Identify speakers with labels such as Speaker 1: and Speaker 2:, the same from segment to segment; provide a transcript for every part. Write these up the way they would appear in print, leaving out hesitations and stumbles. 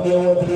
Speaker 1: Fadenya waati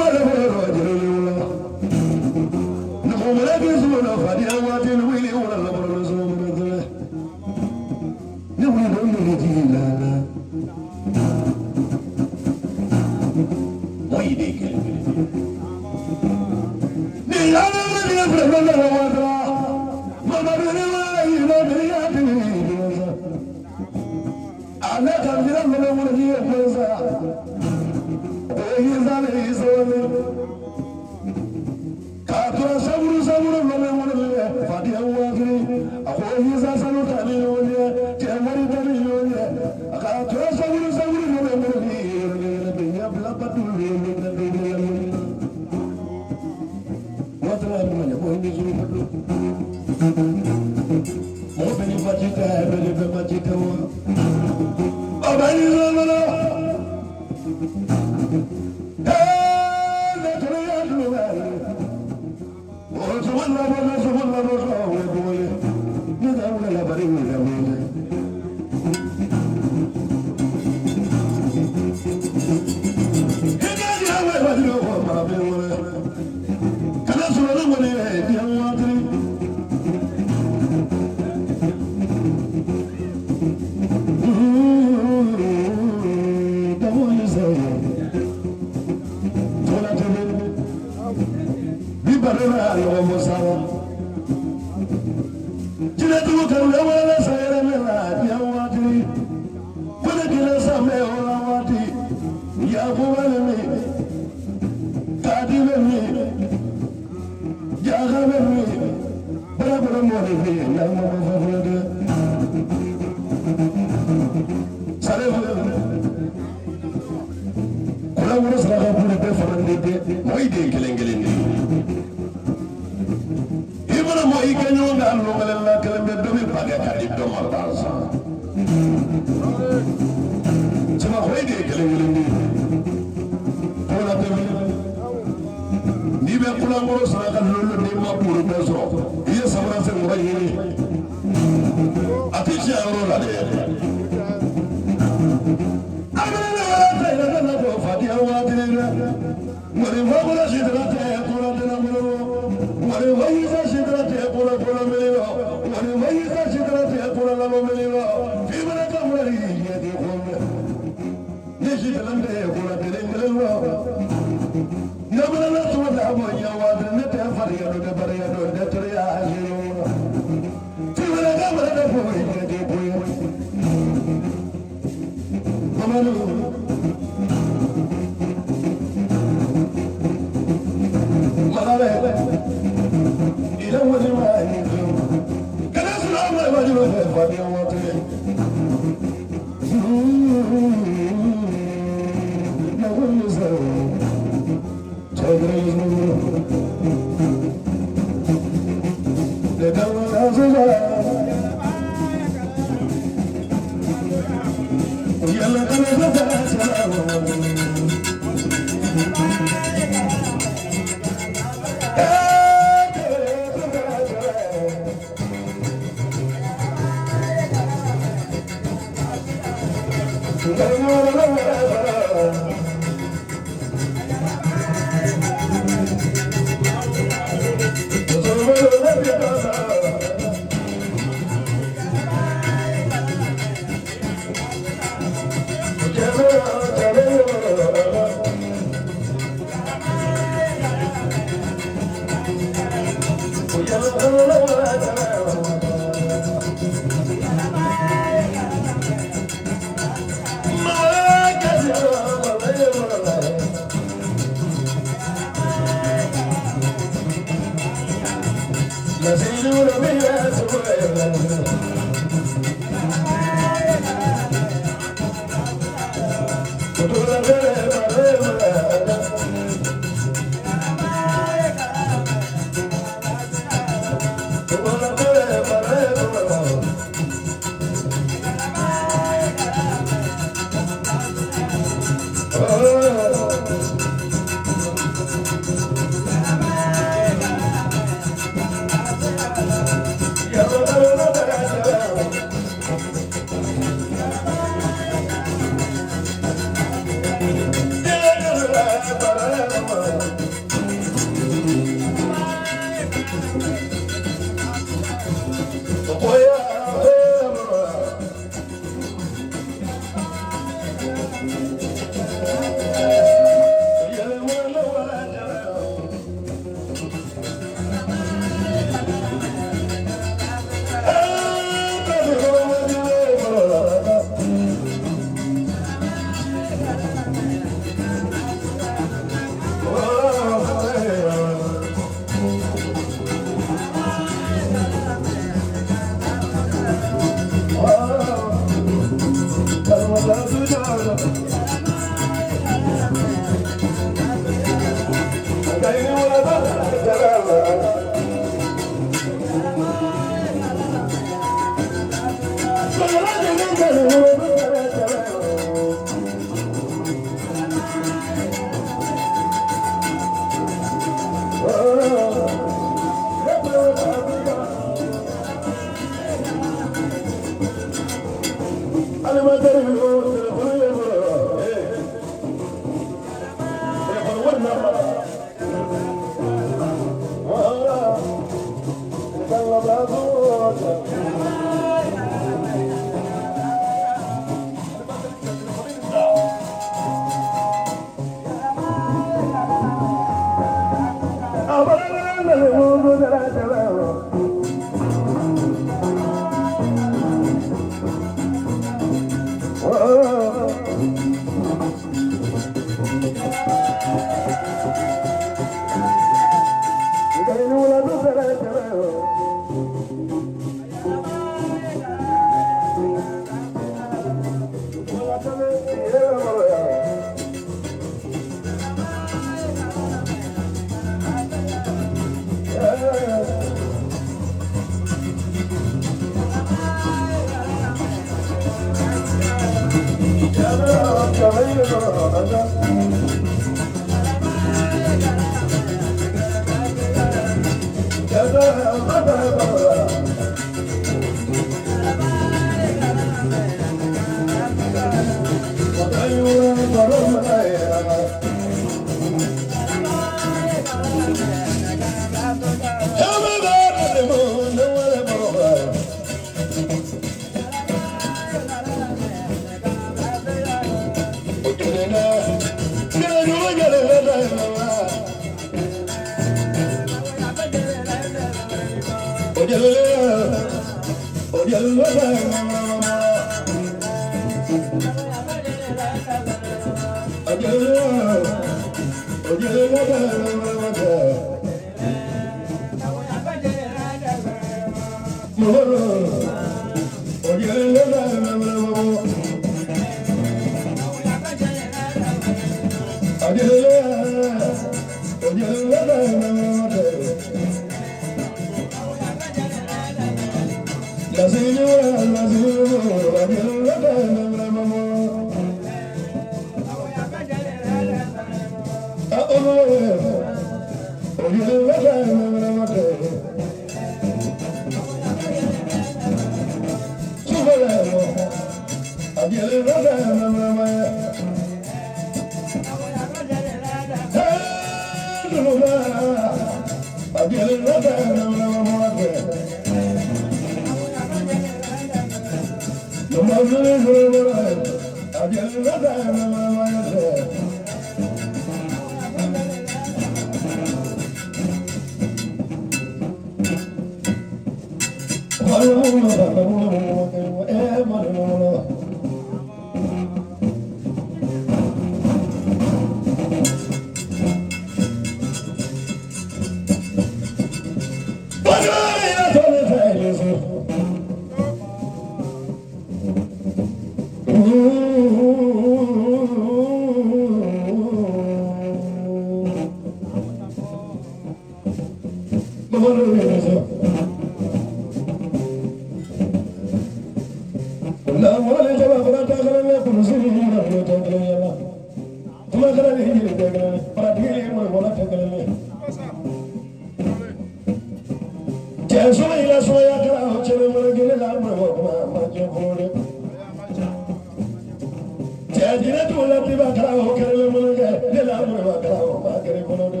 Speaker 1: Jinɛtigiw la tiba kala o kɛrɛfɛ mana kɛ ne la mɔnɛ ma kala o ma kɛrɛ fɔlɔ dɛ.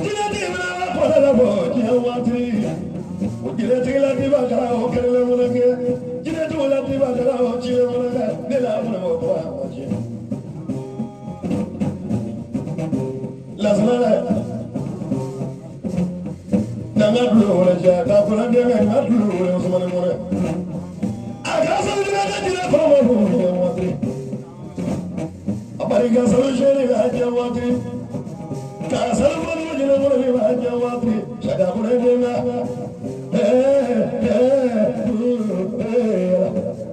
Speaker 1: Jinɛtigi mana la kɔlɛ la bɔ diɲɛ waati. O jinɛtigi la tiba kala o kɛrɛfɛ mana kɛ jinɛtigiw la tiba kala o cilɛ mana kɛ ne la mɔnɛ ma kɔ a ma jɛ. Lasana dɛ. N'an ka dulo wɛrɛ jɛ k'a kɔnɔ dɛmɛ n ka dulo wɛrɛ Usumani mɔnɛ. A ka sanu jinɛ ka jinɛ kɔrɔ ma fɔ diɲɛ waati. A barika sanu sɛni ka diɲɛ waati. K'a sanu fɔlɔ jinɛ kɔrɔ ni ka diɲɛ waati. Saka kɔnɔ dɛmɛ.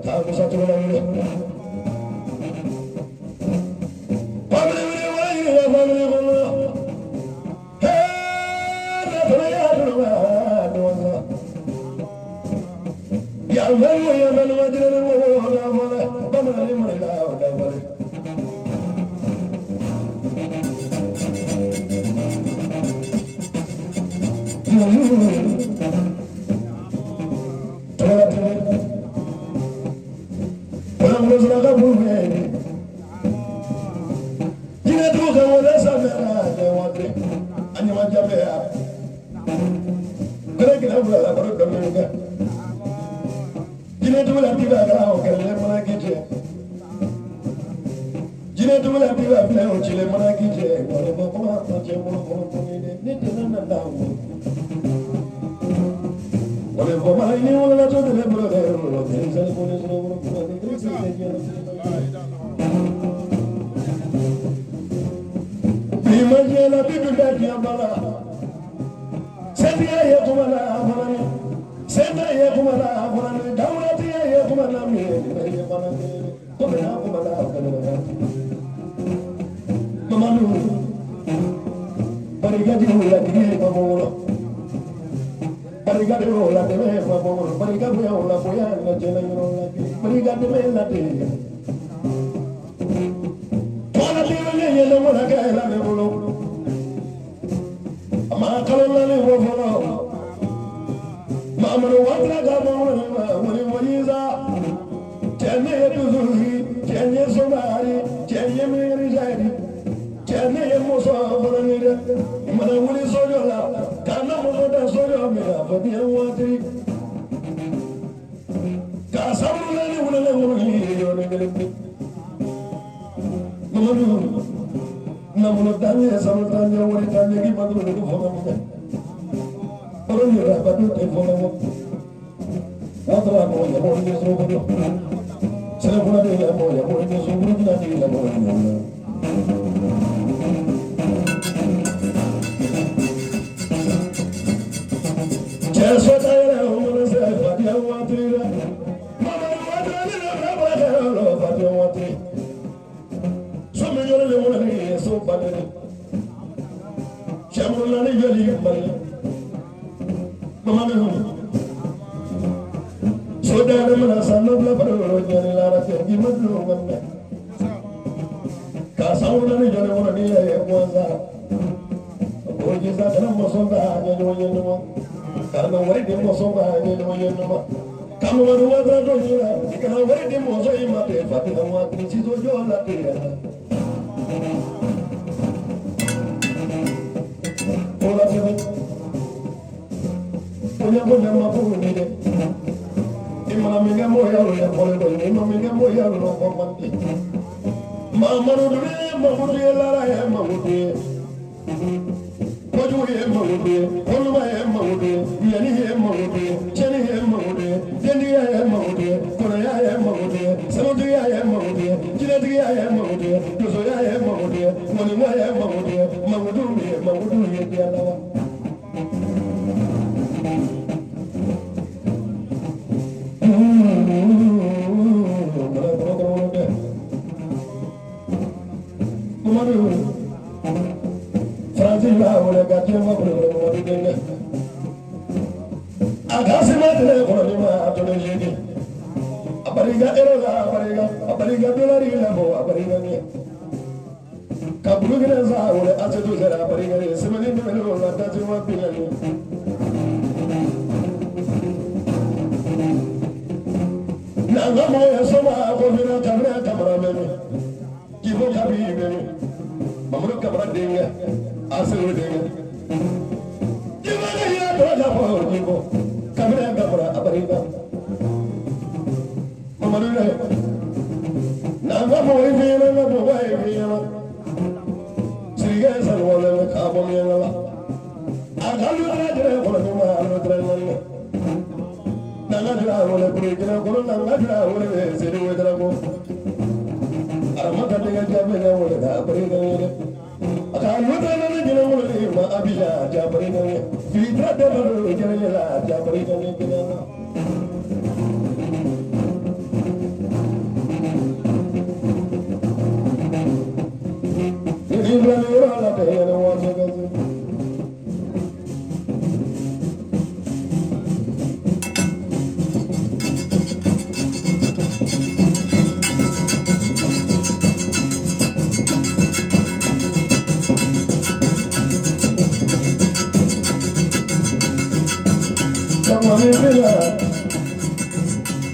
Speaker 1: K'a musa cogo la wele. Family wele wele yiri family kɔnɔ. Jinɛtigiw ka wele sanfɛ la waati a ɲuman jaabi ya kɛlɛ kɛlɛ fila la baro dɔɔnin kɛ jinɛtigiw la tiba kɛra o kɛlɛ mana k'i cɛ jinɛtigiw la tiba filɛ o cile mana k'i cɛ wale ma kuma ma cɛ bolo kɔnɔ ne tɛna na da o wale fɔ ma ni wolo la to ne bolo kɛ yɔrɔ la ni sani ko ne sɔrɔ bolo kɔnɔ ni kirisi tɛ diɲɛ Bi ma diɲɛ la bi dun tɛ diɲɛ ba la setigiya ye kuma la a fana ni senta ye kuma la a fana ni dawulatigiya ye kuma la min ye nin bɛɛ ye fana ni komi n'a kuma la a fana ni Mamadu barika jugu la tigi ye ma bɔ barika de o la dɛmɛ ma bɔ barika bonya o la bonya la jɛnɛ yɔrɔ la barika dɛmɛ la de Tɔgɔla den ne ye ne mɔnɛ kɛ la ne bolo a ma kalo naani bɔ fɔlɔ Mamadu Watara ka bɔ wuli wuli sa cɛ ne ye dusu sigi cɛ n ye somari cɛ n ye miirisɛri cɛ ne ye muso fɔlɔ ni dɛ i mana wuli sojɔ la ka na muso da sojɔ min na fɔ diɲɛ waati K'a sabu naani wulalen wuli yɔrɔnin kelen pe Mamadu nafolo t'an ɲɛ sanu t'an ɲɛ wari t'an ɲɛ k'i ma dɔrɔn ko fanga mun kɛ baro yɛrɛ a ba tɛ fanga mɔ Watara mɔ yamɔ ni sɔrɔ ko sɛnɛkura de yamɔ yamɔ ni sɔrɔ burukina de yamɔ Cɛ sota yɛrɛ o mana se fadenya waati la Mamadu Watara ne na bɔra kɛ la fadenya waati so min yɔrɔ le wolo ni ye so ba de cɛ minnu ni joli bali Mamadu so da ne mana san nɔ bila baro yɔrɔ ɲani la cɛ k'i ma dulon ka minɛ k'a sabu ni joli wolo ni ye gansan. O jisa kana mɔsɔn ka ɲɛɲɔgɔn ye ɲɔgɔn kana wari di mɔsɔn ka ɲɛɲɔgɔn ye ɲɔgɔn ka Mamadu Watara to ɲina i kana wari di mɔsɔn in ma ten Fatina waati siso jɔ la ten o la tɛmɛ bonya bonya ma ko ni dɛ i mana min kɛ mɔgɔ ya fɔlen dɔ i ma min kɛ mɔgɔ ya lɔ kɔ man di Mamadu dun ye Mamudu ye lara ye Mamudu ye kojugu ye Mamudu ye koloma ye Mamudu ye ɲani ye Mamudu ye cɛni ye Mamudu ye dentigiya ye Mamudu ye kɔnɔya ye Mamudu ye sanutigiya ye Mamudu ye jinɛtigiya ye Mamudu ye donsoya ye Mamudu ye ŋɔnimɔ ye Mamudu ye Mamudu ye Mamudu ye diɲɛ laban. Faransi b'a wele ka diɲɛ ma bolo Mamadu denkɛ a ka sima tile kɔnɔ ni ma a tɔnɔ seegin a barika ero la a barika a barika dolari la bɔ a barika ɲɛ ka Burukina sa wele asetu sera a barika ye sɛbɛnni tɛmɛnen o la dasima bi naani n'a N'an ka mɔgɔ ye soma ko fina kabila kamara bɛ min? Jibo kabi bɛ min? Mamadu Kamara denkɛ, Asiru denkɛ. Jibo de y'a tɔgɔ da fɔ Jibo. Kabila kamara abarika. Mamadu dɛ. N'an ka mɔgɔ ye fina ka mɔgɔ ye fina. Sirikɛ sanuwalen bɛ k'a bɔ miɲankala. A ka lu jɛrɛ kɔnɔ ni ma lu naani. N'an ka jira wele kuru jɛrɛ kɔnɔ n'an ka jira wele seri wele ko. Aramata denkɛ jaabi ka wele ka barika ye. A ka lu naani jɛrɛ wele ni ma abija ja barika ye. Fitra dɛmɛ jɛrɛ la ja barika ye kelen na. Ni filɛ yɔrɔ la tɛ yɛlɛ waati ka se. Jamane bila,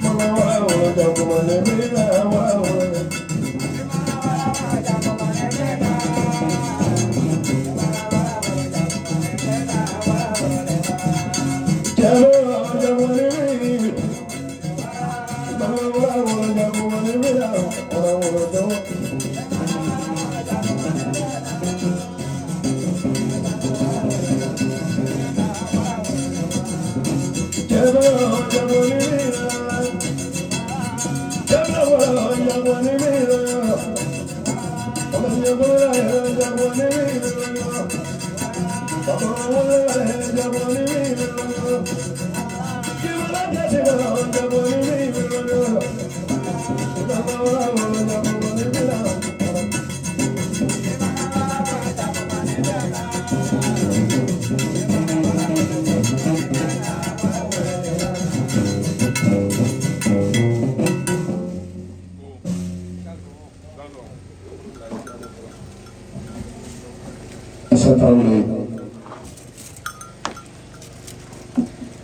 Speaker 1: mana wala wala jamane bila wala wala. Jalo jamane bila, mana wala wala jamane bila wala wala jamo. Jalo jamane bila, jalo wala jamane bila. Wala jamane bila. Wala jamane bila. Jibala jalo jamane bila. Wala wala jamane bila.
Speaker 2: Isa Tarawele,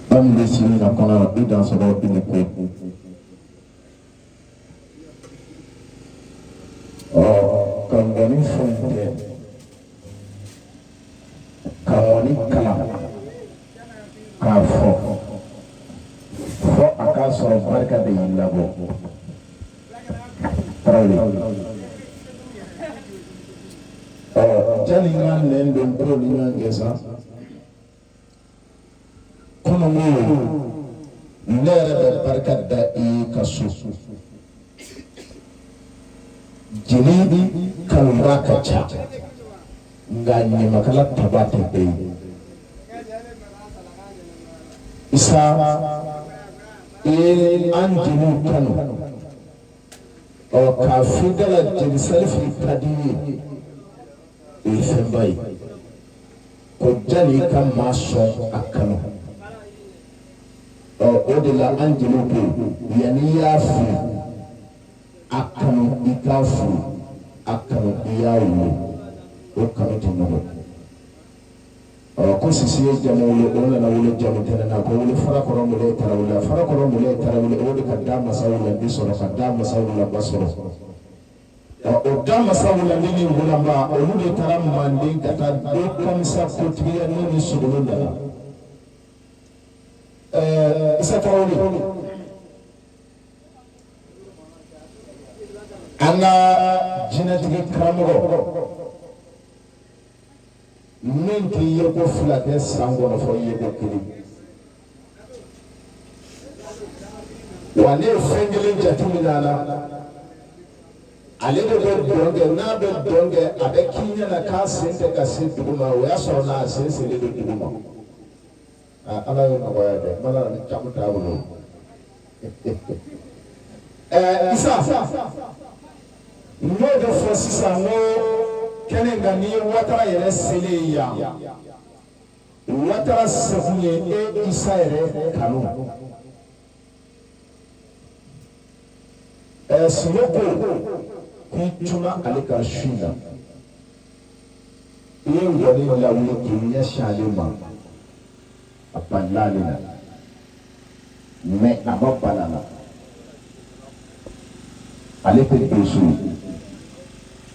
Speaker 2: an bɛ sini na kɔnɔ i dansɔgɔ, i ni ko. Ɔ ka ngɔni fɛn tɛ ka ngɔni kalan k'a fɔ fɔ a k'a sɔrɔ barika de y'i labɔ. Tarawele, ɔ jani n ka nɛn don ko ni ɲɔgɔn cɛ sa, kununko ne yɛrɛ bɛ barika da i ye ka so jeli kanuba ka ca, nka ɲamakala taba tɛ bɛɛ ye. Isa, i ye an jeliw kanu, ɔ k'a f'i da la jeli Salifu ka di i ye, o ye fɛnba ye ko jani i ka maa sɔn a kanu. Ɔ o de la an jeliw ko yanni i y'a furu a kanu, i k'a furu a kanu, i y'a wolo, o kanu tɛ nɔgɔ. Ɔ ko sisi ye jamu wolo, o nana wolo jamu tɛnɛ na ko wolo farakɔrɔ mule tarawele, farakɔrɔ mule tarawele, o de ka da masa wulandi sɔrɔ, ka da masa wulaba sɔrɔ. Ɔ o da masa wulandi ni wulaba, olu de taara Manden ka taa do kamisa kotigiya n'o ni sogolo nana. Ɛɛ Isa Tarawele, an ka jinɛtigi karamɔgɔ min tɛ yeko fila kɛ san kɔnɔ fɔ yeko kelen, wa ne ye fɛn kelen jateminɛ a la, ale de bɛ dɔn kɛ. N'a bɛ dɔn kɛ, a bɛ k'i ɲɛna k'a sen tɛ ka se dugu ma, o y'a sɔrɔ n'a sen selen don dugu ma. Ala y'o nɔgɔya dɛ, n bala ni jamu t'a bolo. Ɛɛ Isa, n y'o de fɔ sisan, n ko kɛnɛ in kan, n'i ye Watara yɛrɛ selen ye yan, Watara sekun ye e Isa yɛrɛ kanu. Ɛɛ Sino ko k'i cunna ale kan su in na, i ye ngɔni lawuli k'i ɲɛsin ale ma, a balila ale la, mɛ a ma bala la. Ale tɛ donso ye,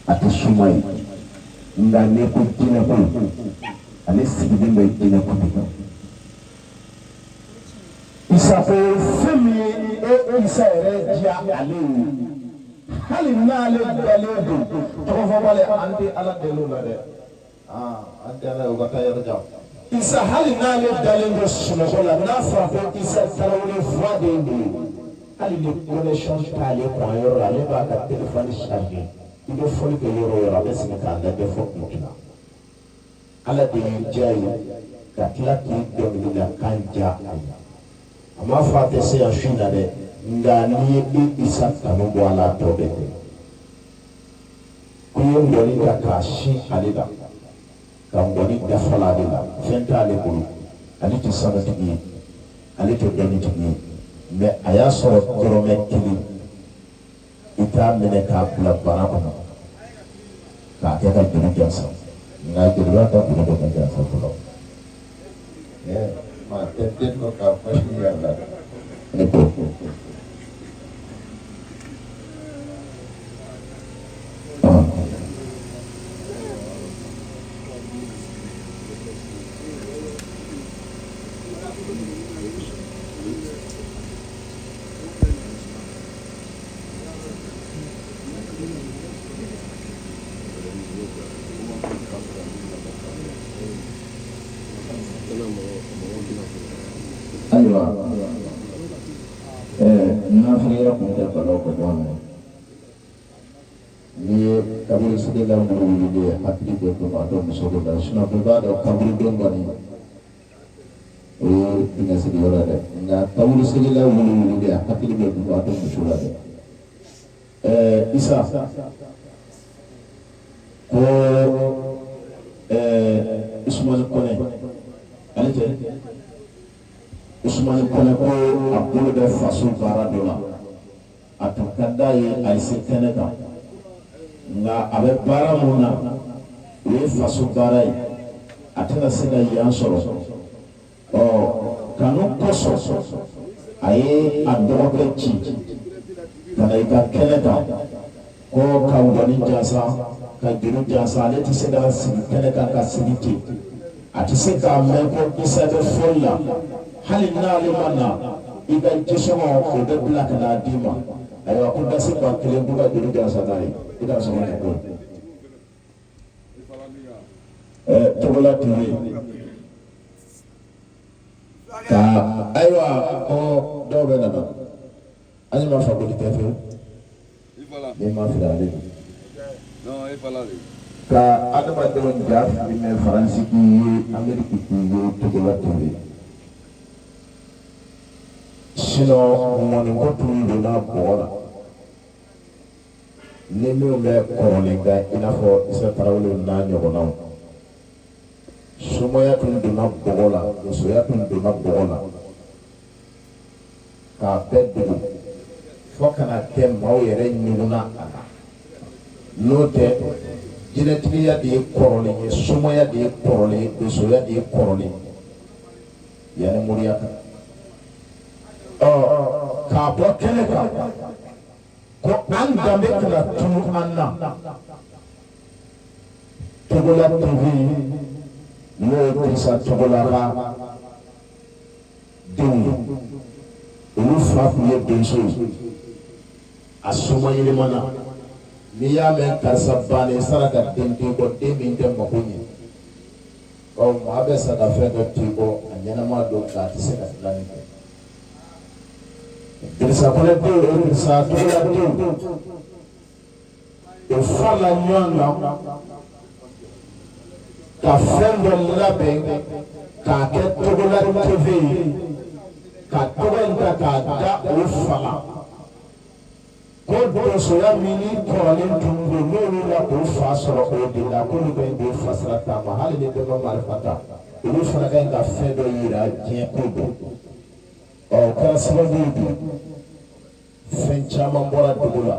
Speaker 2: a tɛ soma ye, nka n'i ko jinɛko, ale sigilen bɛ jinɛko de kan. Isa ko fɛn min ye e Isa yɛrɛ diya ale ye, hali n'ale dalen don tɔgɔfɔbali, an tɛ Ala deli o la dɛ. An tɛ Ala ye, o ka taa yɔrɔ jan. Isa, hali n'ale dalen don sunɔgɔ la, n'a fɔra ko Isa Tarawele voix de ye nin ye, hali ni connexion t'ale kun a yɔrɔ la, ale b'a ka téléphone charger. I bɛ fɔli kɛ yɔrɔ o yɔrɔ, a bɛ sigi k'a lajɛ fo k'u tila. Ala de y'i diya ye ka tila k'i dɔnkilida kan diya a ye. A m'a fɔ a tɛ se yan su in na dɛ, nka n'i ye e Isa kanu bɔ a la, a tɔ bɛ kɛ. Ko i ye ngɔni ta k'a sin ale la, ka ngɔni dafala ale la, fɛn t'ale bolo, ale tɛ sanutigi ye, ale tɛ dɔnnitigi ye, mais a y'a sɔrɔ dɔrɔmɛ kelen i t'a minɛ k'a bila bara kɔnɔ k'a kɛ ka juru jansa, nka jeliba ka juru dɔ ka jansa fɔlɔ.
Speaker 3: Maa tɛ den dɔ k'a fɔ i yɛrɛ la.
Speaker 2: Ne ko ayiwa, nafigiya kun tɛ balo ka bɔ a la. N'i ye kaburu sigila muru wulilen, hakili bɛ don a dɔn muso dɔ la, sinon bɛɛ b'a dɔn kaburudon kɔni, o ye dingɛ sigiyɔrɔ ye dɛ. Nka kaburu sigila wuli wulilen, a hakili bɛ don a dɔn muso la dɛ. Isa ko Usumani Kɔnɛ, ale tɛ Usumani Kɔnɛ, ko a bolo bɛ faso baara dɔ la, a tun ka d'a ye a ye se kɛnɛ kan, nka a bɛ baara mun na, o ye faso baara ye, a tɛna se ka yan sɔrɔ. Ɔ kanu kosɔn, a ye a dɔgɔkɛ ci ka na i ka kɛnɛ kan, ko ka ngɔni jansa, ka juru jansa. Ale tɛ se ka sigi kɛnɛ kan ka sigi ten, a tɛ se k'a mɛn ko Isa bɛ fɔli la. Hali n'ale ma na, i ka jisɔngɔ o bɛ bila ka n'a d'i ma. Ayiwa, ko dasi 1000, ko ka juru jansa n'a ye. I ka sɔngɔ tɛ ko Togola TV ka. Ayiwa, ko dɔw bɛ nana, an ma fakoli tɛ fewu, n'i ma fili, ale don ka adamadenw ja fili mɛn. Faransi k'i ye, Ameriki k'i ye, Togola TV. Sinon mɔniko tun donna bɔgɔ la ni minnu bɛ kɔrɔlen kan, i n'a fɔ Isa Tarawele n'a ɲɔgɔnnaw. Somaya tun donna bɔgɔ la, musoya tun donna bɔgɔ la k'a bɛɛ dogo fo ka na kɛ maaw yɛrɛ ɲugunna a la. N'o tɛ, jinɛtigiya de ye kɔrɔlen ye, somaya de ye kɔrɔlen ye, donsoya de ye kɔrɔlen ye yanni moriya kan. Ɔ k'a bɔ kɛnɛ kan ko an danbe kana tunu an na, Togola TV, n'o ye Dirisa Togola ka denw ye, olu fa tun ye donso ye, a soma yɛlɛmana. N'i y'a mɛn karisa bannen sara ka den den kɔ, den min tɛ mako ɲɛ, bawo maa bɛ sa ka fɛn dɔ t'i kɔ, a ɲɛnama don, nka a tɛ se ka dilanni kɛ. Dirisa Kɔnɛ denw, o Dirisa Togola denw, o farala ɲɔgɔn kan ka fɛn dɔ labɛn k'a kɛ Togola TV ye, ka tɔgɔ in ta k'a da o fa la, ko donsoya min ni kɔrɔlen tun don, n'olu la k'o fa sɔrɔ o de la, k'olu ka ɲi k'o fasira taama. Hali ni bɛɛ ma marifa ta, olu fana ka ɲi ka fɛn dɔ yira diɲɛ ko don. Ɔ o kɛra sababu ye bi fɛn caman bɔra dogo la,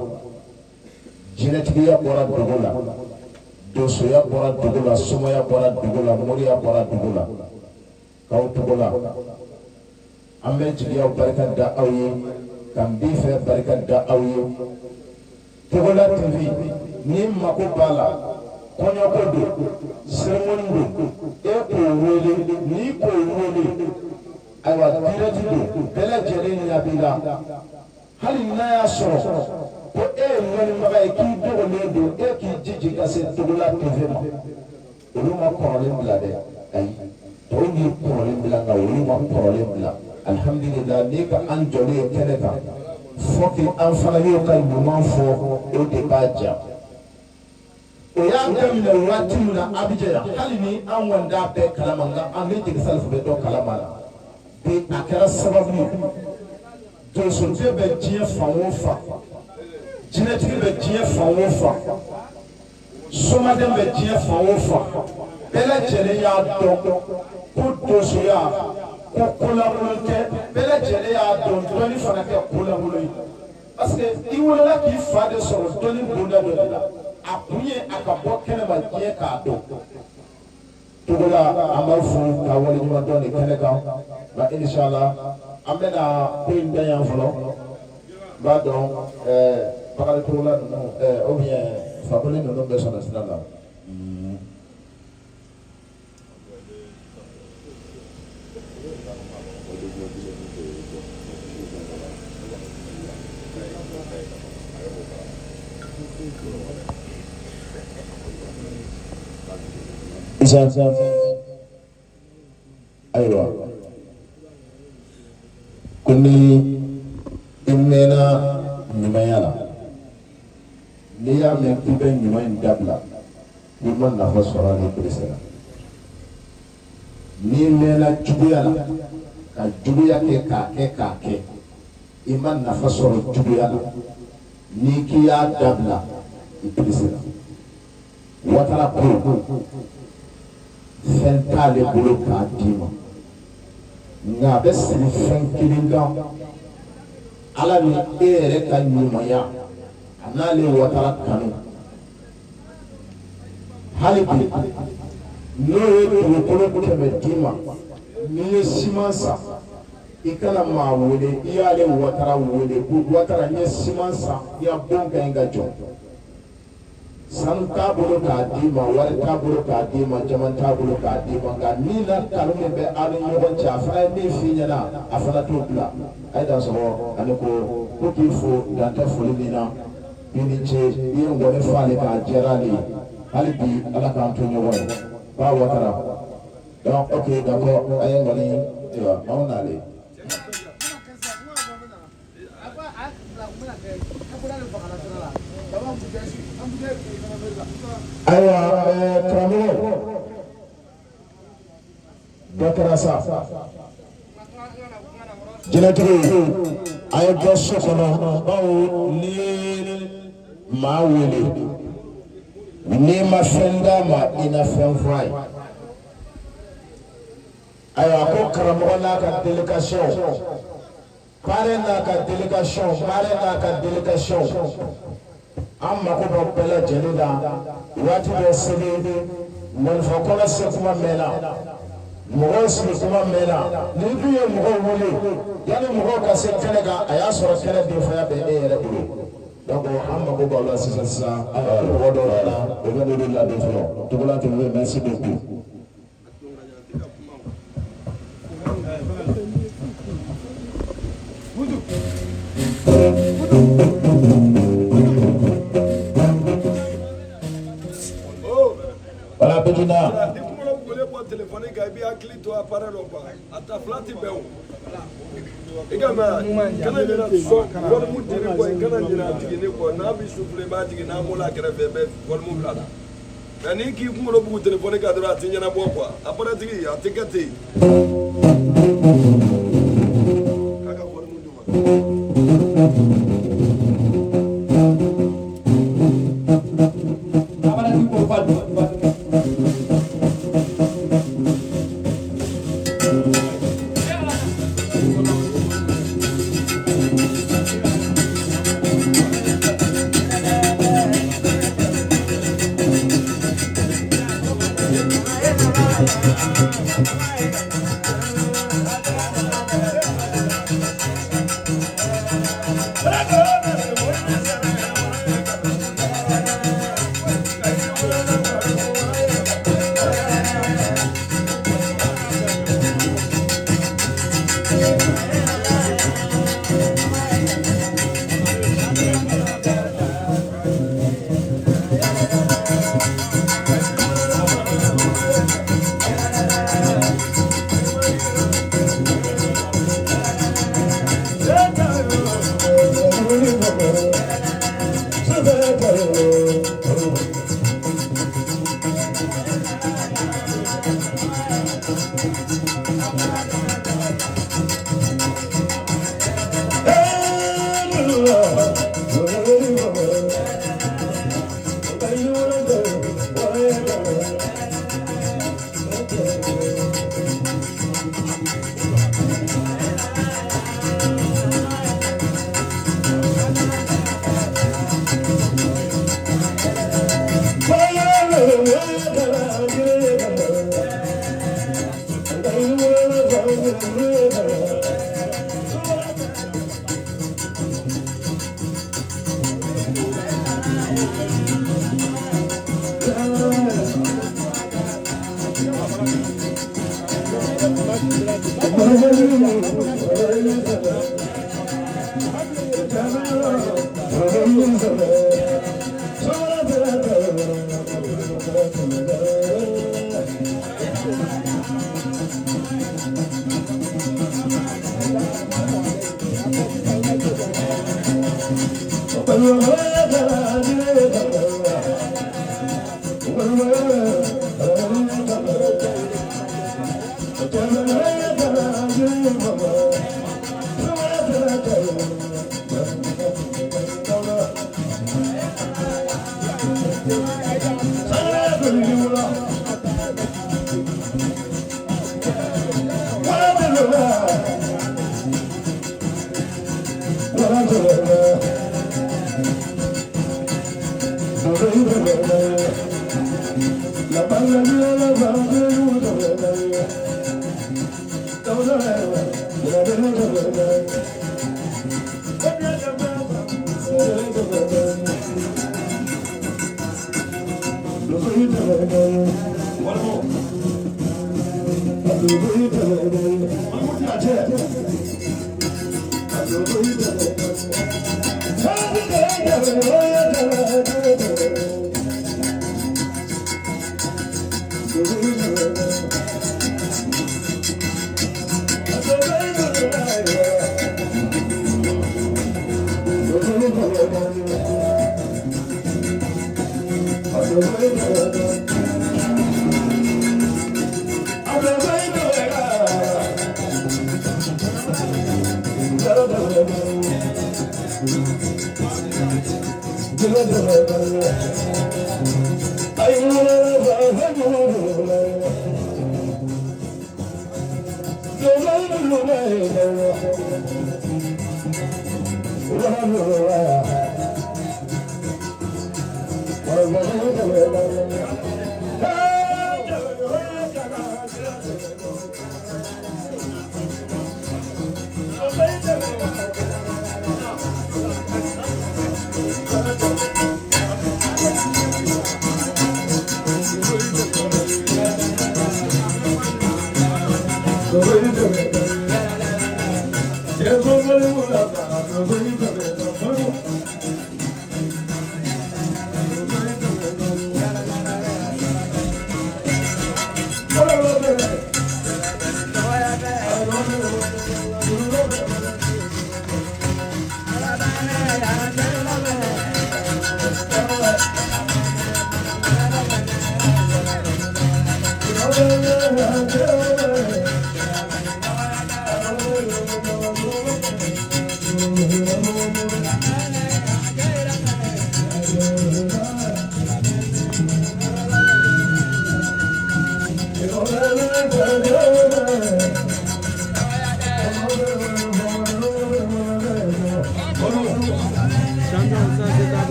Speaker 2: jinɛtigiya bɔra dogo la, donsoya bɔra dogo la, somaya bɔra dogo la, moriya bɔra dogo la. K'aw tɔgɔ la, an bɛ jigiyaw barika da aw ye, ka n bi fɛ barika da aw ye. Togola TV n'i mako b'a la kɔɲɔko don cérémonie don e k'o wele n'i k'o wele ayiwa direct don bɛɛ lajɛlen ɲɛ b'i la hali n'a y'a sɔrɔ ko e ye lɔnnibaga ye k'i dogolen don e k'i jija ka se Togola TV ma olu ma kɔrɔlen bila dɛ ayi tɔw y'i kɔrɔlen bila nka olu ma kɔrɔlen bila alihamudulila n'i ka an jɔlen ye kɛnɛ kan fo que an fana y'o ka ɲuman fɔ o de b'a diya o y'a daminɛ waati min na Abijan yan hali ni an kɔni t'a bɛɛ kalama nka an ne jeli Salifu bɛ dɔ kalama la bi a kɛra sababu ye donsoden bɛ diɲɛ fan o fan jinɛtigi bɛ diɲɛ fan o fan somaden bɛ diɲɛ fan o fan bɛɛ lajɛlen y'a dɔn ko donsoya ko kolankolon tɛ bɛɛ lajɛlen y'a dɔn dɔnni fana tɛ kolankolon ye parce que i wolola k'i fa de sɔrɔ dɔnni bonda dɔ de la a kun ye a ka bɔ kɛnɛma diɲɛ k'a dɔn Togola an b'aw fo ka waleɲuman dɔn nin kɛnɛ kan nka inshallah an bɛna ko in dan yan fɔlɔ n b'a dɔn Bakari Togola ninnu ou bien Fakoli ninnu bɛ sɔrɔ sira la. Isa ayiwa ko ni i mɛnna ɲumanya la n'i y'a mɛn k'i bɛ ɲuman in dabila k'i ma nafa sɔrɔ a la i peresera n'i mɛnna juguya la ka juguya kɛ k'a kɛ k'a kɛ i ma nafa sɔrɔ juguya la n'i k'i y'a dabila i peresera Watara ko fɛn t'ale bolo k'a d'i ma nka a bɛ siri fɛn kelen kan ala ni e yɛrɛ ka ɲumanya a n'ale Watara kanu hali bi n'o ye dugukolo 100 d'i ma n'i ye siman san i kana maa wele i y'ale Watara wele ko Watara n ye siman san i ya bon ka ɲi ka jɔ sanu t'a bolo k'a d'i ma wari t'a bolo k'a d'i ma jama t'a bolo k'a d'i ma nka min na kanu min bɛ aw ni ɲɔgɔn cɛ a fana ye min f'i ɲɛna a fana t'o bila a ye dansɔgɔ ani ko ko k'i fo dan tɛ foli min na i ni ce i ye ngɔni fɔ ale kan a diyara ale ye hali bi ala k'an to ɲɔgɔn ye ba Watara donc ok d'accord a ye ngɔni ayiwa maaw n'ale. Ayiwa karamɔgɔ dɔ kɛra sa jinɛtigi a ye bɔ so kɔnɔ bawo n'i ye maa wele n'i ma fɛn d'a ma i na fɛn fɔ a ye ayiwa ko karamɔgɔ n'a ka délégation parrain n'a ka délégation marraine n'a ka délégation an mako bɛ bɛɛ lajɛlen la waati bɛ seli mɔnifɔ kɔnɔ se kuma mɛnna mɔgɔw sigi kuma mɛnna ni dun ye mɔgɔw wele yanni mɔgɔw ka se kɛnɛ kan a y'a sɔrɔ kɛnɛ denfaya bɛ e yɛrɛ bolo donc an mako b'aw la sisan sisan mɔgɔ dɔw nana o bɛ n'olu ladon fɔlɔ Togola TV merci beaucoup. Voilà, Bedina.
Speaker 1: Ni kunkolo gole bɔ telefɔni kan i b'i hakili to appareil la quoi a ta fila ti bɛn o i ka mɛn kana ɲinɛ sɔn volume dili kɔ i kana ɲinɛ a jiginni kɔ n'a bɛ souffler i b'a jigin n'a m'o la kɛrɛfɛ i bɛ volume bila la mais n'i k'i kunkolo bugu telefɔni kan dɔrɔn a ti ɲɛnabɔ quoi appareil tigi a ti kɛ ten k'a ka volume d'u ma.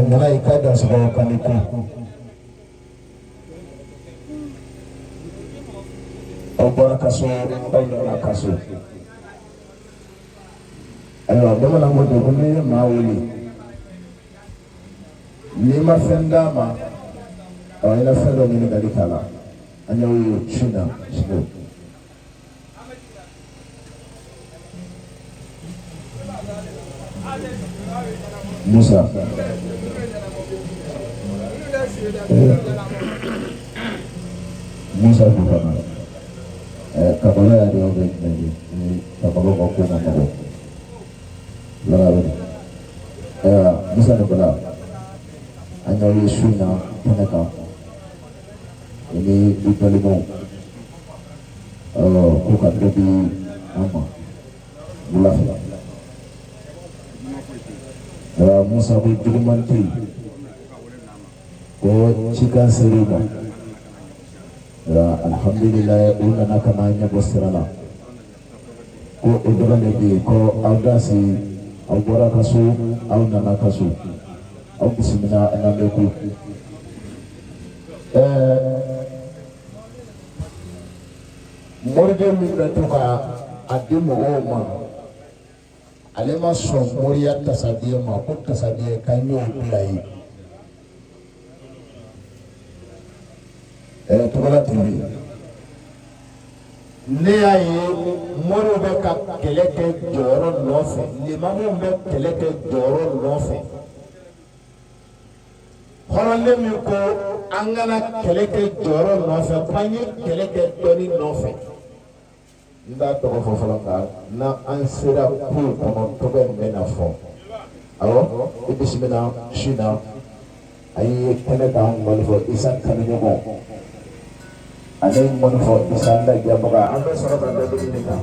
Speaker 2: Nana i ka dansogo kan ko aw bɔra ka so aw nana ka so ayiwa bamananw ko ten ko n'i ye maa wele n'i ma fɛn d'a ma ɔ i na fɛn dɔ ɲininkali k'a la an y'aw ye su in na sigi. Musa. Musa Fofana. Kabala y'a dɔw bɛ jumɛn ye ni kabala ka ko ma nɔgɔ. Wala bɛ ayiwa Musa Nikola an y'aw ye su in na kɛnɛ kan i ni i balimaw Ko ka dɔ di an ma wula fɛ. Musa ko juguman tɛ yen, ko cikan ser'u ma. Alhamdulilayi, u nana ka na ɲɛbɔ sira la, ko o dɔrɔn de bɛ yen, ko aw danse, aw bɔra ka so, aw nana ka so, aw bisimila an bɛ ko. Moriden min bɛ to ka a di mɔgɔw ma, ale ma sɔn moriya kasabiye ma, ko kasabiye ka y'o bila yen. Togola TV, ne y'a ye moriw bɛ ka kɛlɛ kɛ jɔyɔrɔ nɔfɛ, limamuw bɛ kɛlɛ kɛ jɔyɔrɔ nɔfɛ. Hɔrɔnden min ko an kana kɛlɛ kɛ jɔyɔrɔ nɔfɛ, k'an ye kɛlɛ kɛ dɔnni nɔfɛ, n t'a tɔgɔ fɔ fɔlɔ, nka n'an sera kow kɔnɔ, tɔgɔ in bɛ na fɔ. Awɔ, i bisimila su na. A ye kɛnɛ kan ŋɔni fɔ Isa kanuɲɔgɔn, ale ye ŋɔni fɔ Isa ladiyabaga. An bɛ sɔrɔ ka dɔ di nin kan.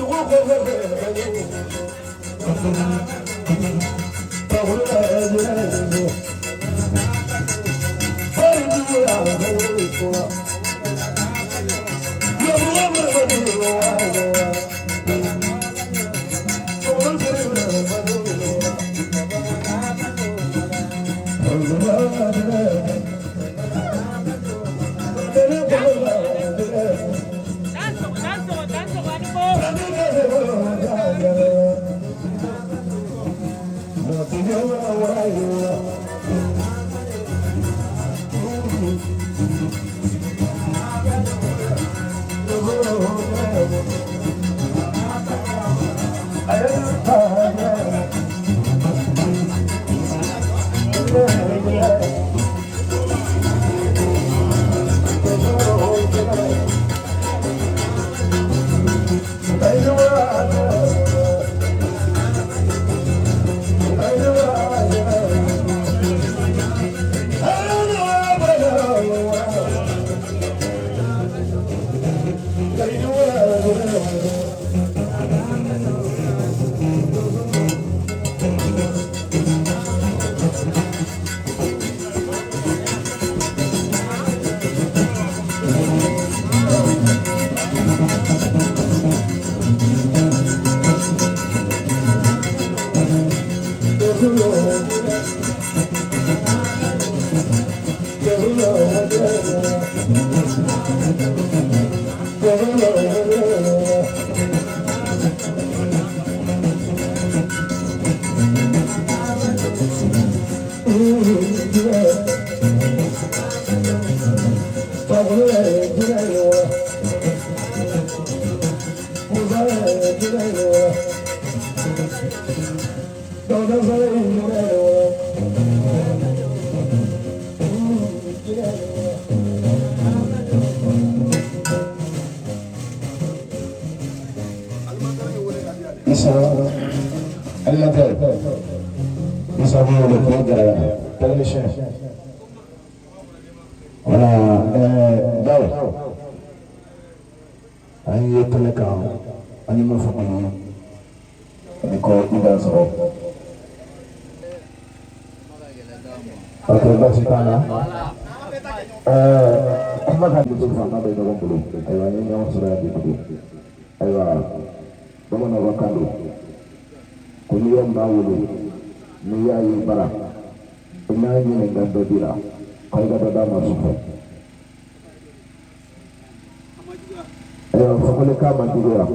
Speaker 1: Go, go, go.
Speaker 2: Isa alimentaire Isa b'o wele k'o gɛrɛ technicien voilà Daw an ye kɛnɛ kan an ye min fɔ kɔni ani ko i b'a sɔrɔ ok baasi t'an na kuma ka muso fanga bɛ ɲɔgɔn bolo ayiwa an ye ɲɔgɔn sɔrɔ yan bi dugu ayiwa bamananw ka kan don ko n'i ye maa wele n'i y'a ye bara i n'a ɲininka dɔ b'i la ko i ka dɔ d'a ma sufɛ ayiwa fakoli k'a ma juguya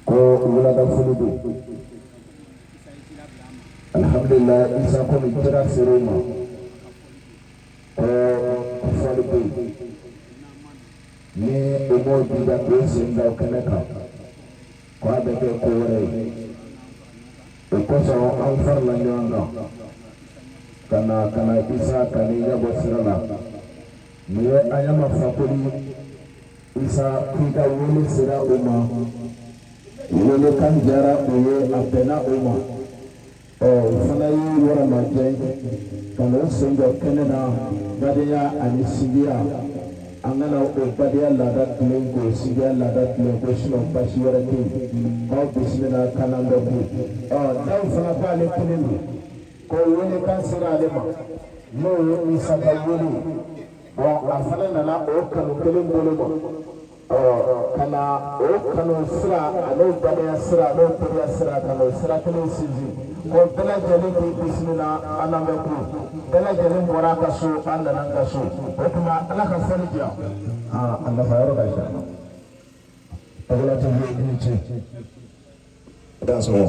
Speaker 2: ko wulada foli don alihamudulila isa komi jira ser'o ma ko fɔli bɛ yen ni o m'o jija k'o sen da o kɛnɛ kan ko a bɛ kɛ ko wɛrɛ ye o kosɔn an farala ɲɔgɔn kan ka na ka na isa ka n'i ɲɛbɔ sira la nin ye an fakoli isa k'i ka wele sera o ma wele kan diyara o ye a bɛnna o ma ɔ o fana ye wɔrɔmajɛ ka n'o sen jɔ kɛnɛ na badenya ani sinjiya an kana o badenya laada tilen k'o sinjiya laada tilen ko sinɔn basi wɛrɛ tɛ yen k'aw bisimila kalan bɛ ku ɔ daw fana k'ale kelen don ko welekan sera ale ma n'o ye isa ka wele wa a fana nana o kanu kelen bolo ma ɔ ka na o kanu sira an'o badenya sira an'o teriya sira ka n'o sira kelen sinsin ko bɛɛ lajɛlen k'i bisimila an bɛ ku bɛɛ lajɛlen bɔra a ka so an nana an ka so o tuma ala ka fɔli diya aa a nafa yɔrɔ ka ca Togola TV i ni ce dan sɔgɔ.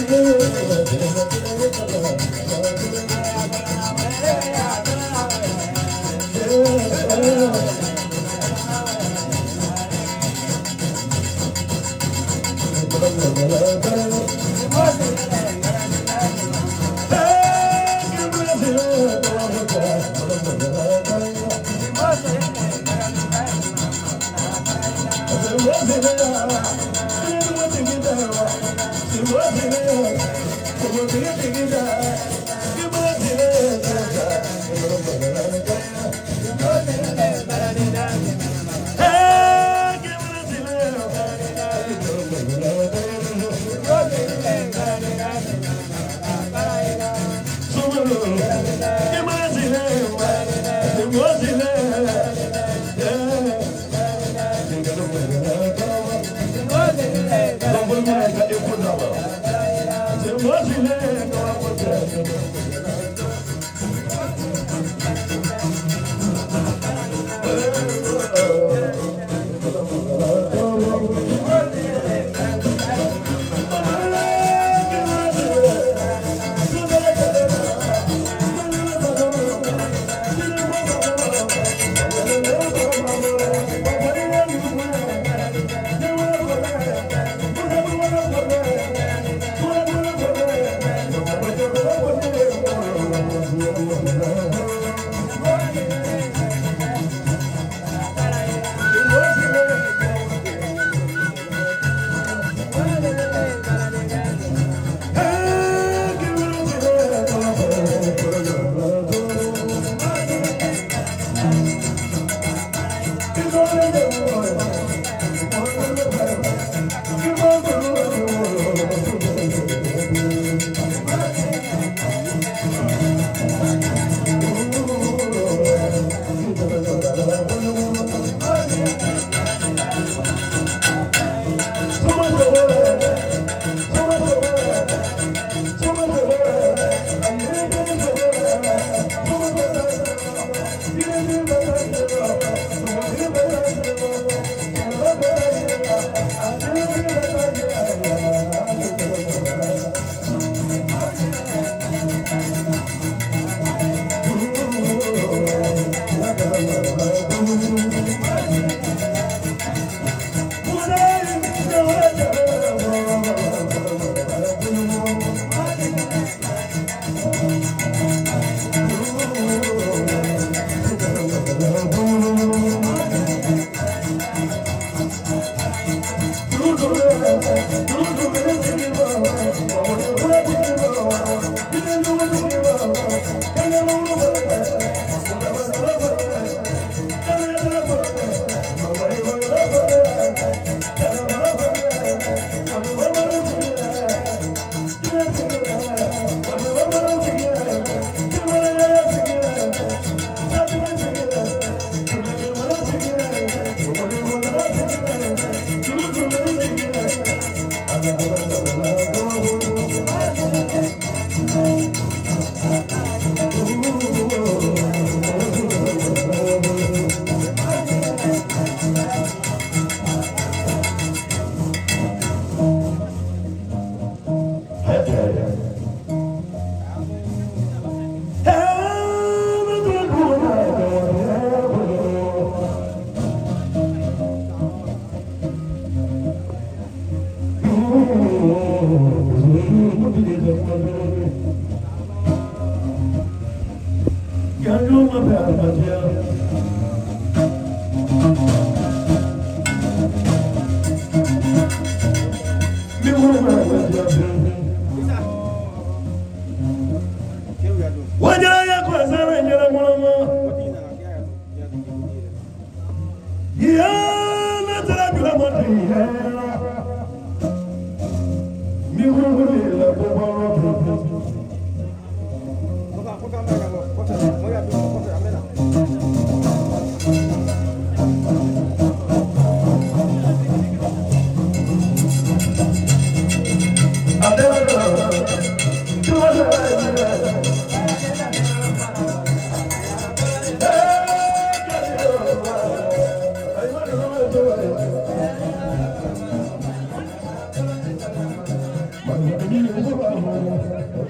Speaker 1: Thank you.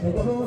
Speaker 1: Thank you.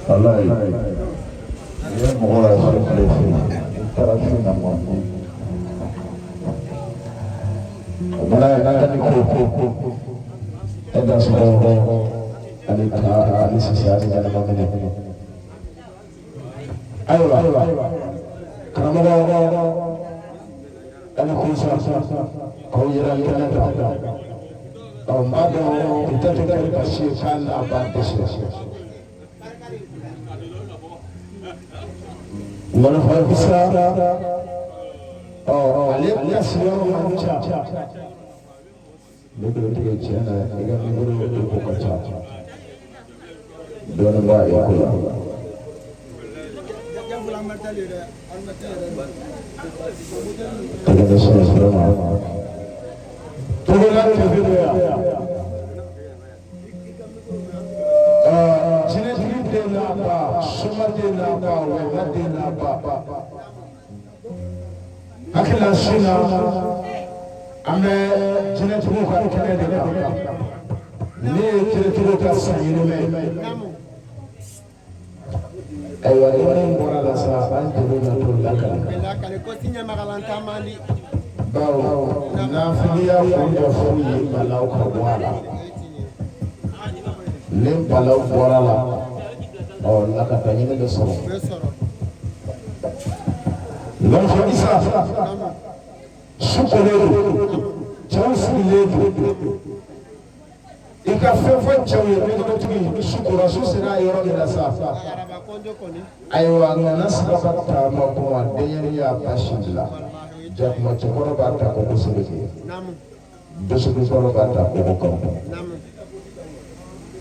Speaker 2: Walayi, n'i ye mɔgɔ yɛrɛ sɔrɔ tile fɛ yen, i taara su na mɔ. Walayi, ani ko e da sɔrɔ ani ta ani sisi ani ɲɛnama minɛ. Ayiwa, karamɔgɔ ani ko sa k'aw yɛrɛ kɛnɛ kan. Ɔ, n b'a dɔn peut-être que basi ye k'a n'a b'a dɛsɛ. Ŋɔnifɔ Isa, ɔ, ale kasi yɔrɔ man ca. Ne bolo tigɛ tiɲɛ na, i ka micro ko ka ca. Dɔɔnin b'a ko la. Tɛgɛ sɔrɔ vraiment. Togola TV bɛ yan. Jinɛtigi den n'a ba, soma den n'a ba, wɛrɛ den n'a ba. Hakili su na, an bɛ jinɛtigiw ka kɛnɛ de kan. Ne ye jinɛtigiw ka san yirima ye. Ayiwa, ni min bɔra la sa, an jeliw na t'o lakale. Bawo nafigiya kun tɛ foyi ye balaw ka bɔ a la. Ni balaw bɔra la, ɔ, lakata ɲini bɛ sɔrɔ. Ŋɔnifɔ Isa, su kolen don, cɛw sigilen don. I ka fɛn fɔ cɛw ye, mikrotigi, su kora, su sera yɔrɔ min na sa. Ayiwa, nana saba taama kuma, denyɛrɛnin y'a ba sin bila. Jakuma cɛkɔrɔ b'a ta koko seleke. Dosokɔrɔ b'a ta koko kan.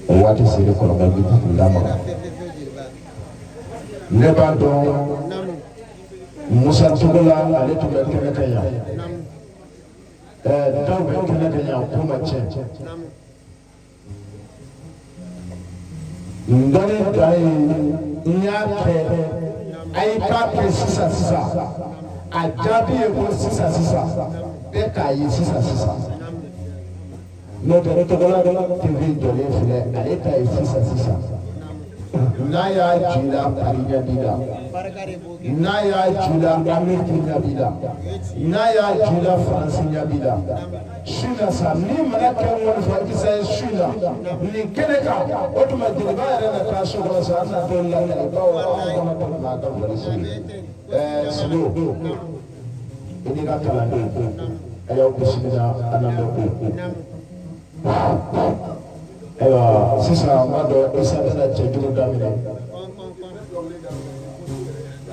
Speaker 2: O waati seri kɔrɔba bi lamaga. Ne b'a dɔn Musa Togola, ale tun bɛ kɛnɛ kan yan. Ɛɛ, dɔw bɛ kɛnɛ kan yan, ko ma tiɲɛ. N dɔnni dan ye n y'a kɛ, a ye k'a kɛ sisan sisan. A jaabi ye ko sisan sisan, bɛɛ k'a ye sisan sisan. N'o tɛ, Togola TV jɔlen filɛ, ale ta ye sisan sisan. N'a y'a ju la, Paris ɲɛ b'i la. N'a y'a ju la, Amérique ɲɛ b'i la. N'a y'a ju la, Faransi ɲɛ b'i la. Su na sa, min mana kɛ Ŋɔnifɔ Isa ye su na nin kɛnɛ kan, o tuma jeliba yɛrɛ na taa so kɔnɔ sa, an na t'o lakale, bawo anw fana tun b'a ka valise ye. Ɛɛ, Silo, i n'i ka kalandenw, a y'aw bisimila an na ko. Ayiwa, sisan n b'a dɔn Isa bɛna cɛjugu daminɛ.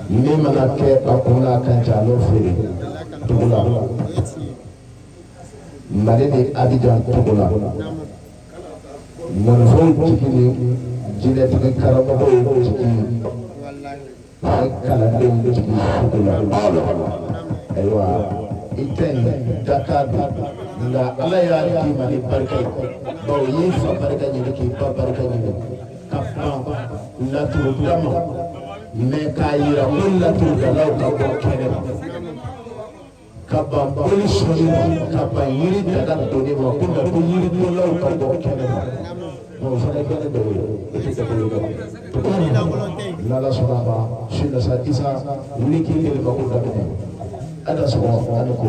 Speaker 2: Min mana kɛ a kun n'a kan cɛ, a n'o feere Togola. Mali ni Abidjan Togola. Ŋɔnifɔw jigi ni jinɛtigi karamɔgɔw jigi ani kalandenw jigi Togola. Ayiwa, i tɛ nin dakan don, nka Ala y'a d'i ma ni barika ye, bawo i y'i fa barika ɲini k'i ba barika ɲini ka ban laturuda ma, mɛ k'a yira ko laturudalaw ka bɔ kɛnɛ ma, ka ban boli sɔnni ma, ka ban yiri daga donni ma, ko mɛ ko yiridonlaw ka bɔ kɛnɛ ma. O fana ye dɔnni dɔ ye, o tɛ dɔgɔ dɔn. N'Ala sɔnna a ma, su na sa, Isa, wuli k'i kɛlɛ mako daminɛ. A da sɔgɔ ani ko.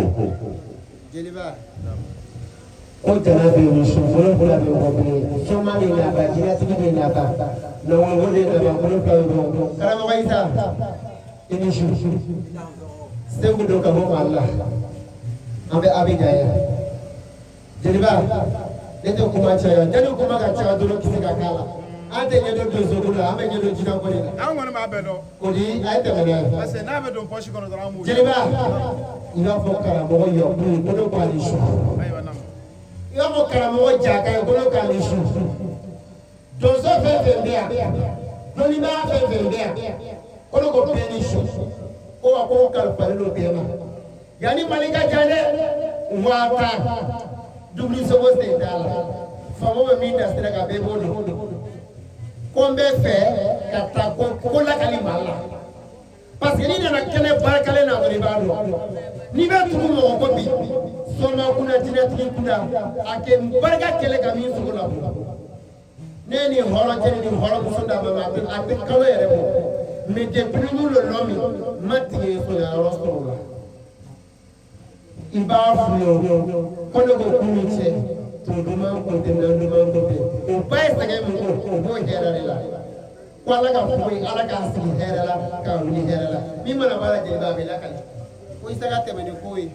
Speaker 4: Ko jana bɛ yen, muso fɔlɔ fila bɛ mɔgɔ bolo, soma de naba, jinɛtigi de naba, nɔgɔnko de naba, kolo fila bɛ bɔ.
Speaker 5: Karamɔgɔ Isa.
Speaker 4: I ni su.
Speaker 5: Segu don ka bɔ Mali la, an bɛ Abidjan yan. Jeliba, ne tɛ kuma caya, yanni kuma ka ca dɔrɔn, kisi ka k'a la. An tɛ ɲɛdɔn donsoko la, an bɛ ɲɛdɔn jinɛko de la.
Speaker 6: An kɔni b'a bɛɛ dɔn.
Speaker 5: O di a ye tɛmɛ n'a ye.
Speaker 6: Parce que n'a bɛ don poche kɔnɔ dɔrɔn, an b'o ye.
Speaker 5: Jeliba, i b'a fɔ karamɔgɔ Yaku ye ko ne ko a ni su.
Speaker 6: Ayiwa, naamu.
Speaker 5: I b'a fɔ karamɔgɔ Jaka ye ko ne ko a ni su. Donso fɛn fɛn bɛ yan, dɔnnibaa fɛn fɛn bɛ yan, ko ne ko bɛɛ ni su. Ko wa ko kalifalen don bɛɛ ma. Yanni Mali ka ja dɛ, 50 000 dubili sogo sen t'a la. Faamaw bɛ min da sira kan, bɛɛ b'o dɔn. Ko n bɛ fɛ ka taa ko ko lakali Mali la. Parce que n'i nana kɛnɛ barikalen na dɔrɔn, i b'a dɔn. N'i bɛ tugu mɔgɔ ko bi, Sɔma kunna jinɛtigi kunna a kɛ barika kɛlɛ ka min sogo labɔ ne ye nin hɔrɔn cɛ ni nin hɔrɔnmuso d'a ma a tɛ kalo yɛrɛ bɔ mais depuis ni lɔ lɔ min n ma tigɛ sonya yɔrɔ sɔrɔ o la i b'a f'u ye ko ne ko k'u ni cɛ to duman ko tɛ na duman ko tɛ o ba ye sɛgɛn min kɛ o b'o hɛrɛ de la ko ala ka fɔ ye ala k'a sigi hɛrɛ la k'a wuli hɛrɛ la min mana bɔ a la jeliba a bɛ lakali ko i se ka tɛmɛ ni ko ye.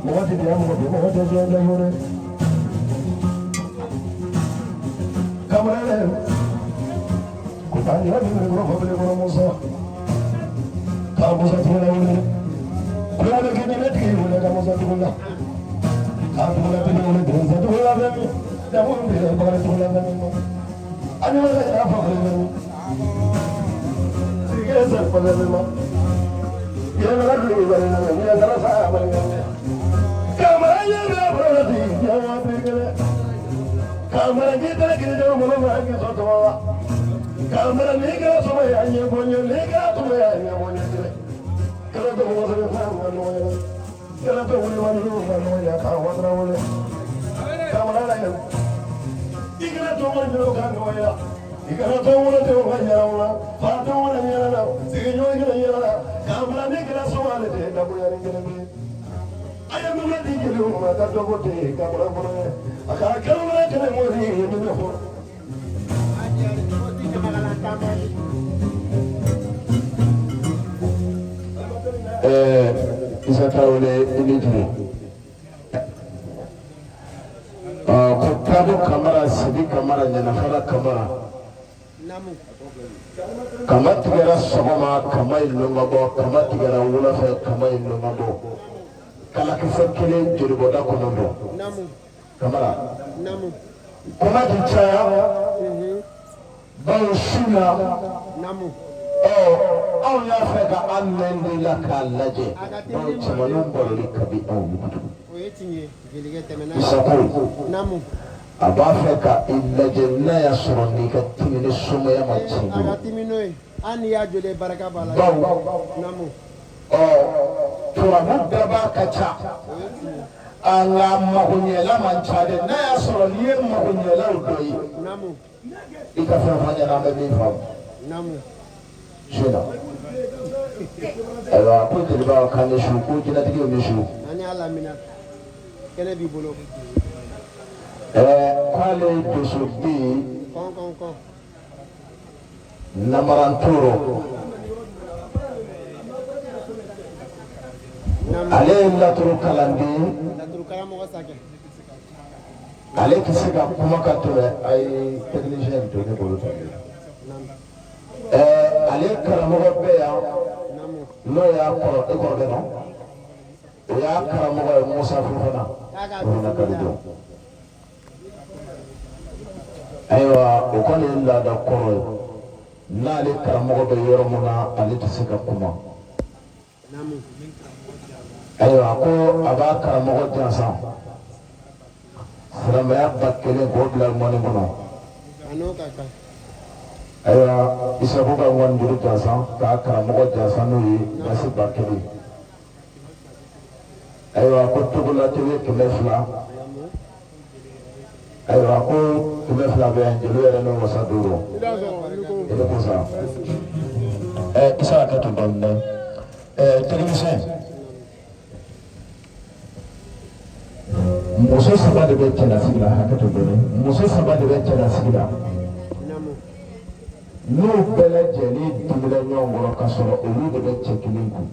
Speaker 1: Mɔgɔ tɛ diya mɔgɔ tɛ mɔgɔ tɛ diya jago dɛ. Kamara dɛ. Ko taa ɲɛ bi kɔrɔ fɔ bilen kɔrɔ Musa. K'a Musa tugula wele. Ko wele k'i ne tigi wele ka Musa tugula. K'a tugula tigi wele Musa tugula bɛ min. Jamu bɛ bakari tugula bɛ min. Ani wele y'a fɔ bilen bɛ min. Sigi sɛ fɔ bɛ min ma. Yɛlɛ dugu bɛ min na ɲɛ dara sa bɛ min. Kamara ɲɛ bɛ bolo di ɲɛ bɛ kelen. Kamara k'i tɛ k'i jɔ bolo ma k'i sɔn tɔgɔ la. Kamara n'i kɛra sɔmɔ ye a ɲɛ bɔ ɲɛ n'i kɛra tɔmɔ ye a ɲɛ bɔ ɲɛ kelen. Kɛlɛ tɛ mɔgɔ sɛbɛn fɛn ma nɔgɔ ye. Kɛlɛ tɛ wuli ma nugu ma nɔgɔ ye k'a watara wele. Kamara la yɛlɛ. I kana to ma ɲinɛ o ka nɔgɔ ye. I kana to wolo tɛ o ka ɲɛna o la. Fa tɛ wolo ɲɛna la. Sigiɲɔgɔn kɛra ɲɛna la. Kamara n'i kɛra sɔmɔ ale tɛ dakuruya ni kelen ye. A ye min di jeliw ma ka dɔ bɔ ten kamara kɔnɔ ye. A ka kɛlɛ wɛrɛ kɛlɛ mɔdi ye min bɛ fɔ.
Speaker 2: Isa Tarawele i ni juru. Ko Kado Kamara, Sidi Kamara, Ɲanafara Kamara. Kama tigɛra sɔgɔma, kama ye lon ka bɔ, kama tigɛra wula fɛ, kama ye lon ka bɔ. Kalakisɛ kelen jolibɔda kɔnɔntɔn. Kamara. Kuma ti caya. Bawo su na. Anw y'a fɛ ka an mɛn de la k'a lajɛ. Bawo cɛmaninw baloli ka di anw ye kojugu. Isa ko a b'a fɛ ka i lajɛ n'a y'a sɔrɔ n'i ka timi ni somaya ma tiɲɛ bolo. Bawo turabu dabaa ka ca. Nka magoɲɛla man ca dɛ. N'a y'a sɔrɔ n'i ye magoɲɛlaw dɔ ye, i ka fɛn fɔ n ɲɛna an bɛ min faamu. Su na. Ayiwa ko jeliba k'an ni su, ko jinɛtigiw ni su. K'ale ye donso den namarantoro. Ale ye laturu kalanden. Ale tɛ se ka kuma ka tɛmɛ a ye technicien to ne bolo tan. Ale karamɔgɔ bɛ yan n'o y'a kɔrɔ e kɔrɔkɛ nɔ o y'a karamɔgɔ ye Musa Fofana o fana ka di dɔn. Ayiwa o kɔni ye laada kɔrɔ ye n'ale karamɔgɔ bɛ yɔrɔ min na ale tɛ se ka kuma. Ayiwa ko a b'a karamɔgɔ jansa silamɛya ba kelen k'o bila ŋɔni kɔnɔ. Ayiwa Isaku ka ŋɔni juru jansa k'a karamɔgɔ jansa n'o ye basi ba kelen. Ayiwa ko togola tebe 200. Ayiwa ko 200 bɛ yan jeliw yɛrɛ n'o wasa duuru. I bɛ ko sa. Isa hakɛ to dɔɔnin dɛ. Technicien. Muso saba de bɛ cɛlasigi la hakɛ to dɔɔnin. Muso saba de bɛ cɛlasigi la. N'u bɛɛ lajɛlen dimina ɲɔgɔn kɔrɔ k'a sɔrɔ olu de bɛ cɛ kelen kun.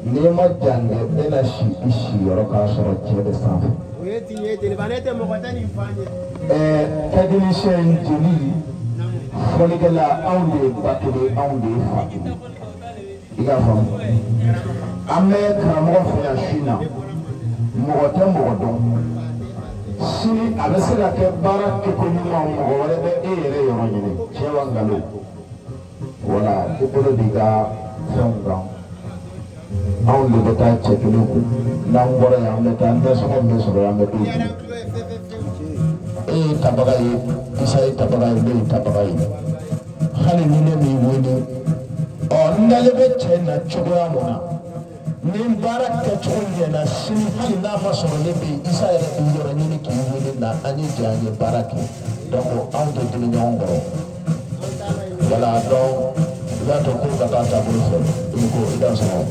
Speaker 2: N'i ma jan kɛ e na si i siyɔrɔ k'a sɔrɔ cɛ bɛ sanfɛ. Technicien jeli fɔlikɛla anw de ye ba kelen anw de ye fa kelen. I k'a faamu. An bɛ karamɔgɔ fɛ yan su in na mɔgɔ tɛ mɔgɔ dɔn. Sini a bɛ se ka kɛ baara kɛko ɲuman mɔgɔ wɛrɛ bɛ e yɛrɛ yɔrɔ ɲini tiɲɛ wa nkalon. Wala i bolo b'i ka fɛnw kan. Anw de bɛ taa cɛ kelen kun n'an bɔra yan an bɛ taa nasɔngɔ min bɛ sɔrɔ an bɛ t'o di. E ye tabaga ye Isa ye tabaga ye ne ye tabaga ye hali ni ne m'i wele ɔ n dalen bɛ cɛ na cogoya mun na ni baara kɛcogo ɲɛna sini hali n'a ma sɔrɔ ne bɛ yen Isa yɛrɛ b'i yɔrɔ ɲini k'i wele na an ye jɛ an ye baara kɛ donc anw tɛ dimi ɲɔgɔn kɔrɔ. Voilà donc i b'a to ko ka taa taabolo fɛ i ko i da sɔrɔ.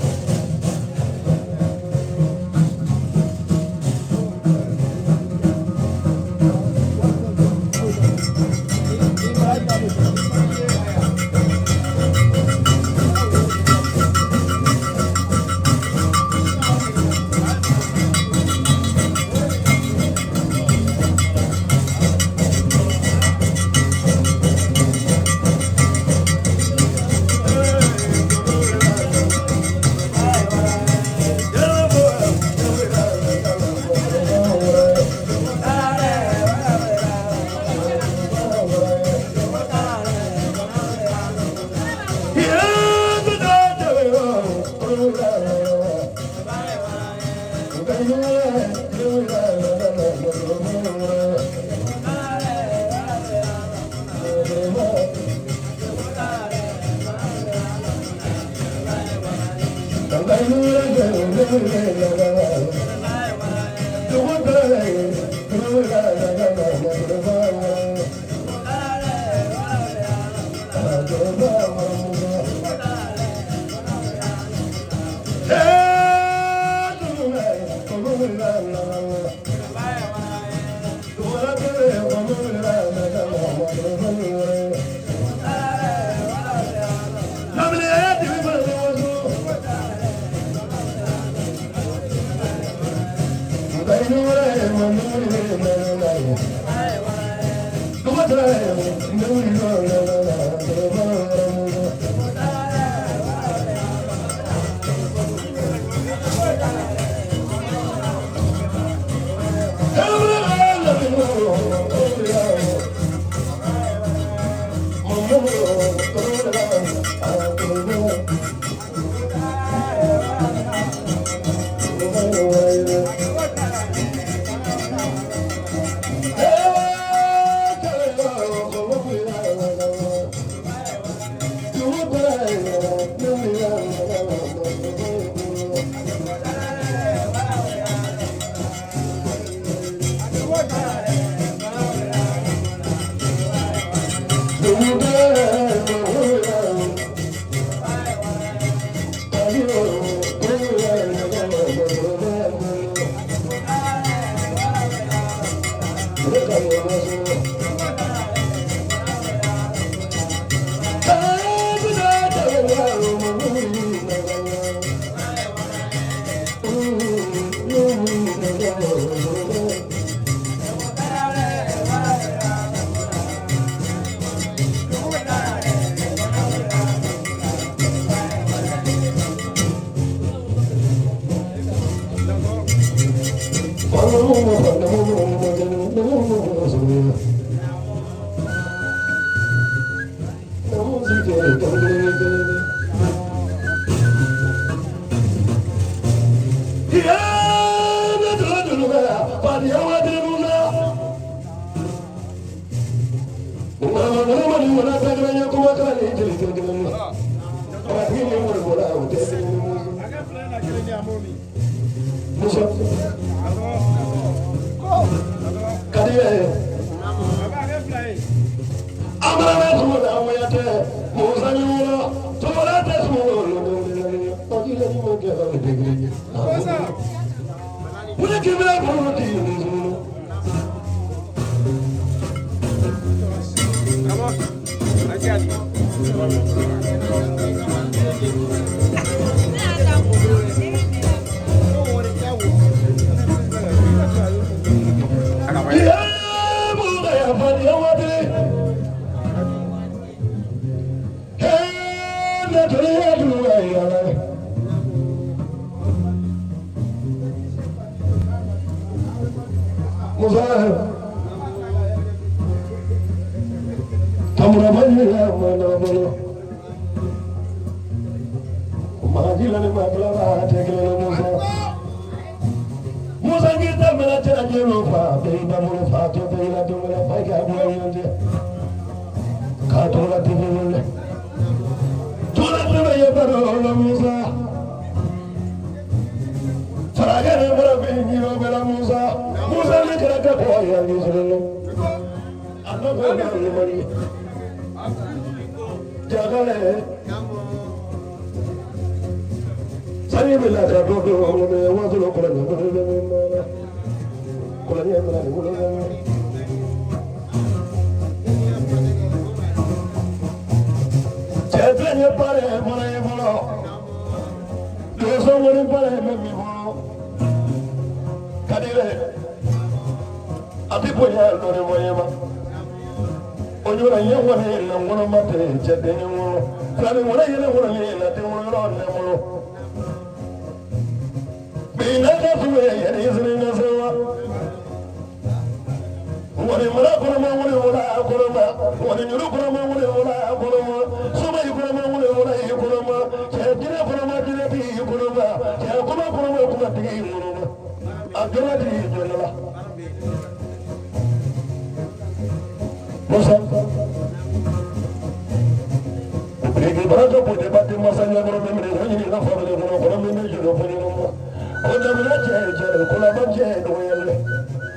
Speaker 1: Ko daminɛ cɛ cɛ ko laban cɛ dɔgɔyalen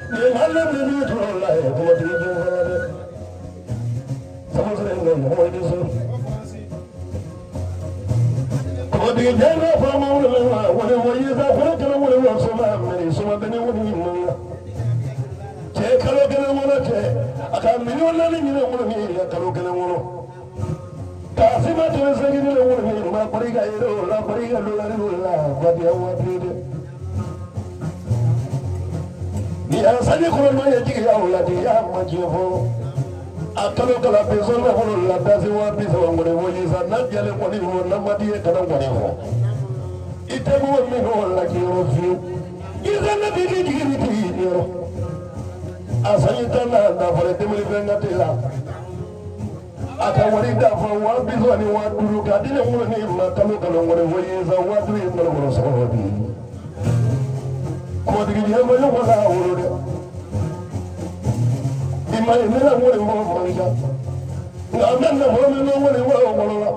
Speaker 1: ni hali min b'i tɔɔrɔ la ye kuma tigi jɛ fana dɛ sabu sɔrɔ yen nɔ mɔgɔ tɛ so kuma tigi jɛ ka faama wuli la wuli wa yisa kɔrɔ kɛlɛ wuli wa soma mɛri soma bɛ ne wuli ma cɛ kalo kelen kɔnɔ cɛ a ka 4,000,000 ɲini wuli min ka kalo kelen kɔnɔ k'a si ma tɛmɛ segin ne wuli min ma barika yɛrɛ o la barika dolari o la fatiya waati dɛ. Ni a sanji kɔnɔ n'o ye jigiya o la jigiya ma diɲɛ fɔlɔ a kalo kala pesɔn nafolo la dasi 30,000 ŋɔni fɔ sisan n'a jɛlen kɔni fɔ n'a ma di ye kana ŋɔni fɔ i tɛ mɔgɔ min o la k'i yɔrɔ fiyewu i sani bi k'i jigi bi tigi yɔrɔ a sanji tan na dafalen 2024 la a ka wari dafa 30,000 ni 5,000 k'a di ne ŋɔni ma kalo kalo ŋɔni fɔ sisan 5,000 ye malo kɔnɔ sɔgɔma bi. Kɔtigi ɲɛfɔ ɲɔgɔn la wolo dɛ i ma ye ne la ŋɔni mɔgɔ man ca nka an bɛ nafolo min bɛ ŋɔni bɔ o kɔnɔ la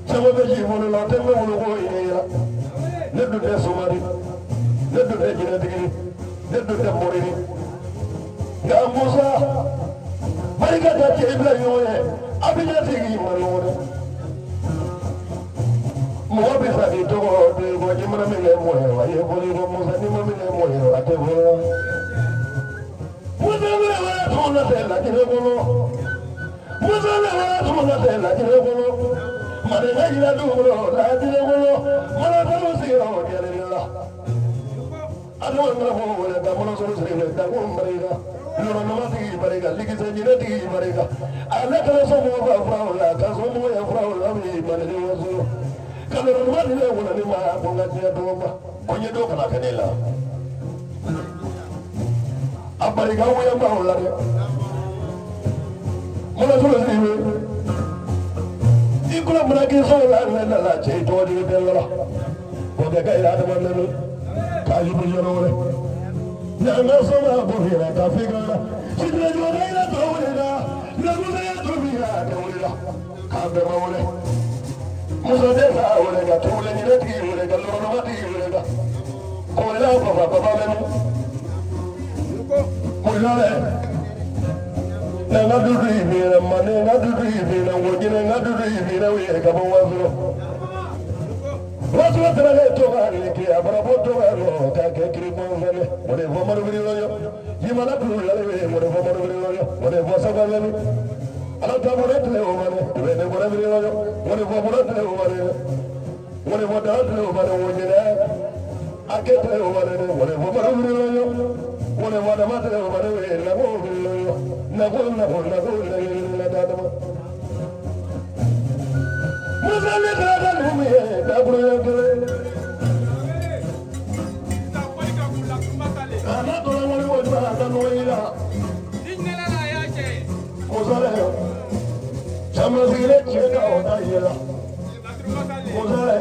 Speaker 1: caman bɛ ji bolo la o tɛ n bɛ wolo ko ɲɛ yira ne dun tɛ somadi ne dun tɛ jinɛtigi ne dun tɛ mori nka Musa barika ka cɛ i bila ɲɔgɔn ye a bɛ ɲɛtigi ma ɲɔgɔn dɛ. Mɔgɔ bɛ sa k'i tɔgɔ don i kɔ i mana min kɛ mɔgɔ ye a ye fɔli ko Musa n'i ma min kɛ mɔgɔ ye a tɛ fɔ. Musa bɛ wala tuma na tɛ lajinɛ kɔnɔ Musa bɛ wala tuma na tɛ lajinɛ kɔnɔ Maninka yira dugu kɔnɔ lajinɛ kɔnɔ Manasalo sigira o jɛlen la. Adama mana fɔ wele ka mɔnɔsɔrɔ siri wele da ko barika yɔrɔ tigi barika likisɛ ɲinɛ tigi barika ale kana sɔn mɔgɔ ka furaw la ka sɔn mɔgɔ ya furaw la min mali waso ka lɔrɔ ni ne wolo ni ma ko n ka diɲɛ tɔgɔ ma ko n ye dɔ kana kɛ ne la a barika woya b'aw la dɛ mɔnɔsɔrɔ siri wele i kura mana k'i sɔrɔ la ne nana cɛ i tɔgɔ digi bɛɛ la o bɛ kɛ adamaden k'a yugu yɔrɔ wɛrɛ n'an ka sɔn ka bɔ yɛrɛ ka fi ka sidira jɔ ka yɛrɛ tɔ wele la lamusa ya tɔ bi la ka wele la k'a bɛɛ ma wele muso tɛ sa wele ka tuwele ɲinɛ tigi wele ka lɔrɔma tigi wele ka kɔlila baba baba bɛ min kɔlila dɛ ne ka dudu yi mi na ma ne ka dudu yi mi na wo ɲinɛ ka dudu yi mi na o ye ka bɔ waso. Wasu tara to ga ni ke abara bo to ga ro ka ke kiri mo ngale mo de fo maru biri loyo yimala tu la le mo de fo maru biri loyo mo de fo sa ga le ala ta mo de le o mane de de mo de biri loyo mo de fo mo de le o mane mo de fo da le o mane wo nyina ake te o mane mo de fo maru biri loyo mo de fo da ma te o mane we na go biri loyo na go na go na go na da da Musa ne ka da lu ye da buru ya kele ana to la wali wali ba da no ila Musa le chama sigire che ka o da yela Musa le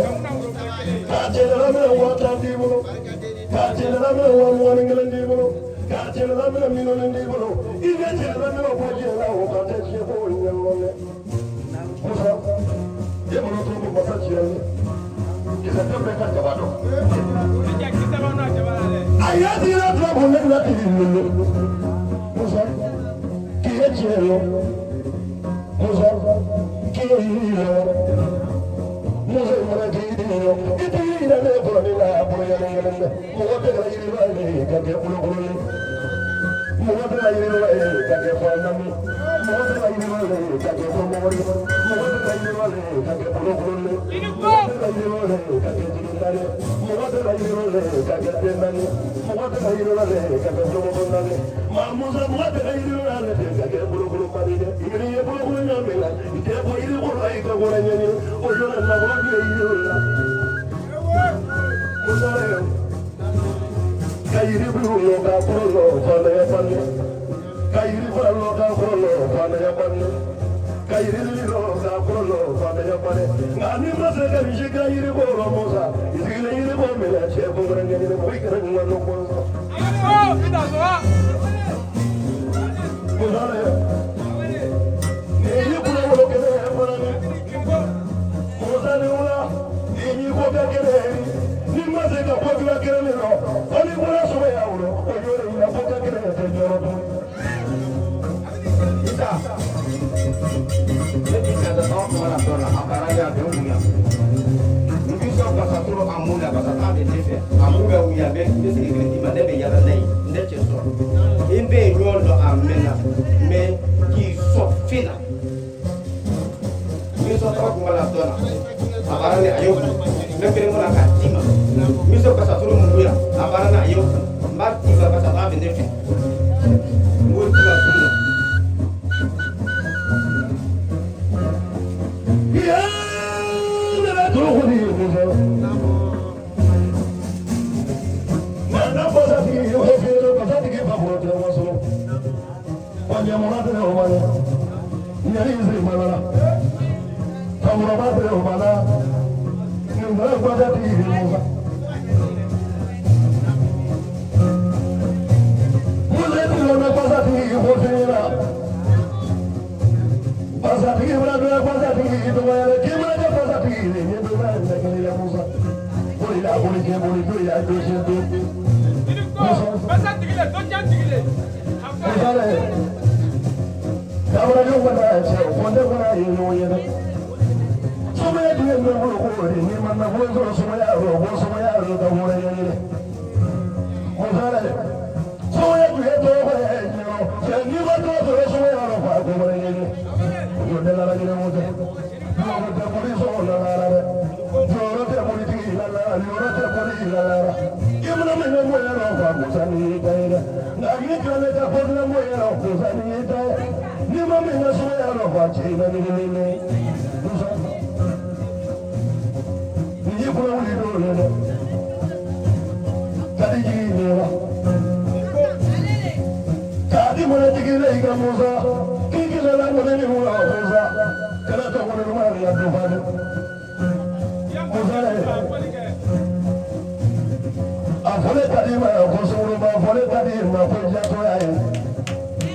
Speaker 1: ka che la me wa ta di bolo ka che la me wa mo ni ngelen di bolo ka che la me mi no ndi bolo i be che la me o bo je la o ka te che ko ni lo le Musa ye bolo to ko masa chiani kisa tɛ bɛɛ ka jaba dɔn. A y'a dira tubabu ne la tigi lolo. Musa k'i ye tiɲɛ lɔ. Musa k'i ye yiri lɔ. Musa i mana k'i yiri lɔ. I tɛ yiri yira ne kɔrɔ ne la a bolo yɛlɛ yɛlɛ dɛ. Mɔgɔ tɛ ka yiri ba ye ka kɛ kolokolo ye. Mɔgɔ tɛ ka yiri ba ye ka kɛ faama ye. Mɔgɔ tɛ ka yiri ba ye ka kɛ fɔmɔgɔ ye. Mɔgɔ tɛ ka yiri ba ye ka kɛ kolokolo ye. Mɔgɔ tɛ ka yiri ba ye ka kɛ jigintan ye. Mɔgɔ tɛ ka yiri ba ye ka kɛ dentan ye. Mɔgɔ tɛ ka yiri ba ye ka kɛ jɔmɔgɔntan ye. Maa Musa mɔgɔ tɛ ka yiri ba ye ka kɛ kolokolobali dɛ. Yiri ye kolokolo ɲa min na i tɛ bɔ yiri kɔrɔ i ka wara ɲɛɲini o yɔrɔ nafolo bɛ yiri la. Musa yɛrɛ ka yiri bulu lɔ k'a kɔrɔ lɔ fantanya banni. Ka yiri fara lɔ k'a kɔrɔ lɔ fantanya banni. Ka yiri lili lɔ k'a kɔrɔ lɔ fantanya banni. Nka n'i ma se ka misi ka yiri bɔ lɔ Musa i sigilen yiri bɔ min na cɛ ko wɛrɛ ɲɛɲini ko i kɛra ɲuman dɔ Musa. Musa yɛrɛ ni y'i kulo wolo kelen fana ni Musa ni wula i y'i ko kɛ kelen ni ma se ka ko dilan Kɔnjɛmɔla tɛ o ma dɛ. Ɲani sigi ma la. Famuraba tɛ o ma la. Nin fana gbada ti yiri Musa. Musa ti lọ bẹ gbasa ti yiri ko fi la. Gbasa tigi fana dɔ ye gbasa tigi yiri dɔgɔ yɛrɛ. K'i mana kɛ gbasa tigi yiri ye dɔ b'a yɛrɛ kelen ye Musa. Boli la boli kɛ boli do ya do se do.
Speaker 7: Basa tigile, dɔ jan tigile.
Speaker 1: Musa dɛ. Dabaradenw ka taa cɛ kɔnte fana ye ɲɔgɔn ye dɛ. Sumaya tun ye nafolo ko de n'i ma nafolo sɔrɔ sumaya rɔ ko sumaya rɔ ka wɛrɛ ɲɛɲini. Musa dɛ. Sumaya tun ye tɔgɔ ye ɲɛnɔ cɛ n'i ma tɔgɔ sɔrɔ sumaya rɔ fa ko wɛrɛ ɲɛɲini. O ne la ɲinɛ o tɛ. Jɔyɔrɔ tɛ boli sɔrɔ la la dɛ. Jɔyɔrɔ tɛ boli tigi la la jɔyɔrɔ tɛ boli la la. I mana min kɛ mɔgɔ rɔ fa Musa ni y'i ta ye dɛ. Nka n'i tilalen ka ko dilan mɔgɔ rɔ Musa ni y'i ta ye. N'i ma min kɛ sumaya rɔ fa cɛ i la ni ni Musa. Nin y'i kɔnɔ wuli don ye dɛ. Ka di jigi ɲɛ la. K'a di mɔnɛ jigi la i ka Musa. K'i kila la mɔnɛ ni wula Musa. Kana to mɔnɛ ɲuman la don fa dɛ. Musa dɛ. A fɔlen ka di ma ko sungurunba fɔlen ka di ma ko jatɔya ye.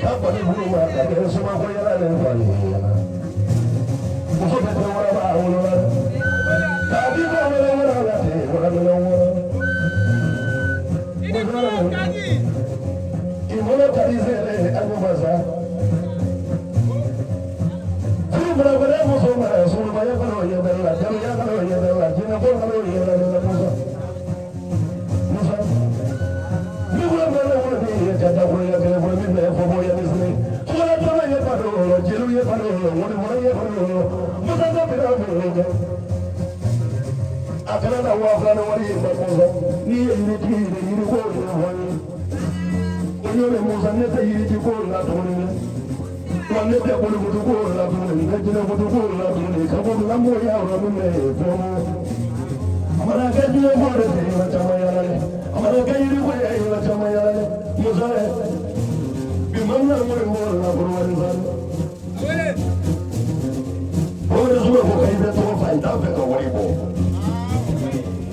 Speaker 1: Ka bali bulu ma ka kɛ sumako yɛlɛ de fa ye. Muso bɛ tɛ waraba a wolo la dɛ. K'a di ma wɛrɛ wɛrɛ la ten wɛrɛ wɛrɛ wɛrɛ.
Speaker 7: I ni ko Kadi.
Speaker 1: I bolo ka di sɛnɛ a ko masa. Furu fana fana muso ma surubaya fana o ɲɛ bɛ la jaloya fana o ɲɛ bɛ la jinɛko fana o ɲɛ bɛ la Musa. Musa. Ni wula fana wula ni ye ka da wula kelen wula min bɛ fɔ bɔ yanni sini. Tugala tɔnɔ ye fa don o jeliw ye fa don o wuli fana ye fa don o Musa tɛ bila o kɛ. A kana na 2000 ni wari ye ma Musa. N'i ye yiritigi ye yiri ko de fɔ n ye. O y'o de Musa ne tɛ yiriti ko la tuguni dɛ. Wa ne tɛ bolikutu ko la tuguni n tɛ jinɛkutu ko la tuguni ka bɔ lamɔ ya yɔrɔ min bɛ fɔ. A mana kɛ jinɛ ko de tɛ yɔrɔ caman yala dɛ. A mana kɛ yiri ko ye yɔrɔ caman yala dɛ. Musa dɛ. Bi man na mori mori la kɔrɔbali sa dɛ. O de suma ko k'i bɛ tɔgɔ fa i t'a fɛ ka wari bɔ.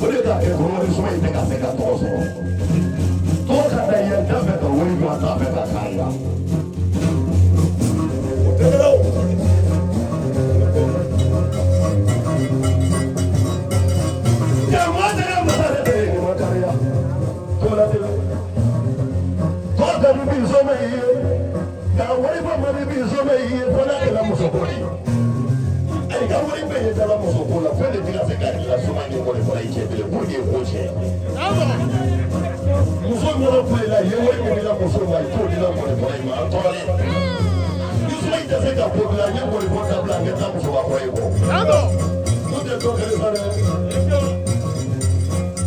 Speaker 1: O de k'a kɛ kɔrɔbali suma in tɛ ka se ka tɔgɔ sɔrɔ. Tɔgɔ ka da i ye i t'a fɛ ka wari bɔ a t'a fɛ ka k'a la. O tɛ dɛ o. Jama tɛ masa de tɛ nin ma kariya. Tola tɛ. Tɔgɔ ka di bi sɔmɛ i ye. Nka wari bɔ man di bi sɔmɛ i ye fo n'a kɛra muso ko de ye. Ayi ka wari bɛɛ ye dala muso ko la fɛn de tɛ ka se ka dilan suma ni wari fɔra i cɛ bilen k'o de ye ko tiɲɛ. Muso ɲɛna ko i la i ye wari min dila muso ma i t'o dila mɔni fɔra i ma an tɔɔrɔlen. Ni suma in tɛ se ka ko dilan n ye mɔni fɔ dabila n kɛ taa musoba kɔrɔ ye kɔ. N'o tɛ dɔ kelen sa dɛ.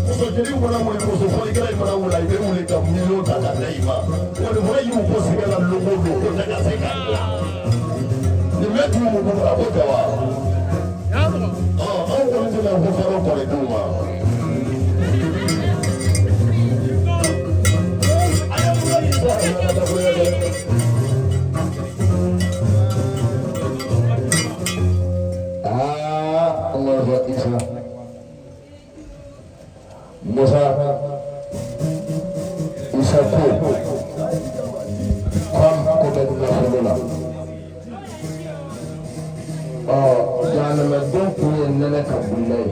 Speaker 1: Muso jeli mana wuli muso fɔlikɛla in mana wuli i bɛ wuli ka miliyɔn ta ka da i ma. Mɔni fɔra y'u bɔ sɛgɛ la lon o don ko tɛ ka se ka dilan. Nin bɛ du mun kɔnɔ a b'o kɛ wa? Anw kɔni tɛna ko fɛn kɔni d'u ma. A ye mura nin ta ka taa ko yɛrɛ.
Speaker 2: Aa Allahu Isa Musa Isa ko k'an ko bɛ nafolo la. Ɔ jahanamaden kun ye nɛnɛ ka bulila ye.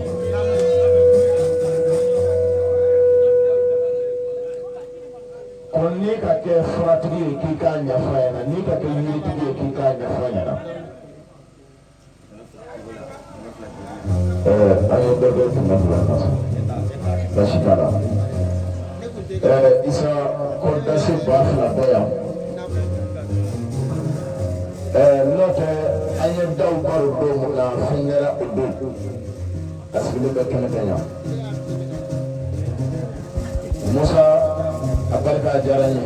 Speaker 2: Ko n'i ka kɛ furatigi ye k'i k'a ɲɛfɔ a ɲɛna n'i ka kɛ yiritigi ye k'i k'a ɲɛfɔ a ɲɛna. An ye dɔ kɛ 200 na baasi t'a la. Isa ko dasi 2000 bɔ yan. N'o tɛ an ye daw baro don min na fɛn kɛra o don a sigilen bɛ kɛnɛ kan yan. Musa a barika diyara n ye.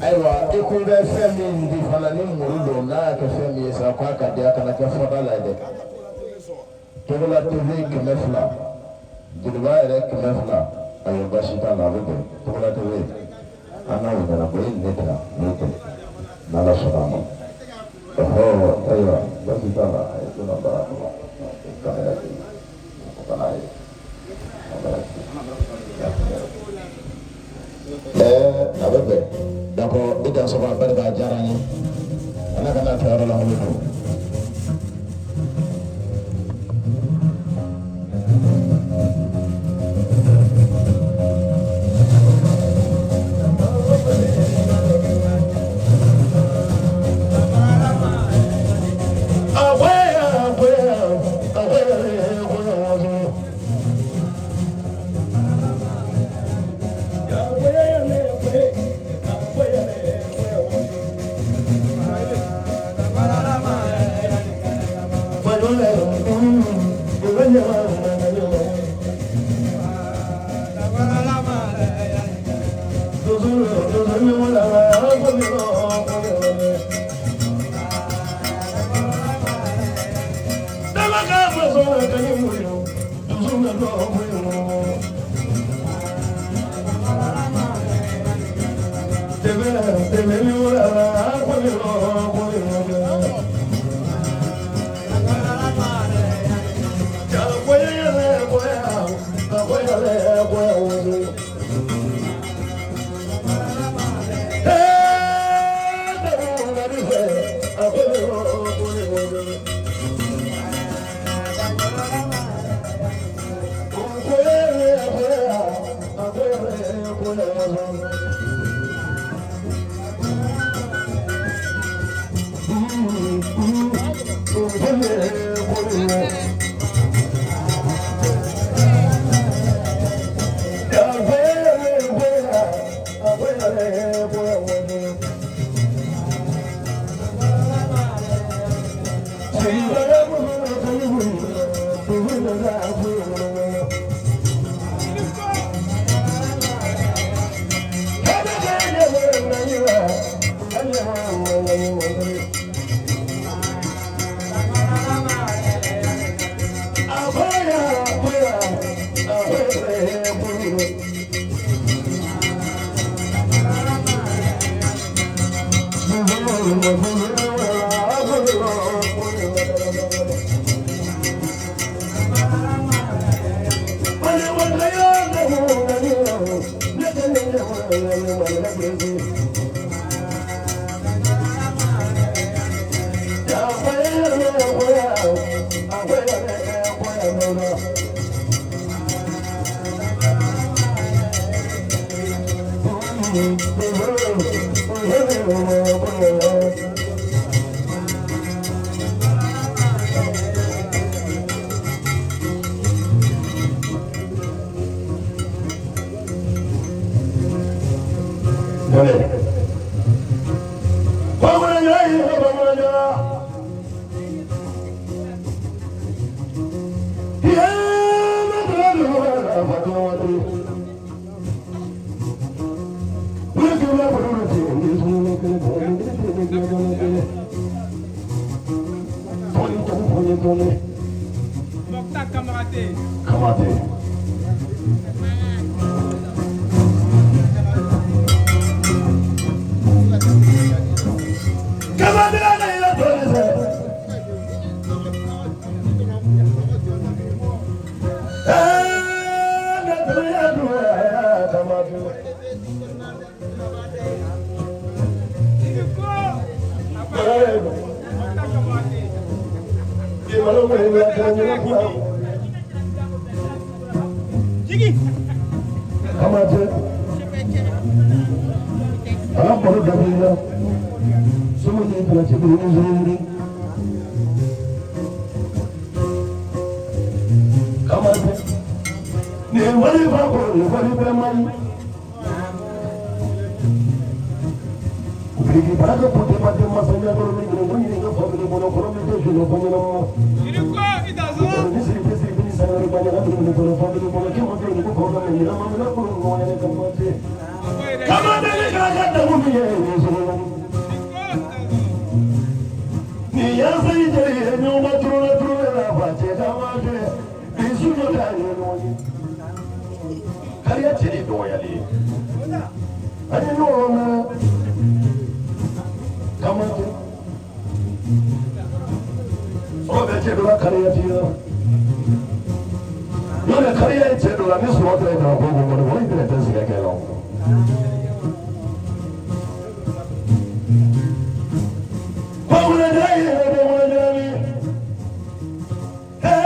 Speaker 2: Ayiwa i ko i bɛ fɛn min di fana ni muru don n'a y'a kɛ fɛn min ye sa k'a ka di a kana kɛ fɔda la ye dɛ. Togola TV 200 jeliba yɛrɛ 200 ayiwa baasi t'a la a bɛ bɛn Togola TV an n'a ɲɛnabɔ e ni ne tɛ yan n'o tɛ. N'Ala sɔnna a ma. Ɔhɔ, ayiwa, baasi t'a la, a ye donna baara kɔnɔ, kamera di, o kana ye. A bɛ bɛn. Donc i dansɔgɔ a barika a diyara n ye. Ala ka n'a kɛ yɔrɔ lankolon don.
Speaker 1: cɛ dɔ la kariya t'i la. N'o tɛ kariya ye cɛ dɔ la ni sɔrɔ tɛ jɔ ko ko kɔni wari tɛ tɛ sigi kɛ la. Bamanan ye bamanan ye. Ɛɛ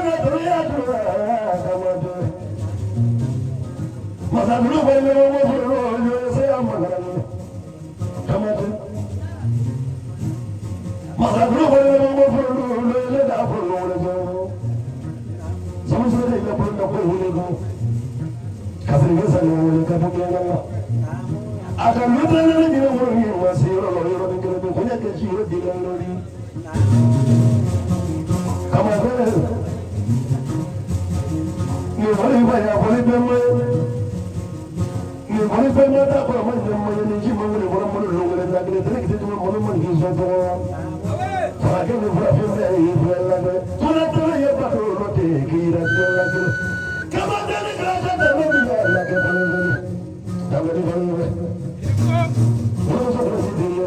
Speaker 1: ne tun y'a dun kama dun. Masakulu bɛ ɲɔgɔn bolo se a ma kama dun. Masakulu bɛ ɲɔgɔn bolo ne t'a fɔ wele jɔ. Samuso de ka bolo ko wele ko. Kasiri sani wele ka bɔ kɛ la. A ka luta ne ni wolo ni ma se yɔrɔ la yɔrɔ ni kelen bɛ ko ne kɛ ci yɔrɔ di la yɔrɔ ni. Kama bɛ ni wari ba ya wari bɛ ma ni wari bɛ ma ta kɔrɔ ma jɛ ma ni ji ma wuli kɔrɔ malo longɛrɛ la kelen tɛ kiti tuma malo man k'i sɔn tɔgɔ. Furakɛ ni farafin bɛɛ y'i filɛ la dɛ. Tuna tuna ye ba dɔw lɔ ten k'i yira diɲɛ la kelen. Kama tɛ ni kila ka tɛmɛ bi ya la kɛ fana fana. Dabali fana fana. Wolomuso fana si den ye.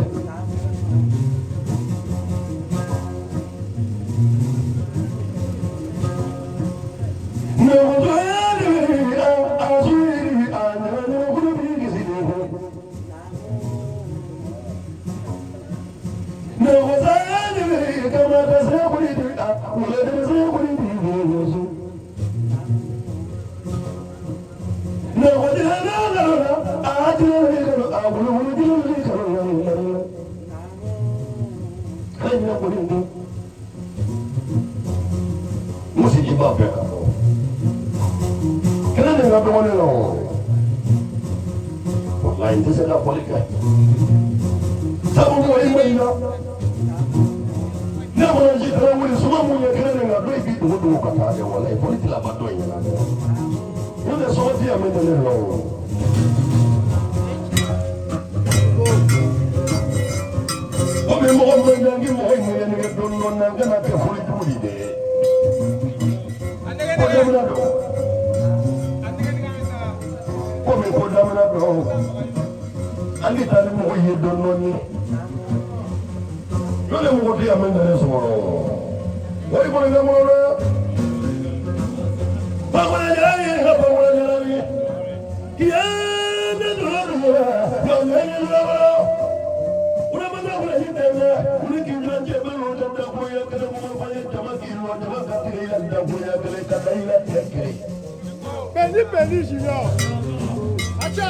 Speaker 1: Musiki b'a fɛ ka bɔ. Kɛlɛ de ka dɔgɔnin la o. Walayi n tɛ se ka fɔli kɛ. Sabu mɔgɔ i ma i la. Ne fana ji taara wuli suma mun ye kɛlɛ de kan dɔ in b'i dogo dogo ka taa dɛ walayi fɔli tɛ laban dɔ in ɲɛna dɛ. N'o tɛ sɔgɔ ti yan min tɛ ne la o. Komi mɔgɔ min man k'i mɔgɔ in ŋɛɲɛ nɛgɛ dɔɔni dɔɔni na n kana kɛ fɔli jugu de dɛ. Ko daminɛ don. Komi ko daminɛ don. An tɛ taa ni mɔgɔ ye dɔɔni dɔɔni. N'o tɛ mɔgɔ tɛ yan min tɛ ne sɔrɔ. Wari kɔni tɛ n bolo dɛ. Bamanan ye ka bamanan ye. Yee ne donna dugu la. Jɔn ye ne bolo.
Speaker 6: Beni Beni Junior. Acha.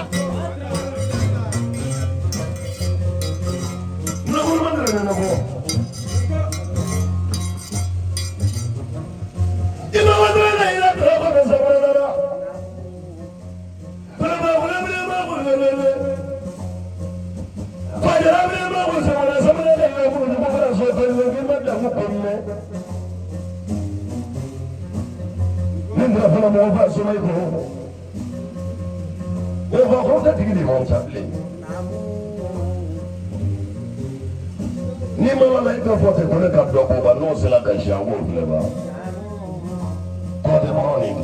Speaker 1: Ni ma la i ka fɔ ten ko ne ka dɔ bɔ ba n'o sera ka si an k'o filɛ ba kɔtɛ mɔgɔ nin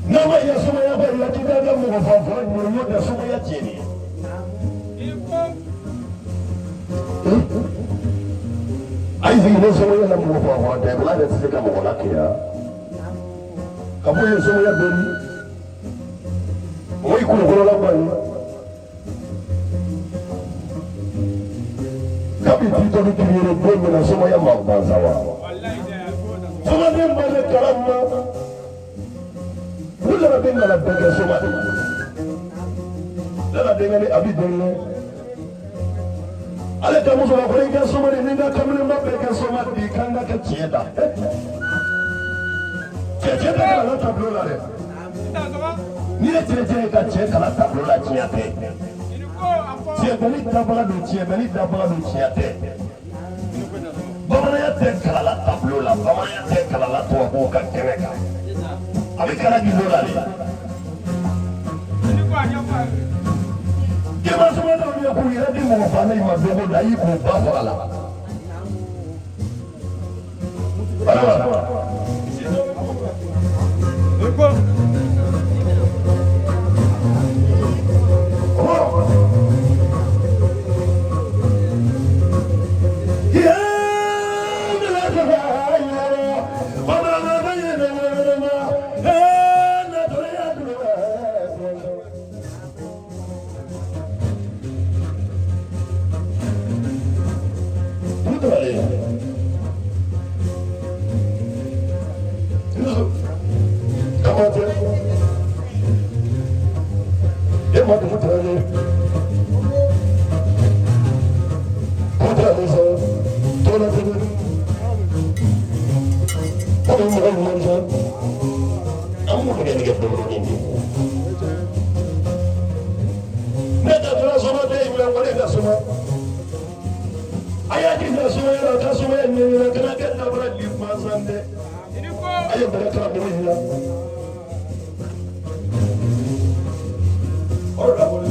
Speaker 1: n'a ma ɲɛ sumaya kɔ i la k'i ka kɛ mɔgɔ fan fɔlɔ ɲɛ n'o tɛ sumaya tiɲɛni ye. Ayi sigi ne sumaya la mɔgɔ fan fɔlɔ tɛ bila yɛrɛ tɛ se ka mɔgɔ lakiya ka bɔ yen sumaya dɔɔni mɔgɔ i kulukɔrɔla ba ye. Kabi titɔ ni kiriyere don min na sumaya ma ban sa wa. Somaden ma ne kalan na. U nana den kana bɛɛ kɛ soma de ye. Nana denkɛ ni a bi den ye. Ale ka muso la ko i ka soma de ni n ka kamalenba bɛɛ kɛ soma de ye k'an ka kɛ tiɲɛ da. Cɛ cɛ tɛ kalan tableau la dɛ. N'i ye cɛ cɛ ye ka cɛ kalan tableau la tiɲɛ tɛ. Tiɲɛbɛli dabaga don tiɲɛbɛli dabaga don tiɲɛ tɛ. Bamananya tɛ kalala tableau la bamananya tɛ kalala tubabuw ka kɛnɛ kan. A bɛ kala gindo la de. Jɛma sumalaw ye k'u yɛrɛ di mɔgɔ fa ne ma don o don a y'i k'u ba faga la. Ayiwa. Ma dugu tɛrɛ ko tɛrɛ sɔrɔ tɔɔrɔ tɛ ko bɛ mɔgɔ ɲuman sɔrɔ an b'u kɛ nɛgɛ dɔɔnin de. Ne ka tora soma den in mɛ wale ka soma. A y'a ji ka soma yɛrɛ ka soma yɛrɛ ɲɛɲini kana kɛ dabara bi mansan dɛ. A ye bɛrɛ karamɔgɔ in la. Ọ̀rọ̀ dàbọ̀ ni.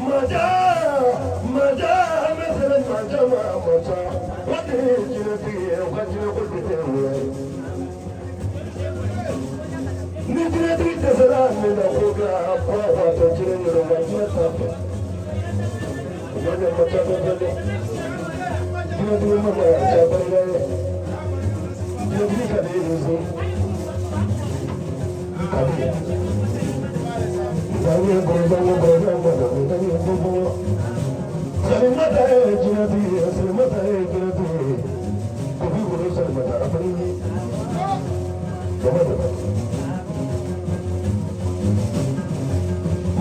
Speaker 1: Maja, maja, O de ye jinɛtigi ye, o ka jinɛko tɛ kɛ o ye. Ni jinɛtigi dɛsɛra min na ko ka bɔ a tɔ jinɛ yɔrɔ wa jinɛ t'a fɛ. O ma ɲɛ ma ca dɛ dɛ. Jinɛtigi ma na ca barika ye. Jinɛtigi ka di ye so. Ka di. Salimata ye jinɛtigi ye, Salimata ye jinɛtigi ye. Kofi wolo Salimata a fana ye.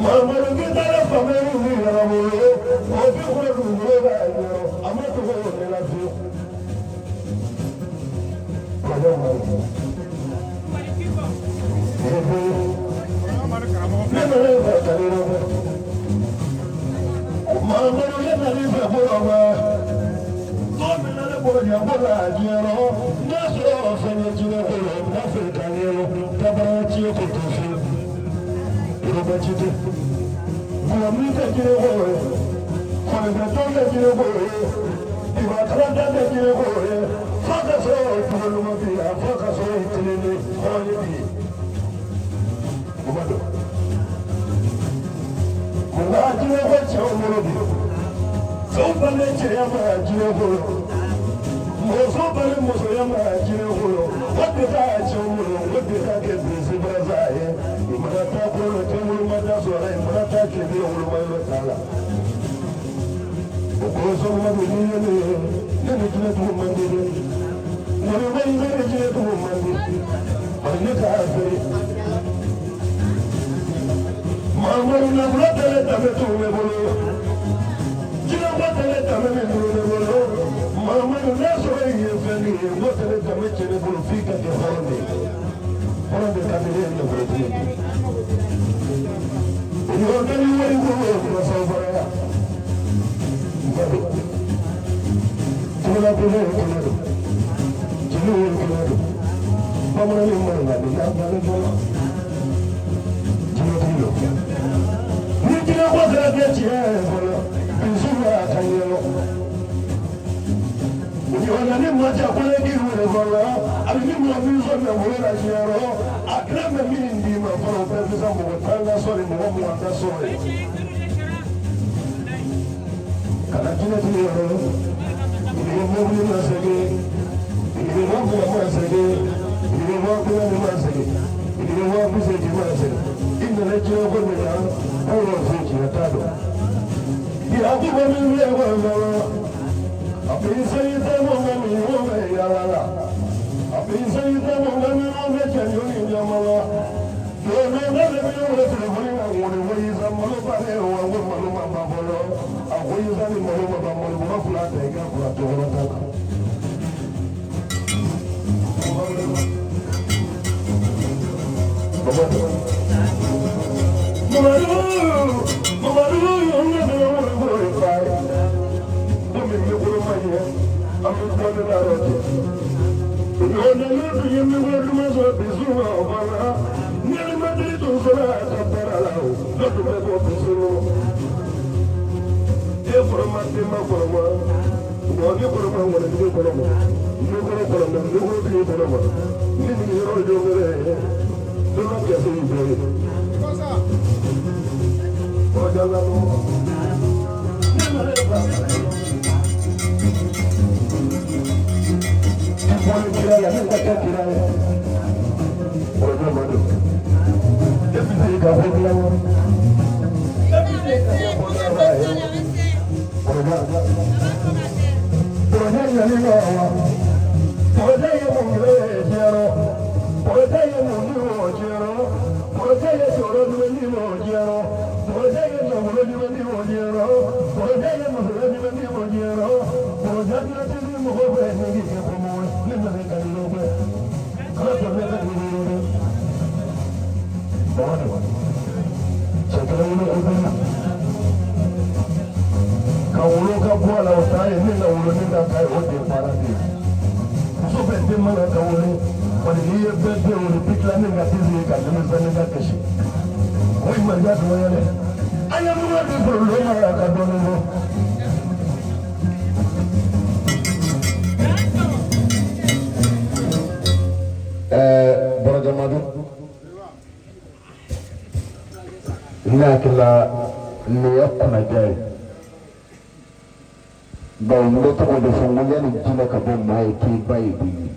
Speaker 1: Mamadu Kintala famille ni yɛrɛ bolo, kofi wolo dugukolo b'a yɔrɔ, a ma dogo ne la fiyewu. Ne nana e fɛ kari la dɛ. Mamadu ne nana i fɛ bolo ma. Don min na ne bolo ɲɛ ko la diɲɛ rɔ, n'a sɔrɔ fɛn ye jinɛ ko la, n b'a fɛ ka ɲɛ rɔ, dabara ci ko tɛ fiyewu. Yɔrɔba ci tɛ. Gulɔmin tɛ jinɛ ko ye, kɔlɔnfɛtɔn tɛ jinɛ ko ye, ibakalan tɛ jinɛ ko ye, f'a ka sɔrɔ cogo ɲuman b'i la, f'a ka sɔrɔ i tilennen hɔrɔn b'i ye. O ma dɔn. Nka jinɛ ko cɛw bolo bi, cɛw bange cɛya ma jinɛ bolo, muso bange musoya ma jinɛ bolo, o de ka cɛw bolo, o de ka kɛ bilisi barasa ye. I mana taa kolo cɛ woloma da sɔrɔ la, i mana taa tile bi woloma yɔrɔ t'a la. O kɔsɔn ma don ni ye ne ye, ne ni jinɛ dugu man di dɛ. Wari ma ne ni jinɛ dugu man di, bari ne k'a feere. Mamadu nafolo tɛlɛ danbe t'u ne bolo, jinɛko tɛlɛ danbe min t'u ne bolo. Mamadu n'a sɔrɔ i ye fɛn min ye, n'o tɛlɛ danbe cɛ ne bolo f'i ka kɛ hɔrɔn de ye. Hɔrɔn de ka di ne ye nafolotigi ye. Yɔrɔ ni wari ko masaw fara n tugula ko ne ye kelen don, jeliw ye kelen don, bamanan ni maninka de y'a bila ne bolo. Jinɛtigi don. Ni jinɛko sera kɛ tiɲɛ ye fɔlɔ, bilisi b'a ka ɲɛnɔ. Yɔrɔ ni maa cɛ ko ne k'i wele fɔlɔ, a bɛ ni mɔgɔ min sɔrɔ nafolo la diɲɛ rɔ, a kira bɛ min d'i ma fɔlɔ, o bɛɛ bɛ se mɔgɔ tan ka sɔrɔ mɔgɔ mugan ka sɔrɔ ye. Kana jinɛtigi yɔrɔ, i bɛ mobili ma segin, i bɛ wa mugan ma segin, i bɛ 20,000 ma segin, i bɛ 80,000 ma segin. I nana jinɛ ko min na, anw y'o fɔ tiɲɛ t'a dɔn. Yakuba min bɛ kɔnɔ, a bɛ sayi tɛ mɔgɔ min o bɛ yaala la, a bɛ sayi tɛ mɔgɔ min o bɛ cɛɲɔ ni ɲama la. Dɔnni bɛ min o bɛ telefɔni na wuli ko yisa malo ba bɛ wa ko malo ma ban fɔlɔ, a ko yisa ni malo ma ban malo ma fila ta i ka fila tɔgɔ ta kan. Mamadu, Mamadu, ne bɛ wuli ko de fa ye. Komi n bɛ kolo ma ɲɛ, an bɛ bɔ ne la yɔrɔ cɛ. Yɔrɔ ne tun ye min ko duman sɔrɔ bisu ma o fana, ni ne ma deli tun sɔrɔ a ka baara la o, ne tun bɛ bɔ bisu ma. E kɔrɔma den ma kɔrɔma, ŋɔni kɔrɔma ŋɔnitigi kɔrɔma, ne kɔrɔ kɔrɔma ne kɔrɔ tigi kɔrɔma, ni nin yɔrɔ jɔ wɛrɛ ye, ne ma gɛsɛ in bɛɛ ye. Ọjà lánàá, ne ma ne ba. Wọ́n kira la ne ka kɛ kira ye. Ọjọ́ ma don. E bɛ se ka ko dilan wa? E bɛ se ka ko dilan wa? Ọjọ́ ọjọ́ yẹn lọ wa. Ọjọ́ yẹn mọ̀ ní diɲɛ rɔ. Ọjọ́ yẹn mọ̀ ní wọ̀ diɲɛ rɔ. Ọjọ́ yẹn sọ̀rọ̀ jumɛn ní wọ̀ diɲɛ rɔ. Ọjọ́ yẹn nafolo jumɛn ní wọ̀ diɲɛ rɔ. Ọjọ́ yẹn musoya jumɛn ní wọ̀ diɲɛ rɔ. Ọjọ́ jumɛn ní mɔgɔ bɛ ne k'i kɛ kɔmɔ ye. Ne ma se ka nin lɔ bɛ. Kana tɔ ne ka nin lɔ dɛ. Bamanan cɛ kelen wolo ko bɛ na. Ka wolo ka bɔ a la o t'a ye, ne na wolo ne na k'a ye o de ye baara de ye. Muso bɛɛ den mana ka wolo, bari n'i ye bɛɛ den wolo i bɛ tila ne ka tisi ye ka denmisɛn ne ka kasi. O ye maliya dɔ ye dɛ. An ye mun di sɔrɔ lɔ ma ka dɔɔnin bɔ.
Speaker 2: Ne hakili la nin ye kunnadiya ye, bawo n bɛ tɔgɔ de fɔ n ko yanni jinɛ ka bɔ maa ye k'i ba ye bi ye.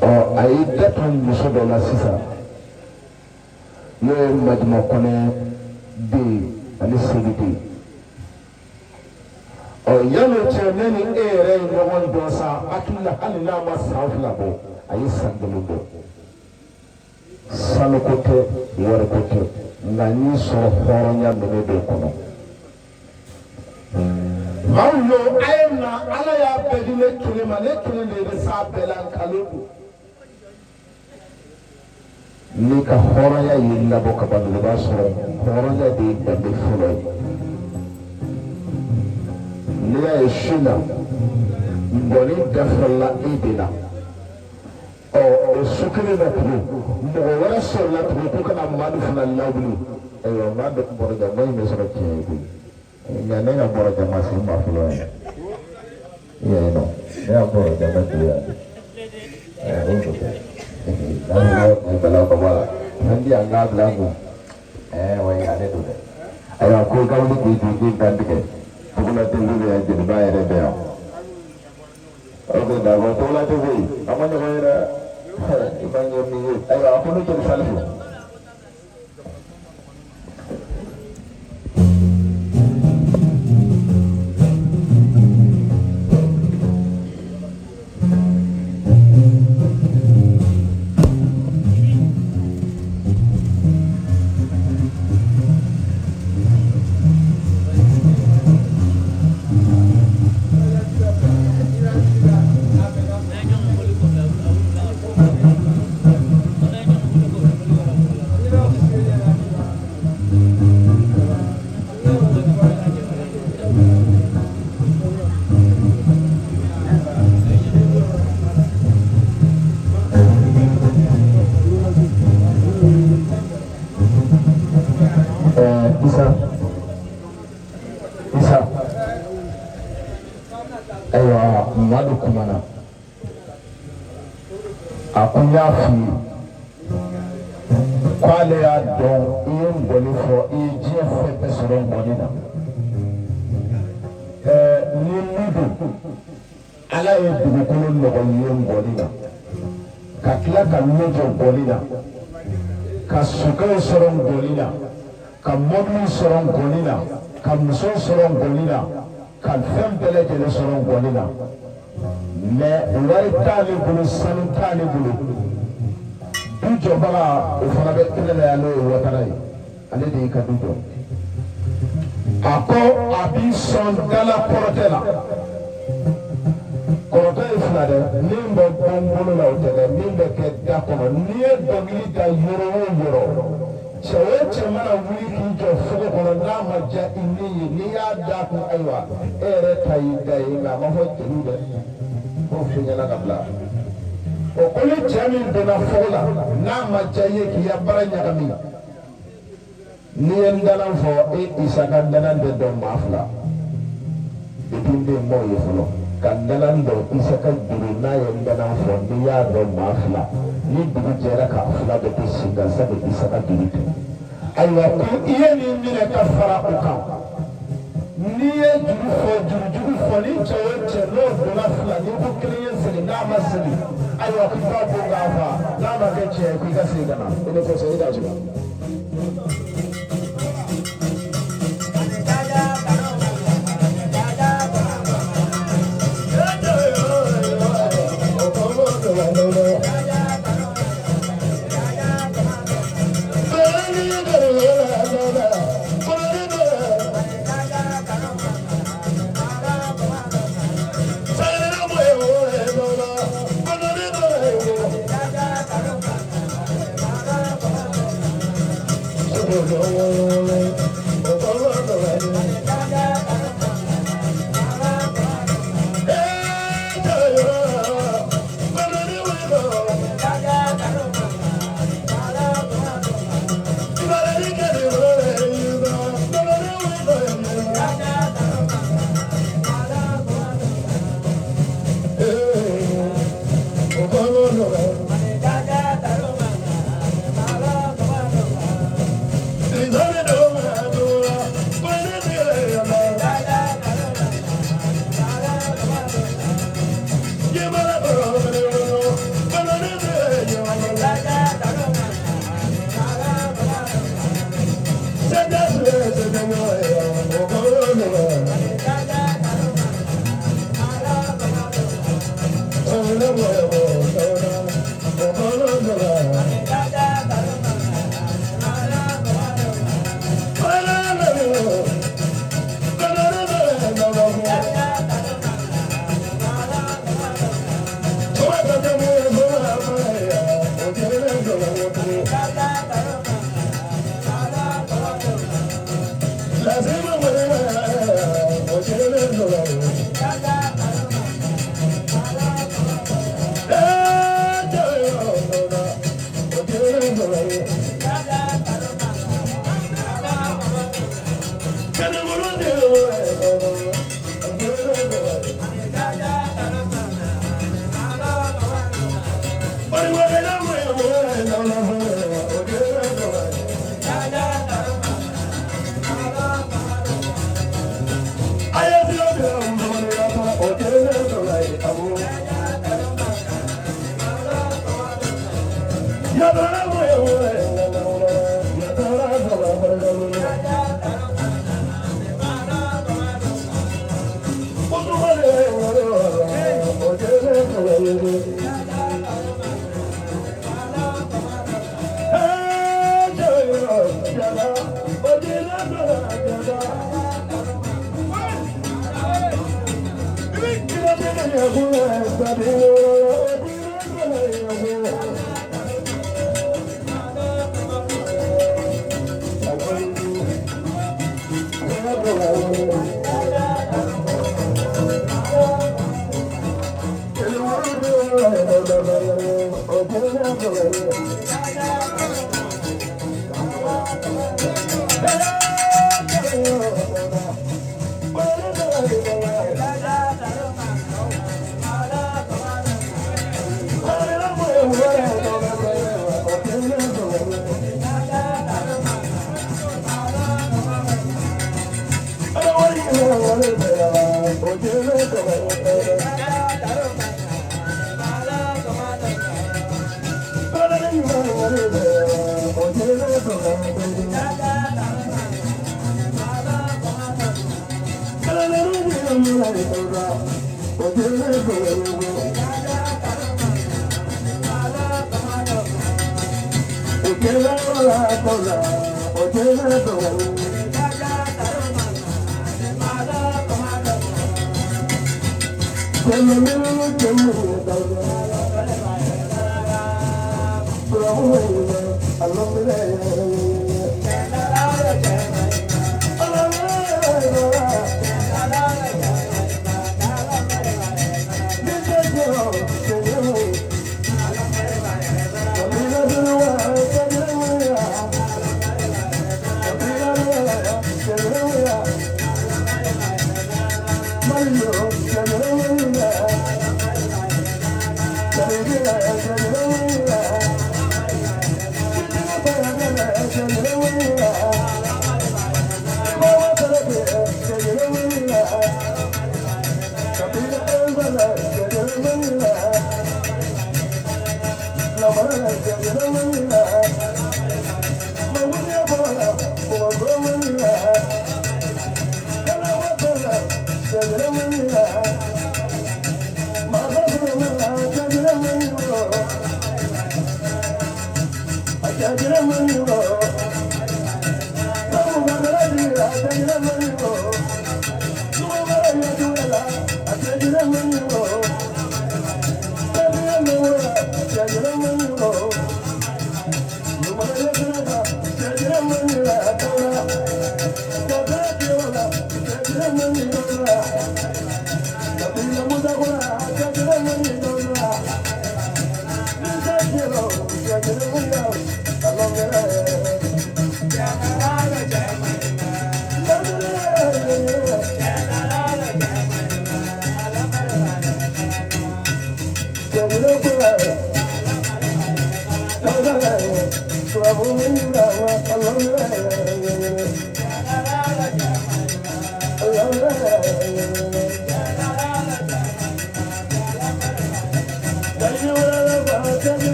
Speaker 2: Ɔ, a y'i da to muso dɔ la sisan, n'o ye Majuma Kɔnɛ den ye ani Sedu den. Ɔ, yan'o cɛ, ne ni e yɛrɛ ye ɲɔgɔn dɔn sa, hakili la hali n'a ma san 2 bɔ, a ye san 1 bɔ. Sanuko tɛ, wariko tɛ, nka n y'i sɔrɔ hɔrɔnya minɛ dɔ kɔnɔ. Maaw yo, a ye na, Ala y'a bɛɛ di ne kelen ma, ne kelen de bɛ s'a bɛɛ la, nkalon don. N'i ka hɔrɔnya y'i labɔ ka ban, i b'a sɔrɔ hɔrɔnya de ye danbe fɔlɔ ye. N'i y'a ye su na ngɔni dafala e de la, ɔ, o su kelen na tugun, mɔgɔ wɛrɛ sɔrɔla tugun ko kana Madu fana lawuli. Ayiwa, n b'a dɔn bɔrɔjama in bɛ sɔrɔ tiɲɛ ye koyi, nka ne ka bɔrɔjama se ma fɔlɔ yɛrɛ. I y'a ye nɔ, ne ka bɔrɔjama jɔ yan de. Ɛ, o don dɛ, n'an ko bala ka bɔ a la, fɛn di yan k'a bila n kun. Ɛɛ wayi, ale don dɛ. Ayiwa, ko i ka wuli k'i jɔ k'i dantigɛ. Togola TV bɛ yan, jeliba yɛrɛ bɛ yan. Ok, d'accord, Togola TV, an ma ɲɔgɔn ye dɛ, i ma ɲɛ min ye. Ayiwa, a ko ne jeli Salifu. Isa, Isa, ayiwa, Madu kumana, a ko n y'a f'i ye k'ale y'a dɔn i ye ngɔni fɔ, i ye diɲɛ fɛn bɛɛ sɔrɔ ngɔni na. Ɛɛ, ni min don, Ala ye dugukolo nɔgɔ i ye ngɔni na, ka tila ka nun jɔ ngɔni na, ka sokɛw sɔrɔ ngɔni na, ka mɔbiliw sɔrɔ ngɔni na, ka musow sɔrɔ ngɔni na, ka fɛn bɛɛ lajɛlen sɔrɔ ngɔni na. Mais wari t'ale bolo, sanu t'ale bolo. Du jɔbaga, o fana bɛ kɛnɛ la yan, n'o ye Watara ye, ale de y'i ka du jɔ. A ko a b'i sɔn dala kɔrɔtɛ la. Kɔrɔtɛ ye fila dɛ, min bɛ bɔ n bolo la, o tɛ dɛ, min bɛ kɛ da kɔnɔ. N'i ye dɔnkili da yɔrɔ o yɔrɔ, cɛ o cɛ mana wuli k'i jɔ fogo kɔnɔ, n'a ma diya i ni ye, n'i y'a da kun, ayiwa, e yɛrɛ ta y'i da ye, nka a ma fɔ jeliw dɛ, k'o f'i ɲɛna ka bila. O ko ni cɛ min donna fogo la, n'a ma diya i ye k'i ya baara ɲagami, n'i ye n dalan fɔ, e Isa ka n dalan tɛ dɔn maa fila. Depuis n bɛ yen, n m'o ye fɔlɔ ka n dalan dɔn. Isa ka juru, n'a ye n dalan fɔ, n'i y'a dɔn maa fila, ni dugu jɛra k'a fila bɛɛ to sen kan, sabu Isa ka juru tɛ. Ayiwa, ko i ye nin minɛ ka fara o kan, n'i ye juru fɔ, jurujugu fɔ, ni cɛ o cɛ n'o donna fila, n'i ko kelen ye segin, n'a ma segin, ayiwa, k'i b'a bon k'a fa. N'a ma kɛ tiɲɛ ye, k'i ka segin ka na. I ni kɔsɔn i k'a sɔrɔ.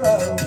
Speaker 1: Hey,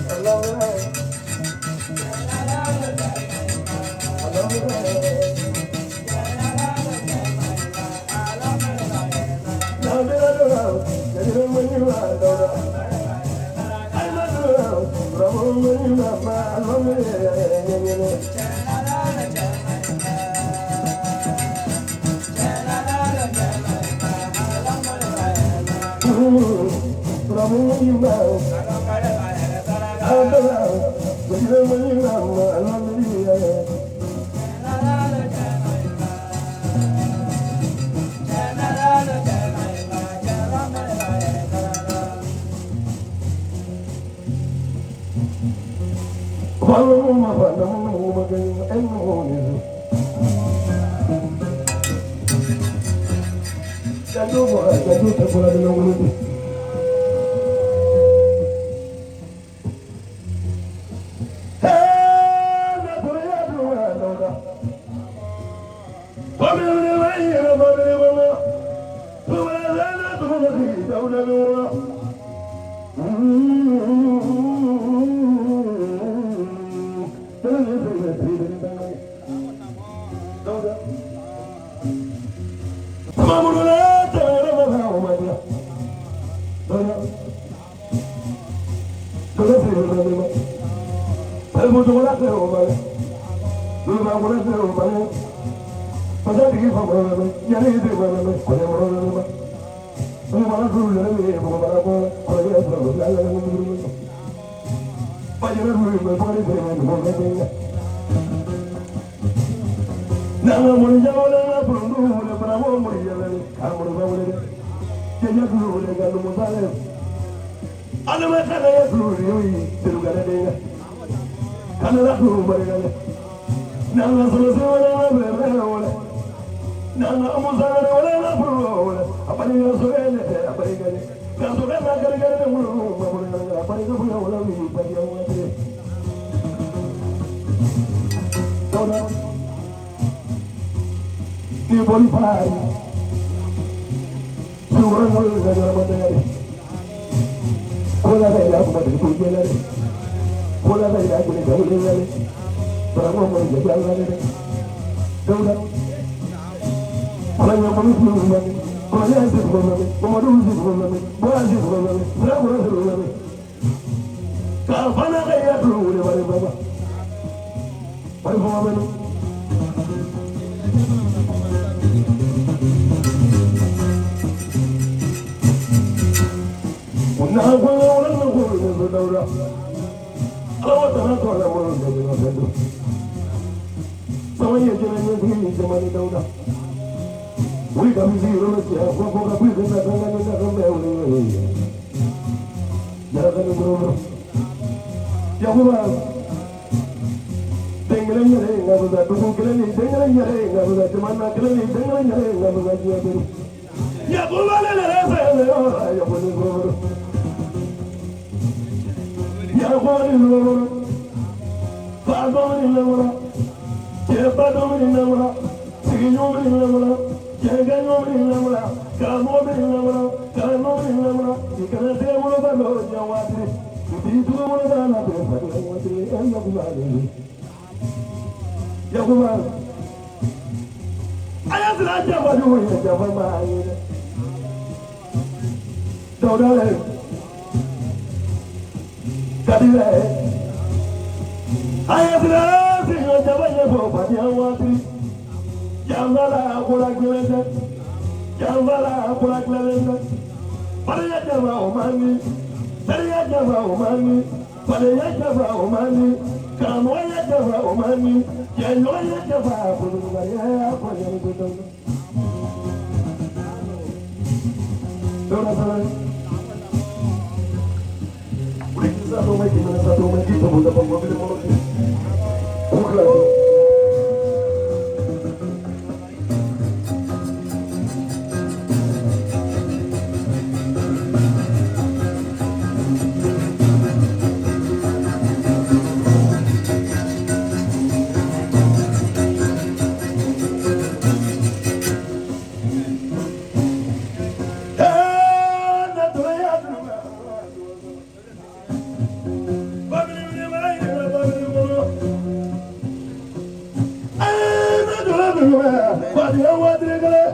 Speaker 1: Fadiya waatiri kelen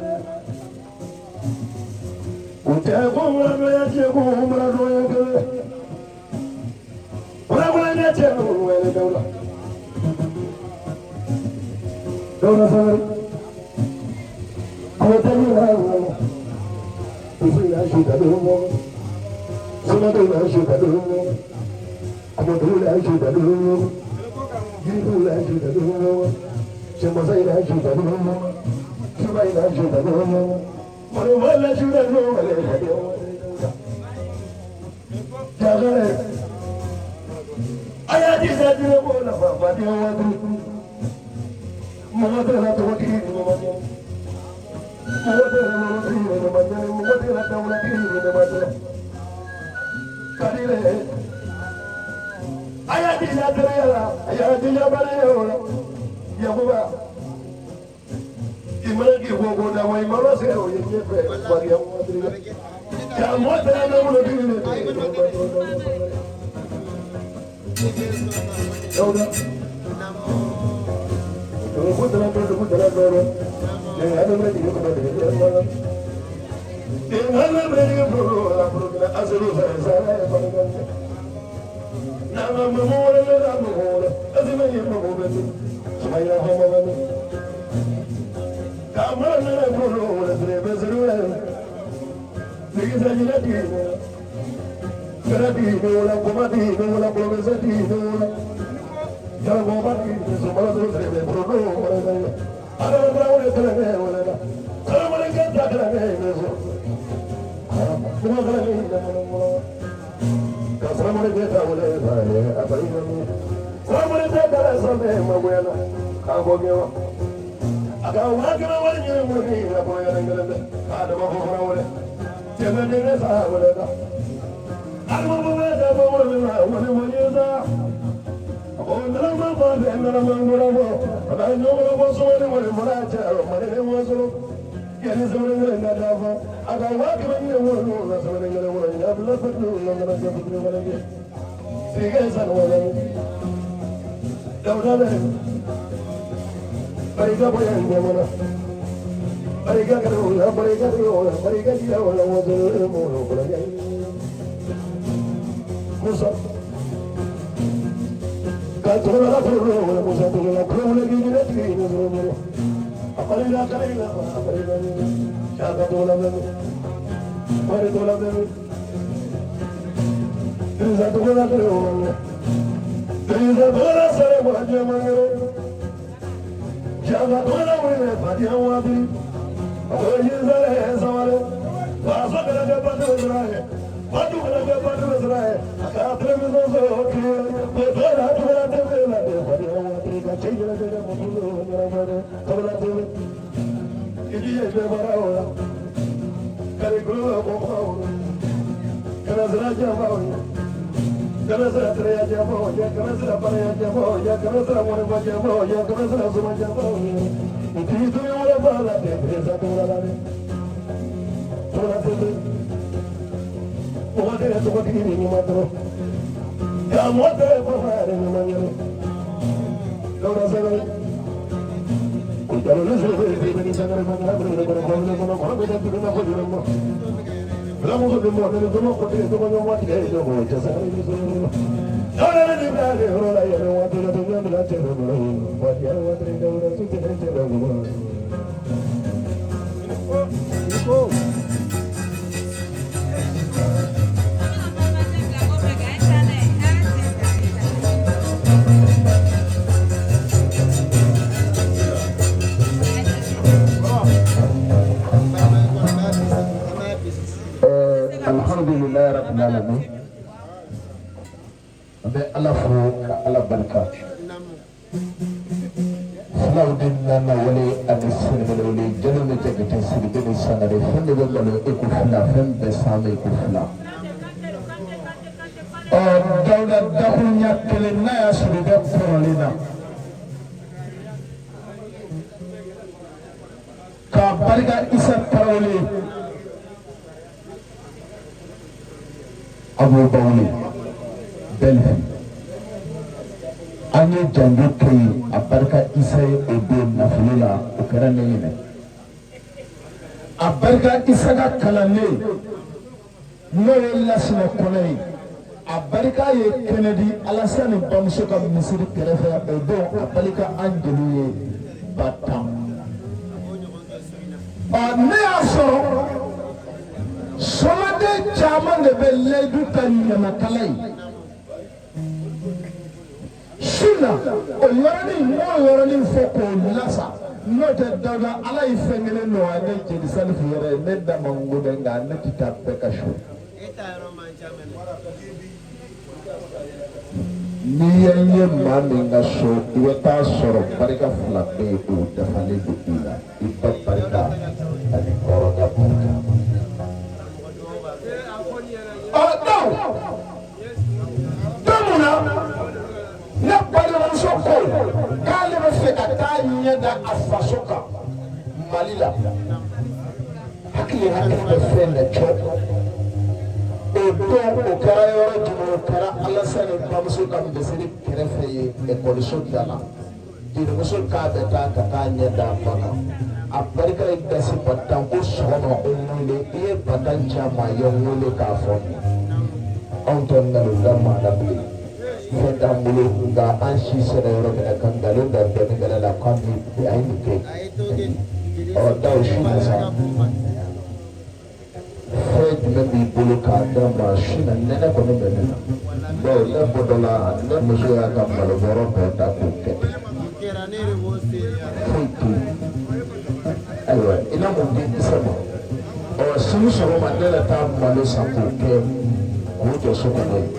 Speaker 1: o tɛ ko mura cɛ ko mura dɔ ye kelen kura ɲɛ cɛ ko wɛrɛ dawula dawula sabali a bɛ taa ni la muso y'a su ka don mɔ somadenw y'a su ka don mɔ kɔmɔdenw y'a su ka don mɔ yiridenw y'a su ka don mɔ cɛmansa y'a su ka don mɔ suba y'a su ka don mɔ mɔlɔmɔ la su ka don mɔ jagare a y'a di sa diinɛ ko la faden waati mɔgɔ tɛ la tɔgɔtigi ni ɲuman cɛ mɔgɔ tɛ la mɔgɔtigi ni ɲuman cɛ mɔgɔ tɛ la dawulatigi ni ɲuman cɛ kadire a y'a di sa teriya la a y'a di sa baliya la Yakuba i mana k'i ko ko da wa i mana se o ye ɲɛfɛ fadenya waati ka mɔgɔ tɛ la nafolotigi ni Dawuda dugu dala dɔ dugu dala dɔ ne adama jigi kɔnɔ de bɛ mana ne adama jigi bolo la bolo la asuru sa sa fana kan na ma mo wala la mo wala asima ye mo bɛ sumaya ho mo bɛ ka ma na bolo wala sere bɛ sere wala jigi sa jina di kara di wala kuma di wala ko bɛ sa di wala Jalo ba ki sumala do sere bɛ bolo wala ala wala wala sere wala sala wala ka ta kala ne so kuma kala ne na wala ka sala wala ke ta wala ba abari ne sala wala ta kala so me ma wala ka bo ge wa aga wa kana wala ni mo ni la bo ya ngale ka da ma ko wala te me ne sa wala da alma bo da bo wala wala wala sa Musa Katola la musa tola kule gine tini zoro aparila karila aparila shaka tola me pare tola me Trisa tola tola Trisa tola sare waje mangere shaka tola wele fatia wadi oye sare sawale waso kala ke patu zrae patu kala ke patu zrae akatre me zo ki tola tola
Speaker 2: Alhamdulillah rabbil alamin. An bɛ Ala fo ka Ala barika. Fulaw de nana wale ani sɛnɛgalɛwale jalo ni jakite sidibe ni sangare fɛn de bɛ malo e ko fila fɛn bɛɛ san bɛ e ko fila. Ɔ Dawuda dakuruɲa kelen n'a y'a sɔrɔ i bɛ kɔrɔlen na. K'a barika Isa Tarawele. Abu Bawuli Belfi an ye janjo kɛ yen a barika Isa ye o don nafolo la o kɛra ne ɲinɛ A barika Isa ka kalanden n'o ye Lasinɛ Kɔnɛ ye, a barika ye kɛnɛ di Alasani bamuso ka misiri kɛrɛfɛ o don, a barika an jeliw ye 10 000. Ɔ, ne y'a sɔrɔ somaden caman de bɛ layidu ta ɲamakala ye su na. O yɔrɔnin, n b'o yɔrɔnin fɔ k'o lasa, n'o tɛ Dawuda, Ala ye fɛn kelen nɔgɔya ne jeli Salifu yɛrɛ ye, ne da man go dɛ, nka ne tɛ taa bɛɛ ka so. N'i ye n ye maa min ka so, i bɛ taa sɔrɔ barika fila bɛ yen, o dafalen don i la: i ba barika ani hɔrɔnya barika. Ɔ, donc don mun na ne balimamuso ko k'ale bɛ fɛ ka taa ɲɛ da a faso kan Mali la, hakili bɛ fɛn na cɔ. O don, o kɛra yɔrɔ jumɛn? O kɛra Alasani bamuso ka misiri kɛrɛfɛ ye, ekɔliso da la. Jelimuso k'a bɛ taa ka taa ɲɛ da a ba kan. A barika ye dasi 10 000 ko sɔgɔma o n wele, i ye 10 000 ci a ma, a ye n wele k'a fɔ n ye. Anw tɛ nkalon da maa la bilen, fɛn t'an bolo, nka an si sera yɔrɔ min na ka nkalon da dɔnnikɛla la k'an bi a ye nin kɛ. Ɔ, daw su na sa, fɛn jumɛn b'i bolo k'a d'a ma su na? Nɛnɛ kɔni bɛ ne na, bawo ne bɔtɔ la, ne muso y'a ka malobɔrɔ bɛɛ ta k'o kɛ ten, foyi tɛ yen. Ayiwa, i na mun di Isa ma? Ɔ, sini sɔgɔma ne na taa malo san k'o kɛ k'o jɔ so kɔnɔ yen,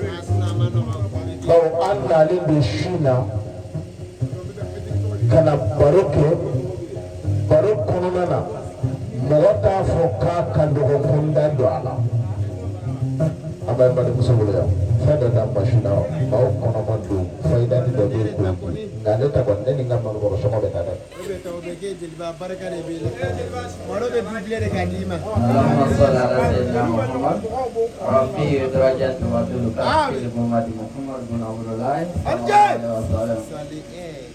Speaker 2: bawo an nalen don su na ka na baro kɛ. Baro kɔnɔna na, mɔgɔ t'a fɔ k'a ka dɔgɔ ko n da don a la. An bɛ balimamuso bolo yan, fɛn dɔ d'an ma su na, maaw kɔnɔma don, fayidani dɔ bɛ yen k'o di, nka ne ta kɔni, ne ni n ka malobɔrɔ sɔngɔ bɛ taa dɛ.
Speaker 5: Jeliba, barika de b'i la, malo bɛ doublé de k'a d'i ma.
Speaker 8: اللهم صل على سيدنا محمد رفيع درجات وطول كافي محمد محمد بن عبد الله صلى الله عليه وسلم.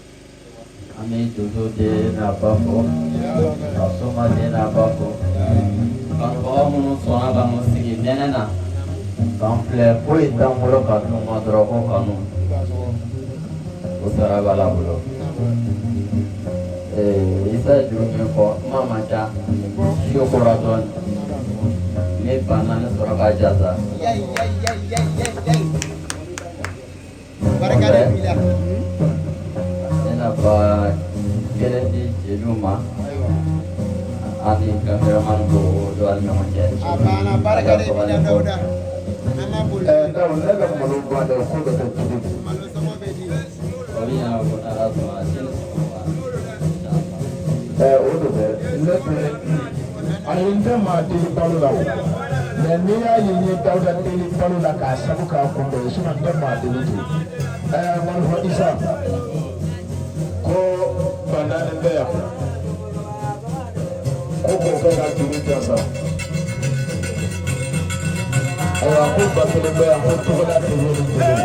Speaker 8: An bɛ donso den n'a ba fo, ka soma den n'a ba fo, kanubaga minnu sɔnna ka n'u sigi nɛnɛ na k'an filɛ, foyi t'an bolo ka d'u ma dɔrɔn ko kanu, o sara b'Ala bolo. Isa ye juru min fɔ, kuma man ca, si kora dɔɔni, ne 4000 sɔrɔ k'a jasa.
Speaker 5: Yayi yayi yayi yayi yayi yayi, barika de b'i la.
Speaker 8: Ne na 1000 di jeliw ma ani cameraman ko don ali ɲɔgɔn cɛ.
Speaker 5: A banna, barika de b'i la Dawuda, an ka boli.
Speaker 2: Ɛ, daw, ne ka malo bannen, ko bɛ kɛ cogo di?
Speaker 5: Malo sɔngɔ bɛ di.
Speaker 8: O bɛ ɲɛnabɔ n'Ala sɔnna sini sɔgɔma, inchallah.
Speaker 2: Ɛ, o don dɛ, ne tɛ, ayi, n tɛ maa deli balo la o, mɛ n'i y'a ye n ye Dawuda deli balo la k'a sabu k'a kunbɛn, sinon n tɛ maa deli ten. Ɛ, ŋɔnifɔ Isa ko 4000 bɛ yan, ko k'o kɛ ka juru jasa. Ayiwa, ko 1000 bɛ yan, ko togoda tɛ wele jeli.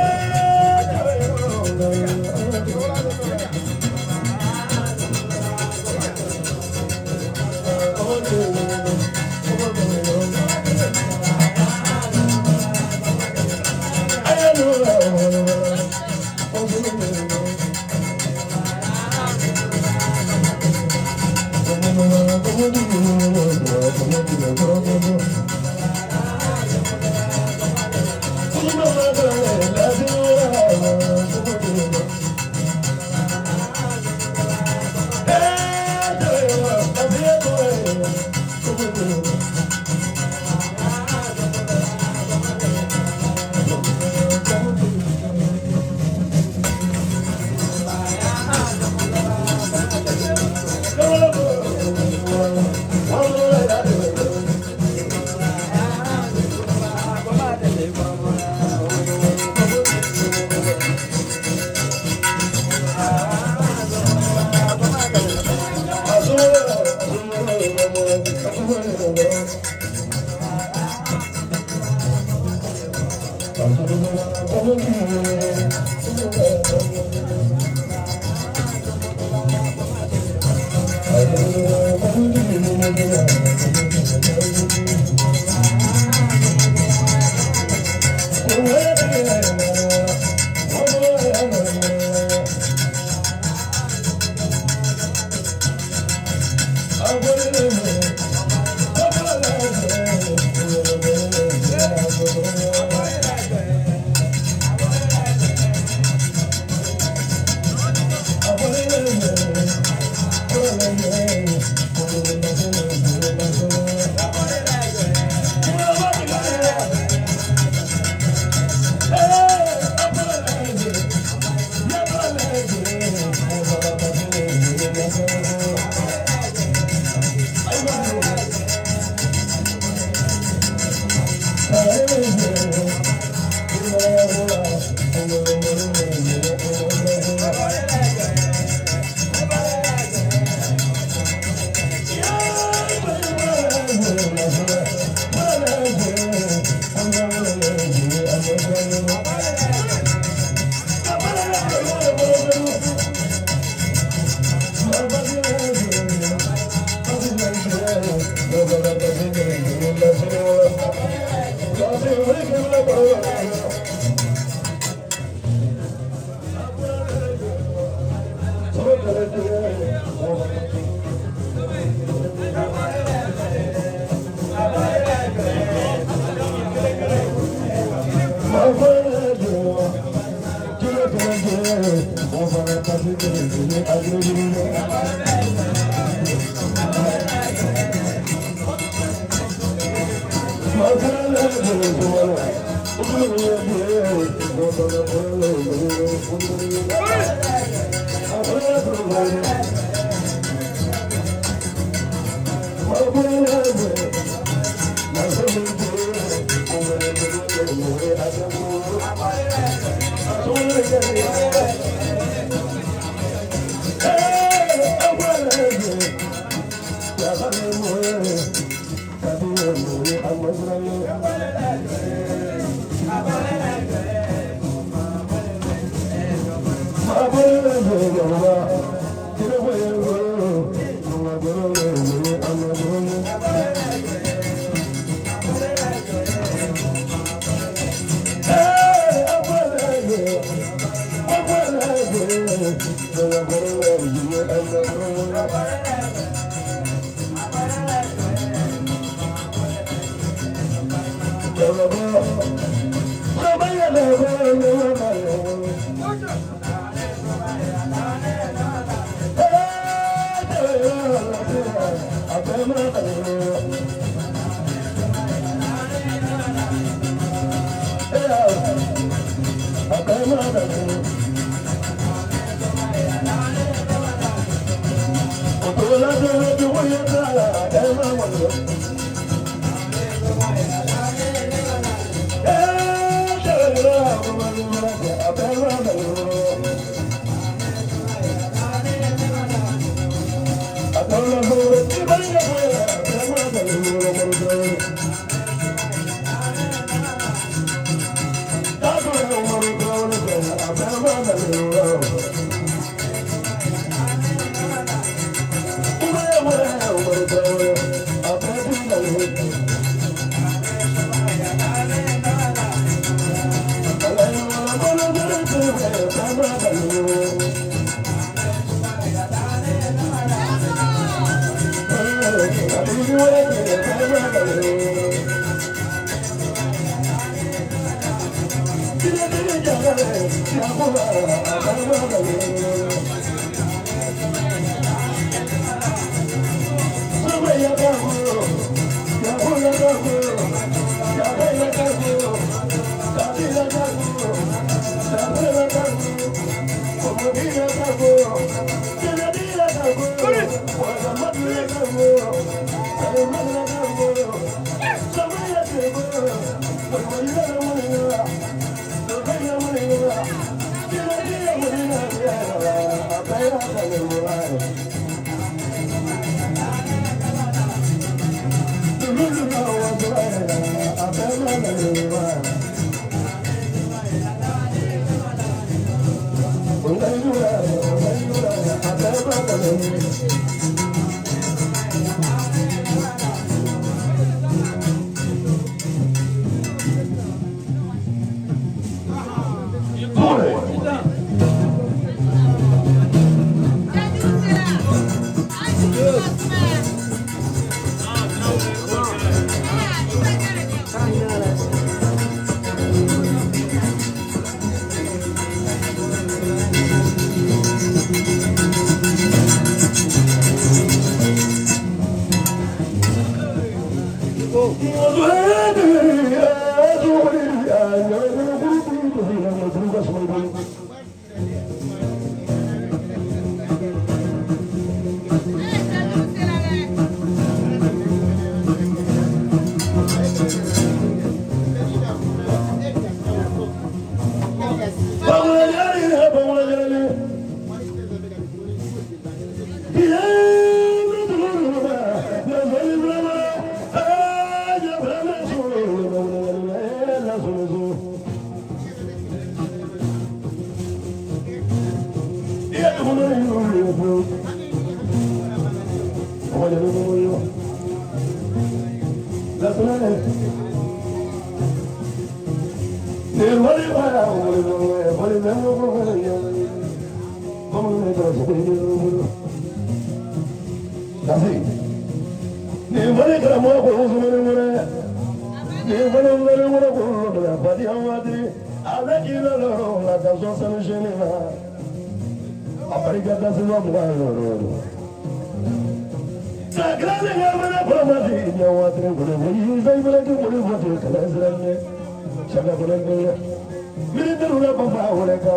Speaker 1: Militaire la bamba wala ka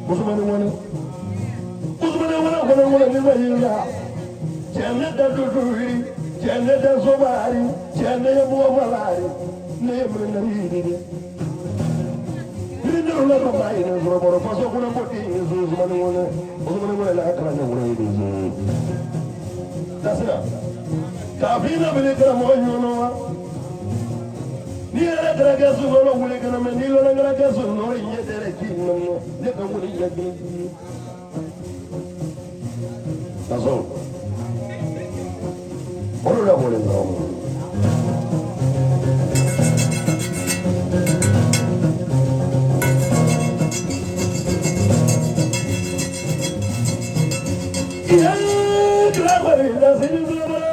Speaker 1: Ousmane wala Ousmane wala wala wala ni mayila Jenne da duduri jenne da zobari jenne ya muwalari ne mrenari ni militaire la bamba ina zoboro faso kuna boti Ousmane wala Ousmane wala la akra ne wala ni Tasira Kafina militaire mo yono ni yɛrɛ kɛra kɛ sufɛ wuli kana mɛ n'i lɔnna kɛra kɛ sufɛ o ɲɛ tɛrɛ k'i nɔ ne ka wuli ya gɛlɛn kaso olu la wuli dɔrɔn. Iye kila kɔni laseli dɔrɔn.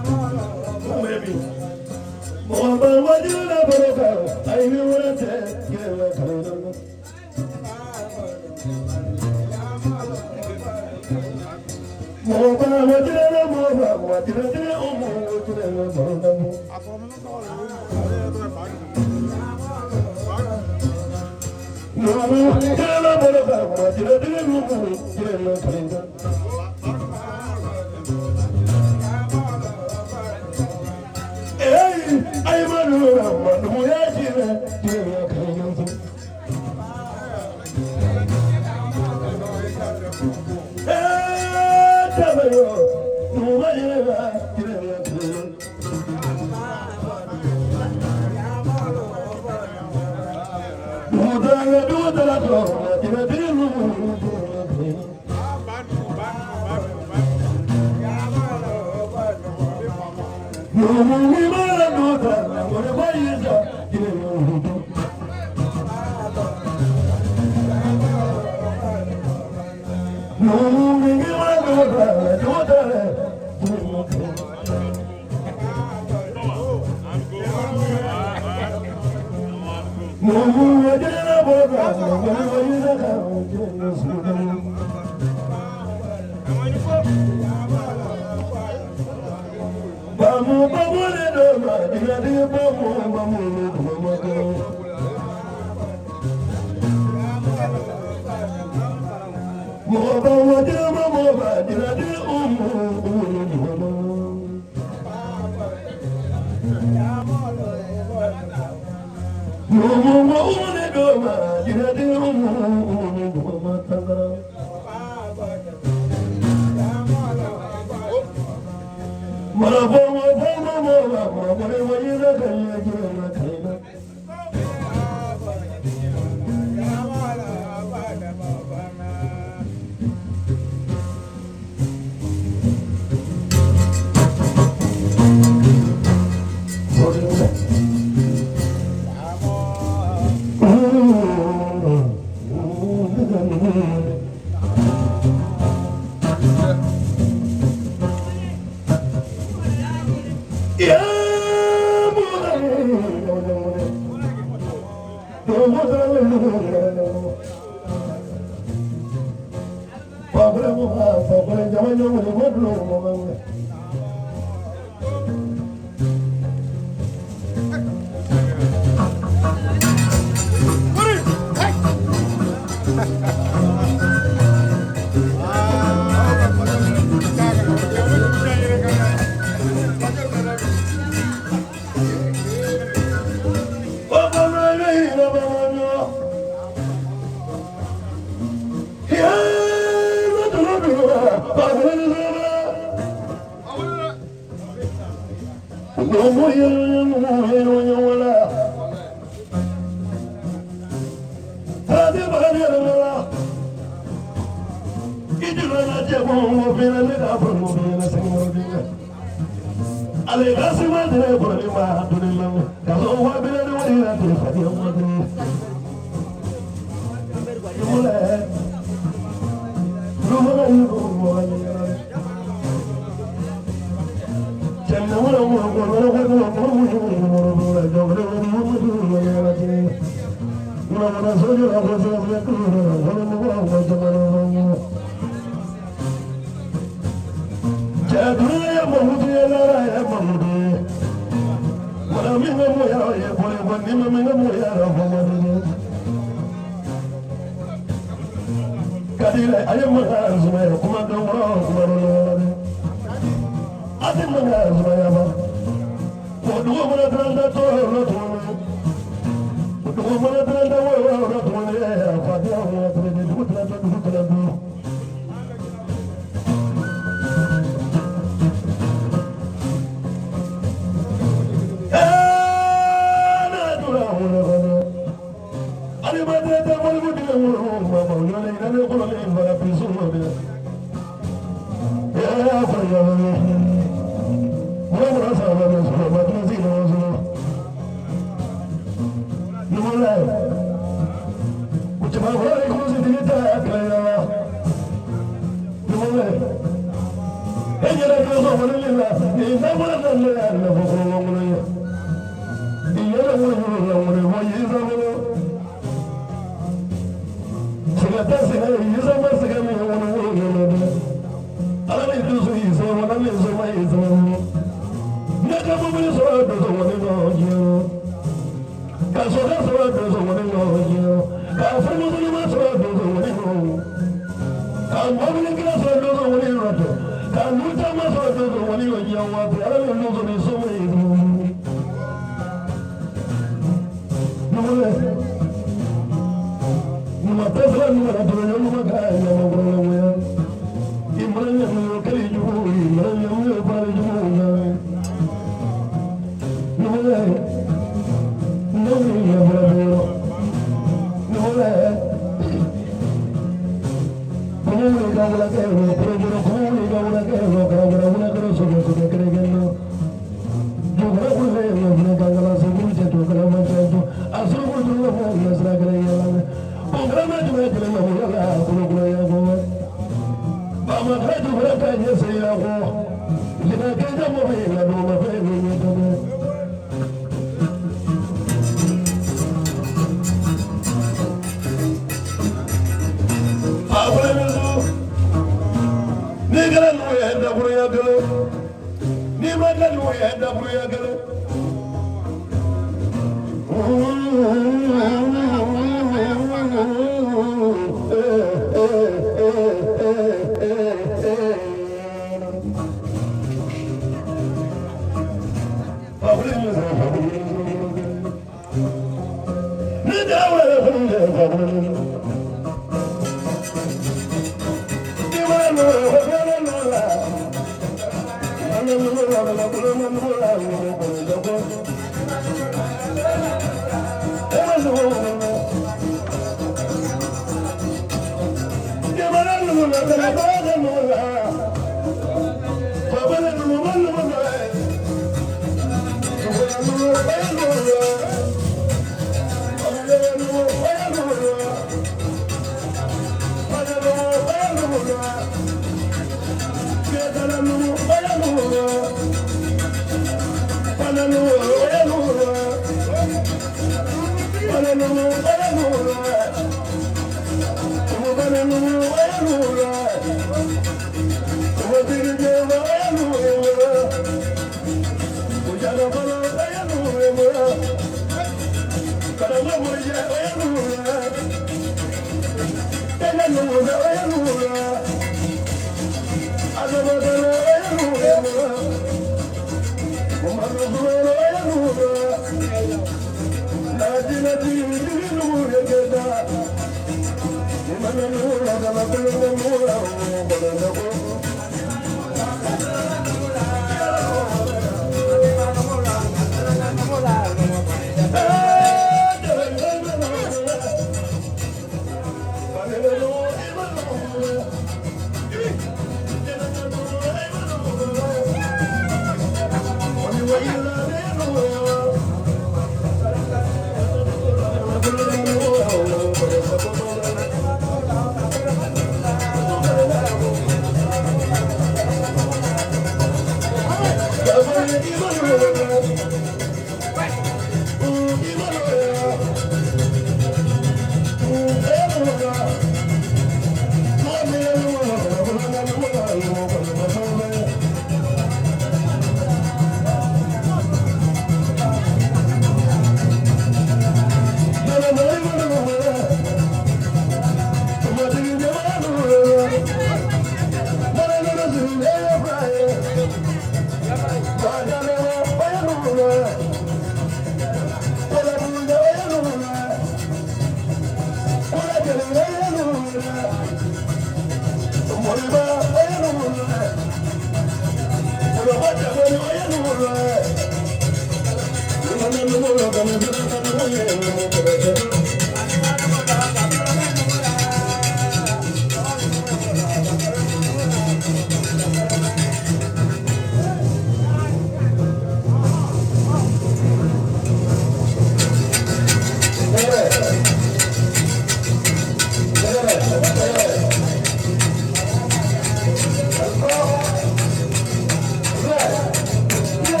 Speaker 1: Yeah.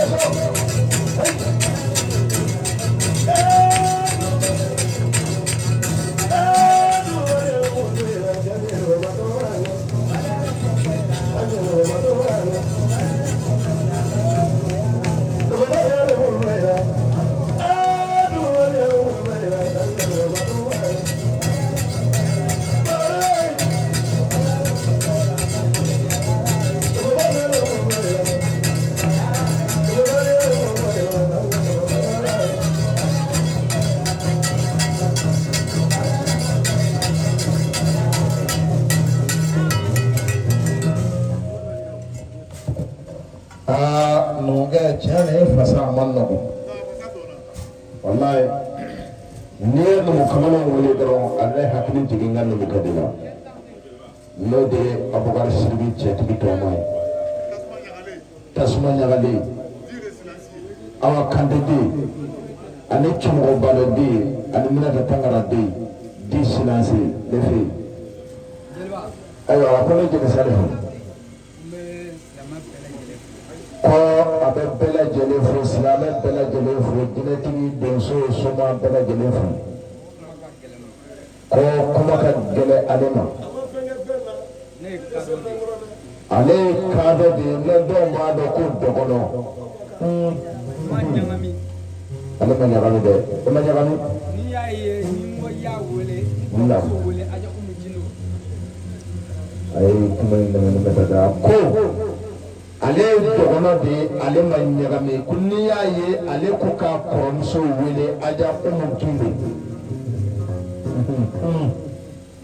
Speaker 2: Numukɛ, tiɲɛ na, e fasa a ma nɔgɔn walayi. N'i ye numu kamalen wele dɔrɔn, a bɛ hakili jigin n ka numukɛ de la, n'o de ye Abubakari Sidibe cɛtigi tɔma ye, tasuma ɲagalen, Awa Kante den ani cɛmɔgɔba dɔ den ani Minata Tangara den di Silanse ne fɛ yen. Ayiwa, a ko ne jeli Salifu ko a bɛ bɛɛ lajɛlen fo, silamɛ bɛɛ lajɛlen fo, jinɛtigi, donso, soma bɛɛ lajɛlen fo, ko kuma ka gɛlɛn ale ma. Ale ye kadɔ de ye, ne dɔw b'a dɔn ko dɔgɔnɔ. Ale ma ɲagami dɛ, e ma ɲagami.
Speaker 7: N'i y'a ye ni n ko i y'a wele, n kɔrɔmuso wele, Aja Umu Gindo.
Speaker 2: A ye kuma in lamɛn ne bɛ taa ko ale ye dɔgɔnɔ de ye, ale ma ɲagami, ko n'i y'a ye ale ko k'a kɔrɔmuso wele Aja Umu Gindo.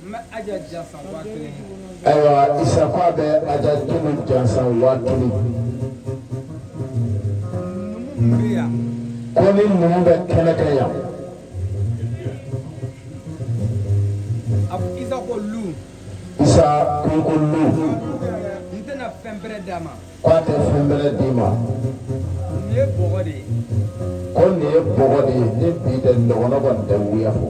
Speaker 7: N bɛ Aja jansan 1000 ye.
Speaker 2: Ayiwa, Isa ko a bɛ Aja Gindo jansan 1000.
Speaker 7: Numu min bɛ yan.
Speaker 2: Ko ni numu bɛ kɛnɛ kɛ yan.
Speaker 7: A ko Isa ko lu.
Speaker 2: Isa ko i ko lu.
Speaker 7: N tɛna fɛn bɛrɛ d'a ma.
Speaker 2: Ko a tɛ fɛn bɛrɛ d'i ma.
Speaker 7: Nin ye bɔgɔ de ye.
Speaker 2: Ko nin ye bɔgɔ de ye, ni bi tɛ dɔgɔnɔ kɔni tɛ wuya fɔ.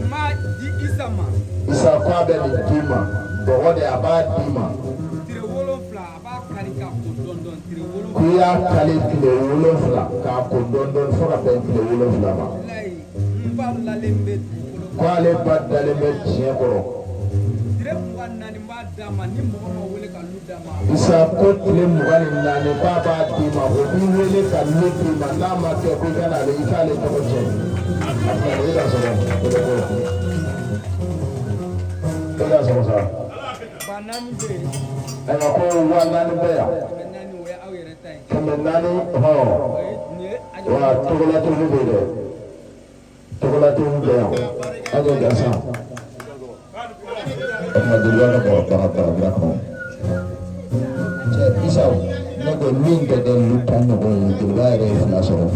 Speaker 7: N b'a di Isa ma.
Speaker 2: Isa ko a bɛ nin d'i ma, bɔgɔ de, a b'a d'i ma.
Speaker 7: Tile 7, a b'a kari k'a ko dɔɔni dɔɔni, tile 7.
Speaker 2: Ko i y'a kali tile 7 k'a ko dɔɔni dɔɔni fo ka bɛn tile 7 ma.
Speaker 7: Walayi, n ba lalen bɛ dugukolo.
Speaker 2: Ko ale ba dalen bɛ tiɲɛ kɔrɔ.
Speaker 7: Tile 24, n b'a d'a ma, ni mɔgɔ ma wele ka lu d'a ma.
Speaker 2: Isa ko tile 24, k'a b'a d'i ma, o b'i wele ka lu d'i ma, n'a ma kɛ ko i ka n'ale, i k'ale tɔgɔ tiɲɛ. A filɛ, e ka sɔrɔ o bɛ bɔ. E ka sɔrɔ sa.
Speaker 7: 4000 bɛ yen.
Speaker 2: Ayiwa, ko 4000 bɛ yan.
Speaker 7: 400, o ye aw yɛrɛ ta ye.
Speaker 2: 400 hɔn.
Speaker 7: O ye nin ye Aja.
Speaker 2: Wa tɔgɔlatigi bɛ yen dɛ. Tɔgɔlatigi bɛ yan. Aja Gansan. O tuma jeliba ka bɔ baara barabara kɔnɔ. Cɛ Isa, ne ko min tɛ kɛ lu 10 ɲɔgɔn ye, jeliba yɛrɛ ye 2 sɔrɔ.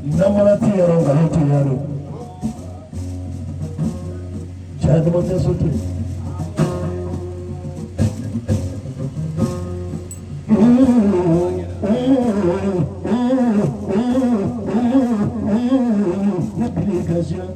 Speaker 1: Namara ti yɔrɔ nkalon ti yɔrɔ. Cɛ dama tɛ so ten. Ne bili kasira.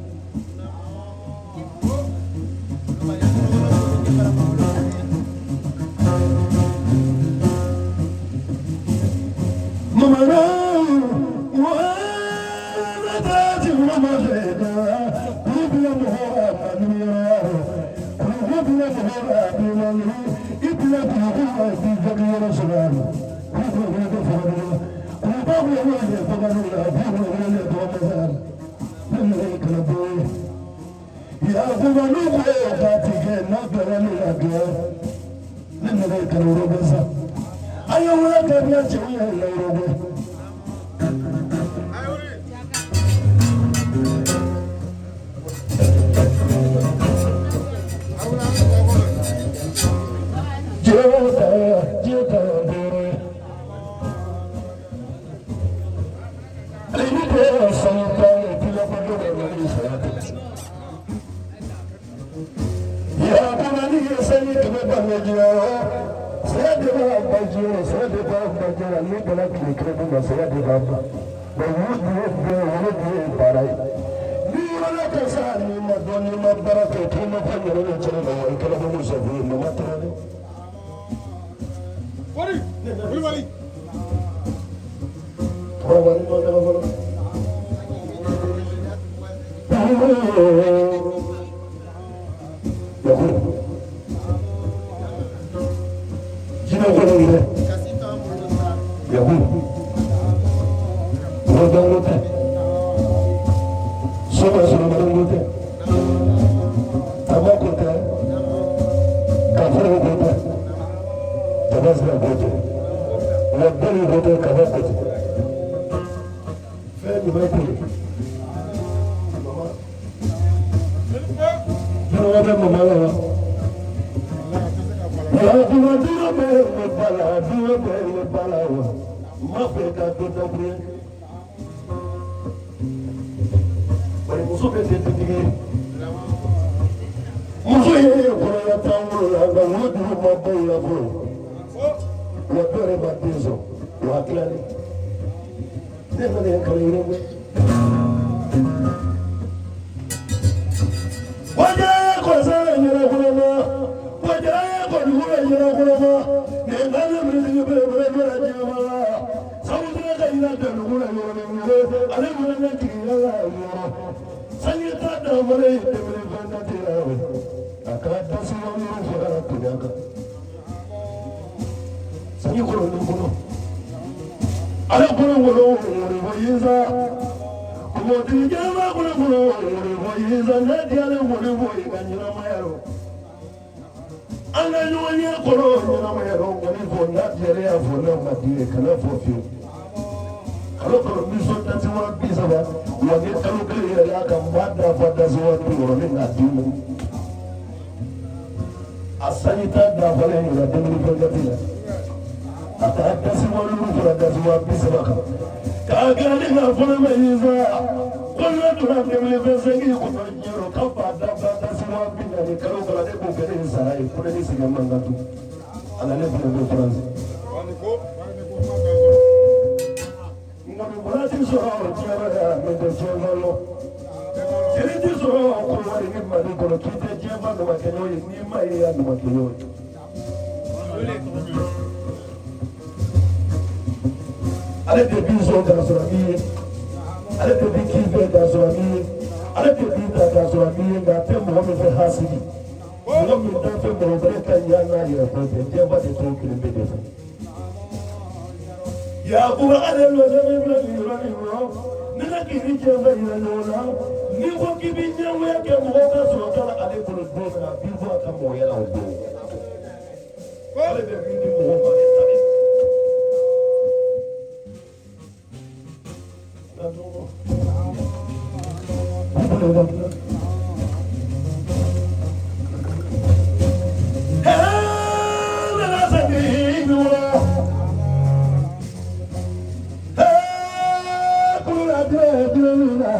Speaker 1: jinɛ min na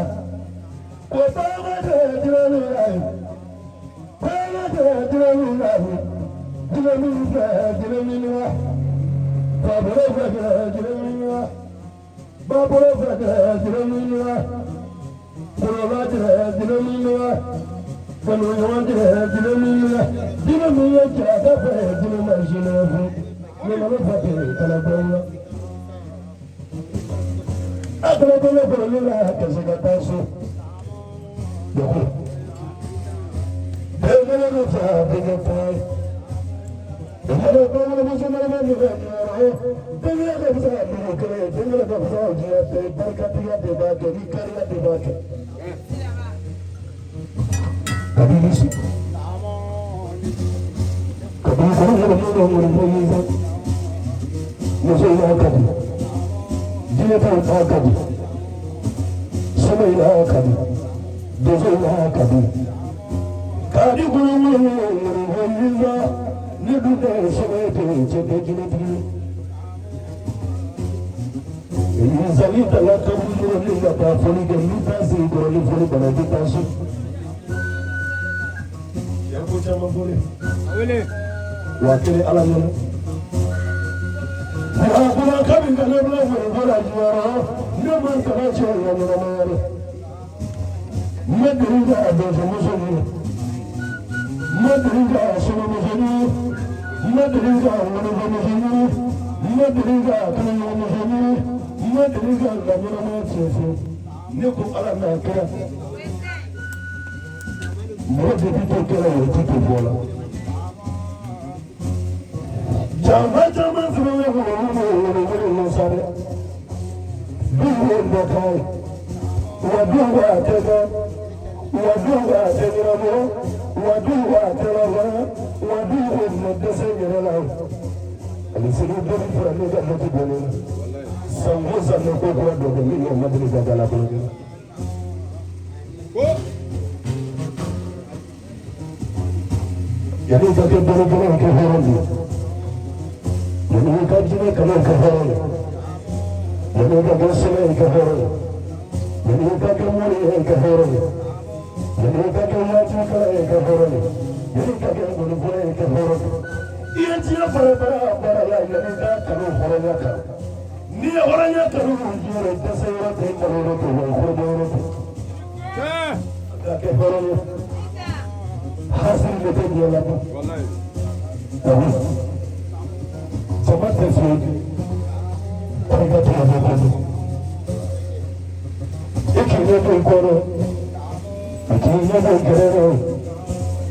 Speaker 1: ko tɔgɔ tɛ jinɛ min na kɔnɔ tɛ jinɛ min na jinɛ min fɛ jinɛ min na fabolo fɛ jinɛ min na babolo fɛ jinɛ min na koloba tɛ jinɛ min na kaloɲɔgɔn tɛ jinɛ min na jinɛ min ye jaka fɛ jinɛ ma jinɛ fɛ ne ma fa tɛ kalabɔ la a kɔlɔkɔlɔ kɔlɔlɔ la ka se ka taa so dɔgɔ bɛɛ mana ka fa bɛɛ ka taa ye mɔgɔ kɔlɔlɔ muso mana ma nɛgɛ denkɛ ka fisa dugu kelen denkɛ ka fisa diɲɛ bɛɛ barikatigiya de b'a kɛ ni kariya de b'a kɛ kabini si kabini kɔrɔ yɛrɛ mun bɛ ŋɔni fɔ yen sa muso y'a ka di jinɛ taw t'a ka di sama y'a ka di donso y'a ka di k'a di kɔnɔ ŋɔni fɔ yen sa ne dun tɛ sama ye tɛ cɛ tɛ jinɛtigi ye misali tala kaburu ni ka taa foli kɛ n'i t'a sigi kɔrɔ ni foli banna i bɛ taa so. Cɛ ko caman fɔlen. Wa kelen ala ɲɛna. Wa kuma kabi ka ne bila foli fɔ la jiyɔrɔ ne ma kaba cɛ la ɲɛnamaya la. N ma deli ka donsomuso ɲini. N ma deli ka solomuso ɲini. N ma deli ka ŋɔnifɔmuso ɲini. N ma deli ka kalaɲɔgɔnmuso ɲini. N ma deli ka n ka ɲɛnamaya tiɲɛ fiyewu. Ne ko ala n'a kɛra. Mɔgɔ de bi to kɛlɛ o ti to bɔ la. Jama caman fana bɛ wolo wolo wolo wolo sa dɛ. Dɔw ye dɔ k'a ye. Wa dɔw b'a tɛ kɛ. Wa dɔw b'a tɛ ɲɛnabɔ. Wa dɔw b'a tɛ laban. Wa dɔw bɛ na dɛsɛ yɛrɛ la. Ani sini dɔ bɛ fara ne ka dɔ ti bɔ ne la. San o san ne ko kura dɔ kɛ min ma deli ka k'a la kulonkɛ la. Yanni ka kɛ dɔrɔkɛlaw kɛ hɔrɔn de ye. Yanni ka jinɛ kalaw kɛ hɔrɔn ye. Yanni ka kɛ sɛbɛ ye kɛ hɔrɔn ye. Yanni ka kɛ mori ye kɛ hɔrɔn ye. Yanni ka kɛ waati kala ye kɛ hɔrɔn ye. Yanni ka kɛ ngɔnifɔla ye kɛ hɔrɔn ye. I ye diɲɛ fara fara baara la yanni ka kanu hɔrɔnya kan. N'i ye hɔrɔnya kanu diɲɛ rɔ dɛsɛ yɔrɔ tɛ malo yɔrɔ tɛ wa kɔrɔbɔ yɔrɔ tɛ. Ka kɛ hɔrɔn ye. Hasiri de tɛ diɲɛ labɔ. Ayi. Jama tɛ fiyewu. Barika tɛ mɔgɔ kɔnɔ. I k'i ɲɛ bɔ i kɔrɔ. I k'i ɲɛ bɔ i gɛrɛ rɔ.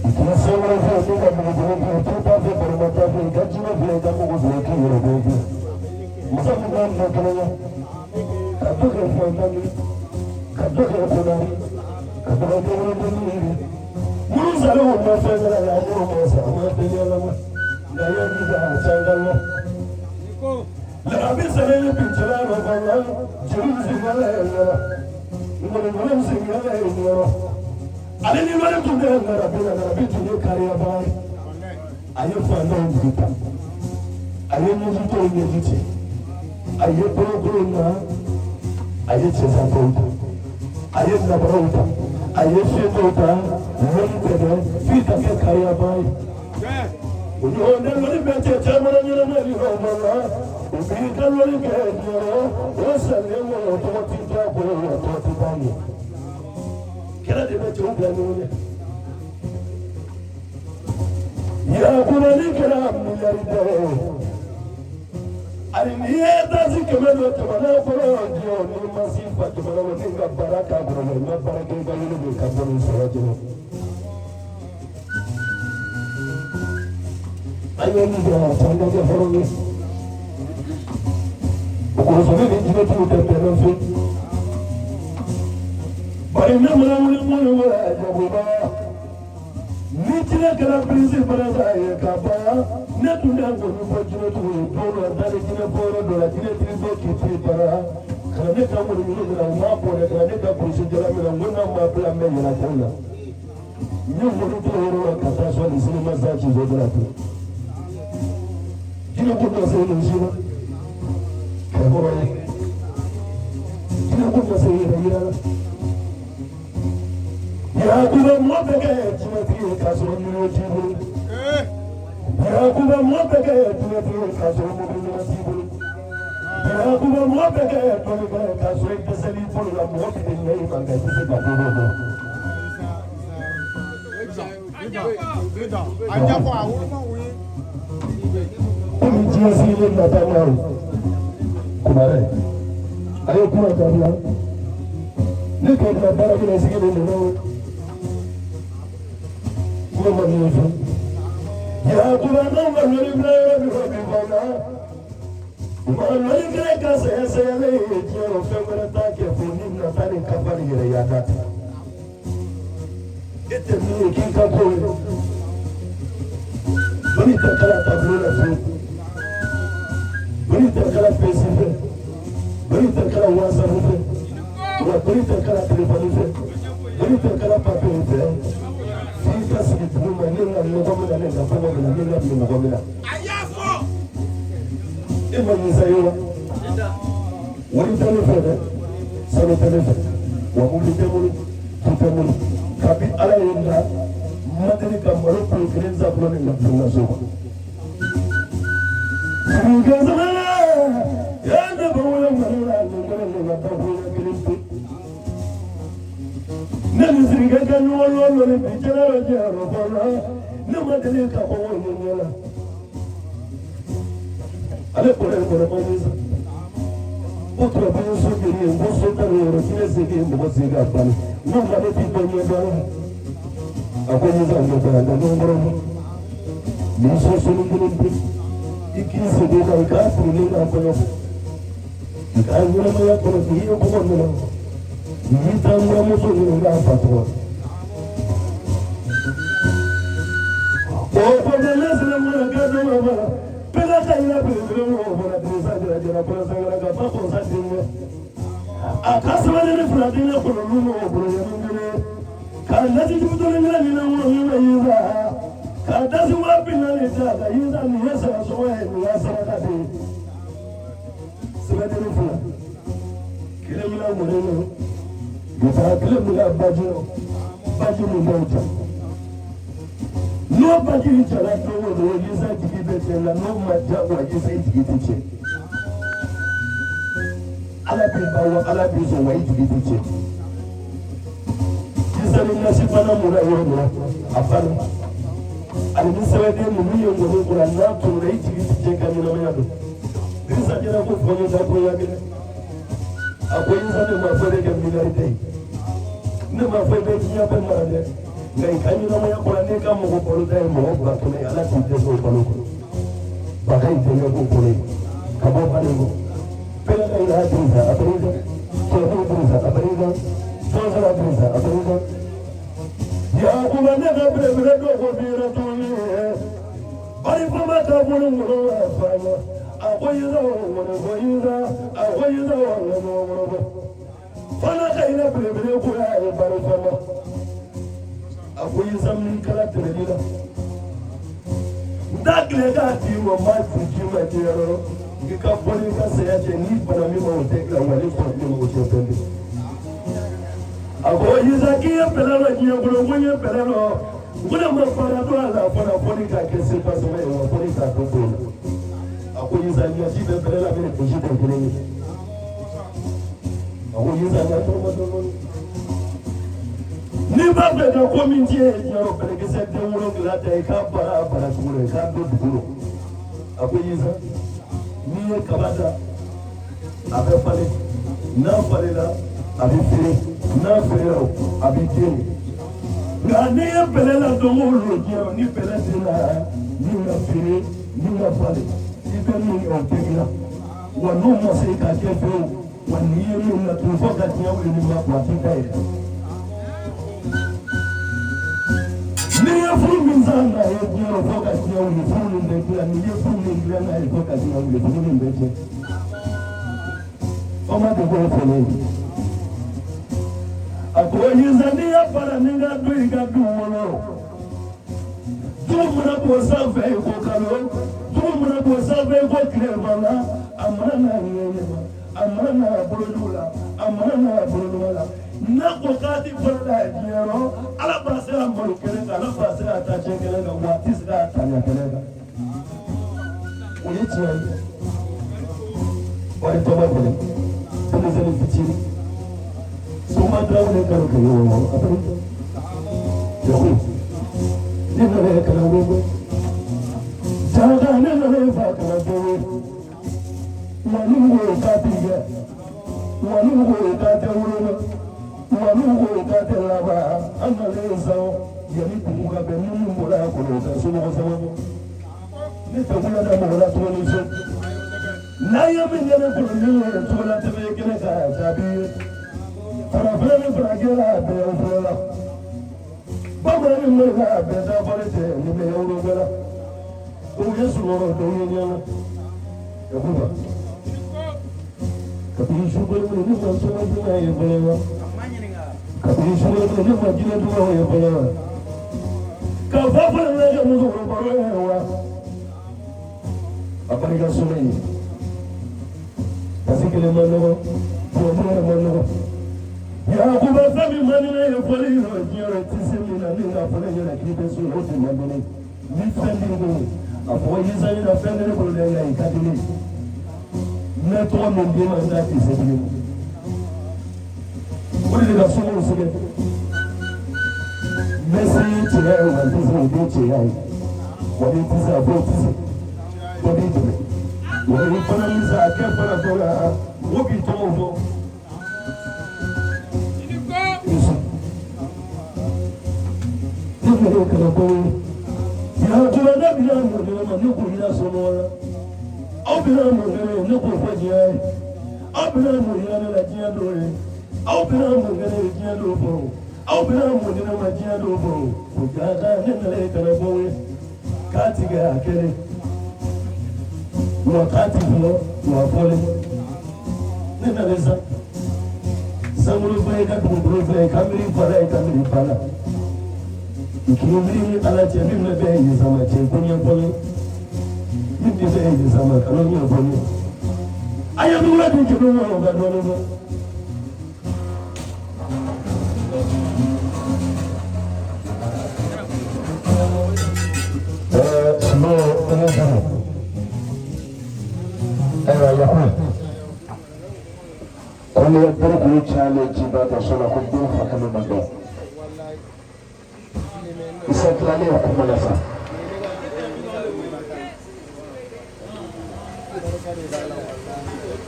Speaker 1: I k'i sen wɛrɛ fɛ n'i ka dugukolo fɛ i t'i ta fɛ barima ta fɛ i ka jinɛ fɛ i ka mugu fɛ i k'i yɛrɛ bɔ fɛ. Muso min b'a minɛ kelen ye. Ka dɔ kɛ fantan ye. Ka dɔ kɛ konari. Ka dɔ kɛ wolodenni ye. Minnu salen o ma fɛn kɛra la minnu ma sa a ma deli ala ma. Nka yanni ka ca la. Larabi salen ye bin cɛla dɔ fana jeliw sigilen ye ɲɛna. Ngɔnigɔniw sigilen ye ɲɛna. Ale ni wari tun bɛ larabi la larabi tun ye kariyaba ye. A ye fantanw jigi ta. A ye ɲɛjitɔw ɲɛji cɛ. A ye bolokolow na. A ye cɛsantɔw ta. A ye nabaraw ta. A ye fiyentɔw ta. Lɔnni tɛ dɛ f'i ka kɛ kariyaba ye. O ɲɔgɔn tɛ lɔnni bɛɛ cɛ caman na ɲɛnama ni hɔrɔn la. U b'i ka lɔnni kɛ diɲɛ rɔ. O salen kɔ tɔgɔ ti taa kɔ wa tɔgɔ ti taa ɲɛ. Kɛlɛ de bɛ cɛw bila ɲɔgɔn ɲɛ. Yakuba ni kɛra milliardaire ye. Hali n'i ye tasi 100 don jamana kɔnɔ diɲɛ n'i ma s'i fa jamana ma n'i ka baara k'a kɔnɔ i ma baara kɛ i ka wele de ka bɔ nin sɔrɔ jɛnɛ. An ye min kɛ a caman ka kɛ hɔrɔn ye. O kosɔn ne ni jinɛtigiw tɛ bɛn fiyewu. Bari ne mana wuli minnu wala jagoba. Ni jinɛ kɛra bilisi barasa ye ka ban ne tun tɛ nkɔni fɔ jinɛtigiw ye don dɔ dali jinɛ bɔ yɔrɔ dɔ la jinɛtigi dɔ k'i to bara ka na ne ka nkɔni ɲini minɛ u m'a bɔ dɛ ka na ne ka kurusi jala minɛ n ko n'a ma bila n bɛ yɛlɛ cɛw la n ye nkɔni to yɔrɔ la ka taa sɔn nin sini ma sa ci so dɔ la pewu jinɛ ko ma se nin si la kɛlɛkɔrɔ ye jinɛ ko ma se yɛrɛ yira la. Yakuba mɔgɔ bɛ kɛ tiɲɛtigi ye k'a sɔrɔ miliyɔn t'i bolo. Yakuba mɔgɔ bɛ kɛ tiɲɛtigi ye k'a sɔrɔ mobili ɲuman t'i bolo. Yakuba mɔgɔ bɛ kɛ dɔnnikɛla ye k'a sɔrɔ i dɛsɛl'i bolo la mɔgɔ bɛ ɲɛ i ma nka i tɛ se ka ko dɔ dɔn. Komi diɲɛ sigilen nata n'a ye kumarɛ a ye kuma dabila ne ka bila baara kɛ sigilen don n'o kuma ma min fɔ Yakuba n'anw ka lɔnni bila yɔrɔ min o bi banna ma lɔnni kɛlɛ ka sɛgɛsɛgɛlen ye diɲɛ rɔ fɛn wɛrɛ t'a kɛ fo ni nata ni kafa ni yɛrɛ yaada tɛ e tɛ min ye k'i ka ko ye lɔnni tɛ kalan tableau la fiyewu lɔnni tɛ kalan PC fɛ lɔnni tɛ kalan WhatsApp fɛ wa lɔnni tɛ kalan telefɔni fɛ lɔnni tɛ kalan papiye fɛ f'i ka sigi dugu ma ne ka nɔgɔ min na ne ka kɔngɔ min na ne ka minɔgɔ min na e ma nin sa ye wa wari tɛ ne fɛ dɛ sanu tɛ ne fɛ wa mobili tɛ n bolo du tɛ n bolo kabi ala ye n da n ma deli ka malo kilo kelen san fɔlɔ ne ka bulon ka so kɔnɔ. Ne ni sirikɛ ka ɲɔgɔn lɔn ni bi jɛnɛ bɛ jɛyɔrɔ kɔnɔ ne ma deli ka kɔngɔ ye ɲɛ la ale kɔrɔ ye kɔrɔ ma sa ko turabu ye so joli ye n ko so 16 diɲɛ se k'e mɔgɔ se ka bali n ko nka ne t'i dɔn ɲɛ dɔn a ko Musa n bɛ taa nka ɲɔgɔn kɔrɔ nin so soni kelen pe i k'i segin kan i k'a furulen k'a kɔɲɔ i k'a ɲɛnamaya kɔnɔ k'i ye kɔngɔ minɛ n'i taa buramuso ɲini k'a fa tɔgɔ o kɔfɛ ne sinamuso kɛ dɔ ma fana bɛɛ ka yira belebele mɔgɔ fana dirisa jara jara kɔrɔ sangara ka ba kɔsa denkɛ a ka sabali ni fila denkɛ kɔnɔ n'u mɔgɔ bolo yɛrɛ kelen k'a lasi jugu dɔɔni kelen ni ŋɔnɔ min bɛ yira k'a dasi 40,000 ta ka yira nin ye sara sɔngɔ ye nin y'a saraka de ye sɛbɛden fila kelen mina ŋɔni na ka taa kelen mina baji la baji min b'o ja n'o baji jara don o don yisa jigi bɛ tiɲɛ la n'o ma ja wa yisa jigi tɛ tiɲɛ ala b'i ban wa ala b'i sɔn wa i jigi tɛ tiɲɛ yisa ni nasi bana mun na yɔrɔ min na a banna ani ni sɛbɛden ninnu ye ŋɔni kura n'a tununa i jigi tɛ tiɲɛ ka ɲɛnamaya don Dirisa jɛra ko fɔ n ye da ko ya kelen a ko Isa ne ma fɔ ne kɛ milliardaire ye ne ma fɔ i bɛ diɲɛ bɛɛ mara dɛ nka i ka ɲɛnamaya kɔnɔ n'i ka mɔgɔ balo ta ye mɔgɔ 100,000 ye ala k'i dɛsɛ o balo kɔnɔ baga in denkɛ k'o kɔnɔ ye ka bɔ balo kɔ bɛɛ ka yira Dirisa a bɛɛ cɛko Dirisa a bɛɛ sɔnsɔrɔ Dirisa a bɛɛ Yakuba ne ka belebele dɔ ko bira tuguni bari fama ka bolo ŋɔnɔ fa a ko Isa ŋɔnɔ fɔ Isa a ko Isa ŋɔnɔ ŋɔnɔ fɔ fana ka yira belebele ko y'a ye bari fama a ko Isa min kala tɛmɛli la n t'a tile k'a d'i ma n b'a ci ji ma diɲɛ yɔrɔ i ka bɔ n'i ka saya cɛ n'i bana min ma o tɛ dilan wa ni sɔrɔ min ma o tɛ fɛn di a ko Isa k'i ye bɛlɛ dɔ diɲɛ kɔnɔ ko n ye bɛlɛ dɔ n ko ne ma baara dɔn a la fana fo ni k'a kɛ sebasɛbɛ ye wa fo ni k'a dɔn ko la a ko Isa ɲɛji bɛ bɛlɛ la min gosi tɛ kelen ye a ko Isa n ka tɔgɔma dɔɔni n'i b'a fɛ ka ko min tiɲɛ ye diɲɛ rɔ bɛlɛkisɛ den 7 ta i k'a baara a baara cogo la i k'a don dugu rɔ a ko Isa n'i ye kaba da a bɛ falen n'a falenna a bɛ feere n'a feerela a bɛ den nka n'i ye bɛlɛ la don o don diɲɛ rɔ ni bɛlɛ denna ni ka feere ni ka falen i bɛ min kɛ o tɛ dilan wa n'o ma se k'a kɛ fiyewu wa n'i ye min laturu fo ka diɲɛ wuli ni ma bɔ a t'i da yɛlɛ n'i ye furu min san n'a ye diɲɛ rɔ fo ka diɲɛ wuli furu nin bɛ dilan n'i ye furu min dilan n'a ye fo ka diɲɛ wuli furu nin bɛ tiɲɛ fama de k'o fɔ ne ye a ko Isa n'i y'a baara ni ka don i ka du kɔnɔ dugu mana bɔ sanfɛ i ko kalo dugu mana bɔ sanfɛ i ko tile banna a mana n'a ɲɛ ɲɛ ma A mana n'a bolojugu la, a mana n'a boloɲuman la, n'a ko k'a ti fɔlɔ la diɲɛ rɔ, Ala b'a se a malo kelen kan, Ala b'a se a ta cɛ kelen kan, wa a ti se a ta ɲɛ kelen kan. O ye tiɲɛ ye. Wari tɔgɔ gɛlɛn, denmisɛnnin fitinin. Soma Tarawele kalo kelen wɔɔrɔ, a bɛ jago. Ne nana ye kalan ko. Jaka ne nana ye fa kalan ko. Wa n'u ko k'a ti kɛ, wa n'u ko k'a tɛ wolo, wa n'u ko k'a tɛ laban, an nalen sa yanni dugu ka bɛn minnu bɔra a kɔnɔ u ka somɔgɔ sababu. Ne tɛ kula da mɔgɔ la tuguni so. N'a ye min kɛ ne bolo min ye tugula tɛmɛ ye kɛnɛ kan jaabi ye. Farafin ni farajɛ la a bɛɛ fɔlɔ la. Bamanan ni mori la a bɛɛ dafalen tɛ nin bɛ yɔrɔ bɛɛ la. Dɔw ye sunɔgɔ dɔw ye ɲɛna. Yakuba. Kabini sukaro ne ma sɔrɔ jumɛn ye fɔlɔ wa? Kabini sukaro ne ma jinɛ duman ye fɔlɔ wa? Ka fɔ fɔlɔ ne ka musokɔrɔba ye wa? A barika sɔrɔ ye. Kasi kelen ma nɔgɔ, tubabu yɛrɛ ma nɔgɔ. Yakuba fɛn min man di ne ye fɔli yɔrɔ diɲɛ yɔrɔ ti se min na ni ka fɔ ne ɲɛna k'i bɛ so o de man di ne ye. Ni fɛn b'i bolo a fɔ Isa ɲɛna fɛn tɛ ne bolo dɛ nka i ka di ne ye. N bɛ tɔgɔ min d'i ma n t'a di setigi ma. O de ka somɔgɔw sɛgɛn. N bɛ se cɛya ye wa n tɛ se o den cɛya ye. Wa ni tɛ se a fɔ o tɛ se. Dɔ b'i dɛmɛ. Wa ni fana bɛ se a kɛ fana tɔ la mɔgɔ k'i tɔgɔ fɔ. Ne fana ye kalanko ye. Yakuba ne bɛna mun kɛ ma ne k'o yira somɔgɔw la. Aw bɛna mun kɛ ne ye ne k'o fɔ diɲɛ ye. Aw bɛna mun yira ne la diɲɛ don ye. Aw bɛna mun kɛ ne ye diɲɛ don fɔ. Aw bɛna mun di ne ma diɲɛ don fɔ. O jaka ne nana ye kalanko ye. K'a tigɛ a kelen. Wa k'a ti fɔlɔ wa fɔlen. Ne nana sa. Sankolo fa ye ka dugukolo fa ye ka miiri fa la ye ka miiri ba la. K'i miiri ni Ala cɛ min bɛ bɛn yen sama cɛ ko ɲɛfɔ n ye. Min bɛ bɛn yen sama kalo ɲɛfɔ n ye. A ye dugula di jeliw ma o ka dɔɔnin fɔ.
Speaker 2: Ayiwa Yakubu ko ne ye bolokuru cayalen jiba dɔ so la ko den fa kelen ma dɔn Isa tilalen kuma la sa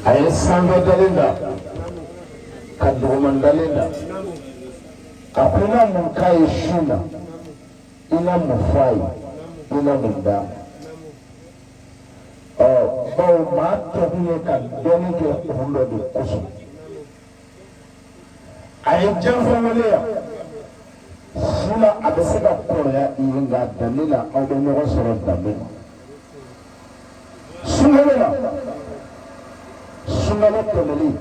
Speaker 2: a ye sanfɛ dalen da ka duguma dalen da a ko i na mun k'a ye su na i na mun fɔ a ye i na mun d'a ma ɔ bawo maa kɛkun ye ka dɔnni kɛ kun dɔ de kosɔn a ye janfa wele yan su la a bɛ se ka kɔrɔya i ye nka danbe la aw bɛ ɲɔgɔn sɔrɔ danbe la sunkalo la sunkalo tɛmɛnen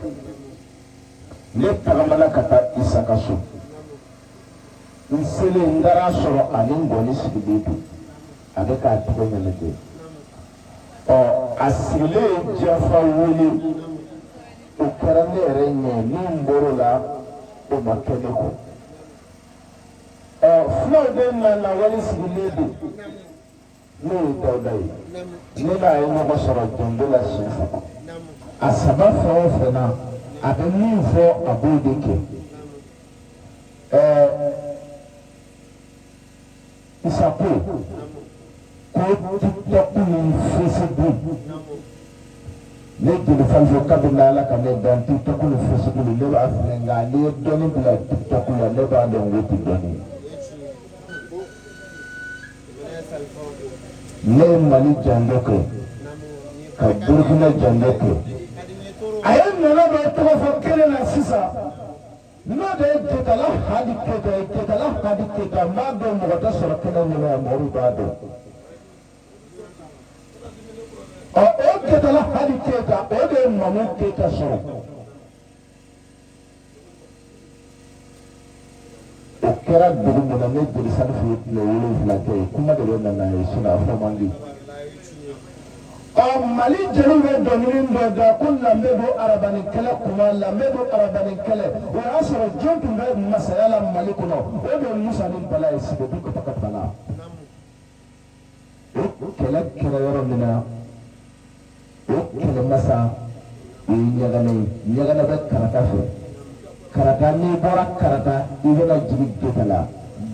Speaker 2: ne tagamana ka taa Isa ka so n selen n taara sɔrɔ ani ngɔni sigilen don a bɛ k'a tɛgɛ ɲɛnajɛ ɔ a sigilen janfa wele o kɛra ne yɛrɛ ɲɛ min bɔr'o la o ma kɛ ne kɔ ɔ fulaw de nana wali sigilen don n'o ye Dawuda ye ne n'a ye ɲɔgɔn sɔrɔ jɔnko la siɲɛ saba a saba fɛn o fɛn na a bɛ min fɔ a b'o de kɛ ɛɛ Isa ko ko TikTok ni Facebook ne jeli Falifu kabini Ala ka ne dan TikTok ni Facebook ne b'a filɛ nka n'i ye dɔnni bila TikTok la ne b'a dɔn k'o tɛ dɔnni ye. Ne ye Mali janto kɛ ka Burukina janto kɛ a ye nana dɔ tɔgɔ fɔ kelen na sisan n'o de ye Ketala Hadi Keyita ye Ketala Hadi Keyita n b'a dɔn mɔgɔ tɛ sɔrɔ kɛnɛ ɲɛna yan mɔgɔw b'a dɔn ɔ o Ketala Hadi Keyita o de ye Mamu Keyita sɔrɔ o kɛra dugu min na ne jeli Salifu ye tile 7 kɛ yen kuma de bɛ na n'a ye sinon a fɔ man di.
Speaker 1: Ɔ, Mali jeliw bɛ dɔnkili dɔ da ko lanbe don arabani kɛlɛ kuma, lanbe don arabani kɛlɛ. O y'a sɔrɔ jɔn tun bɛ masaya la Mali kɔnɔ? O de ye Musa ni Bala ye, Sibedu ka ka Bala. O kɛlɛ kɛra yɔrɔ min na, o kɛlɛmasa o ye Ɲagane ye. Ɲagane bɛ Karata fɛ. Karata, n'i bɔra Karata, i bɛna jigin Getala.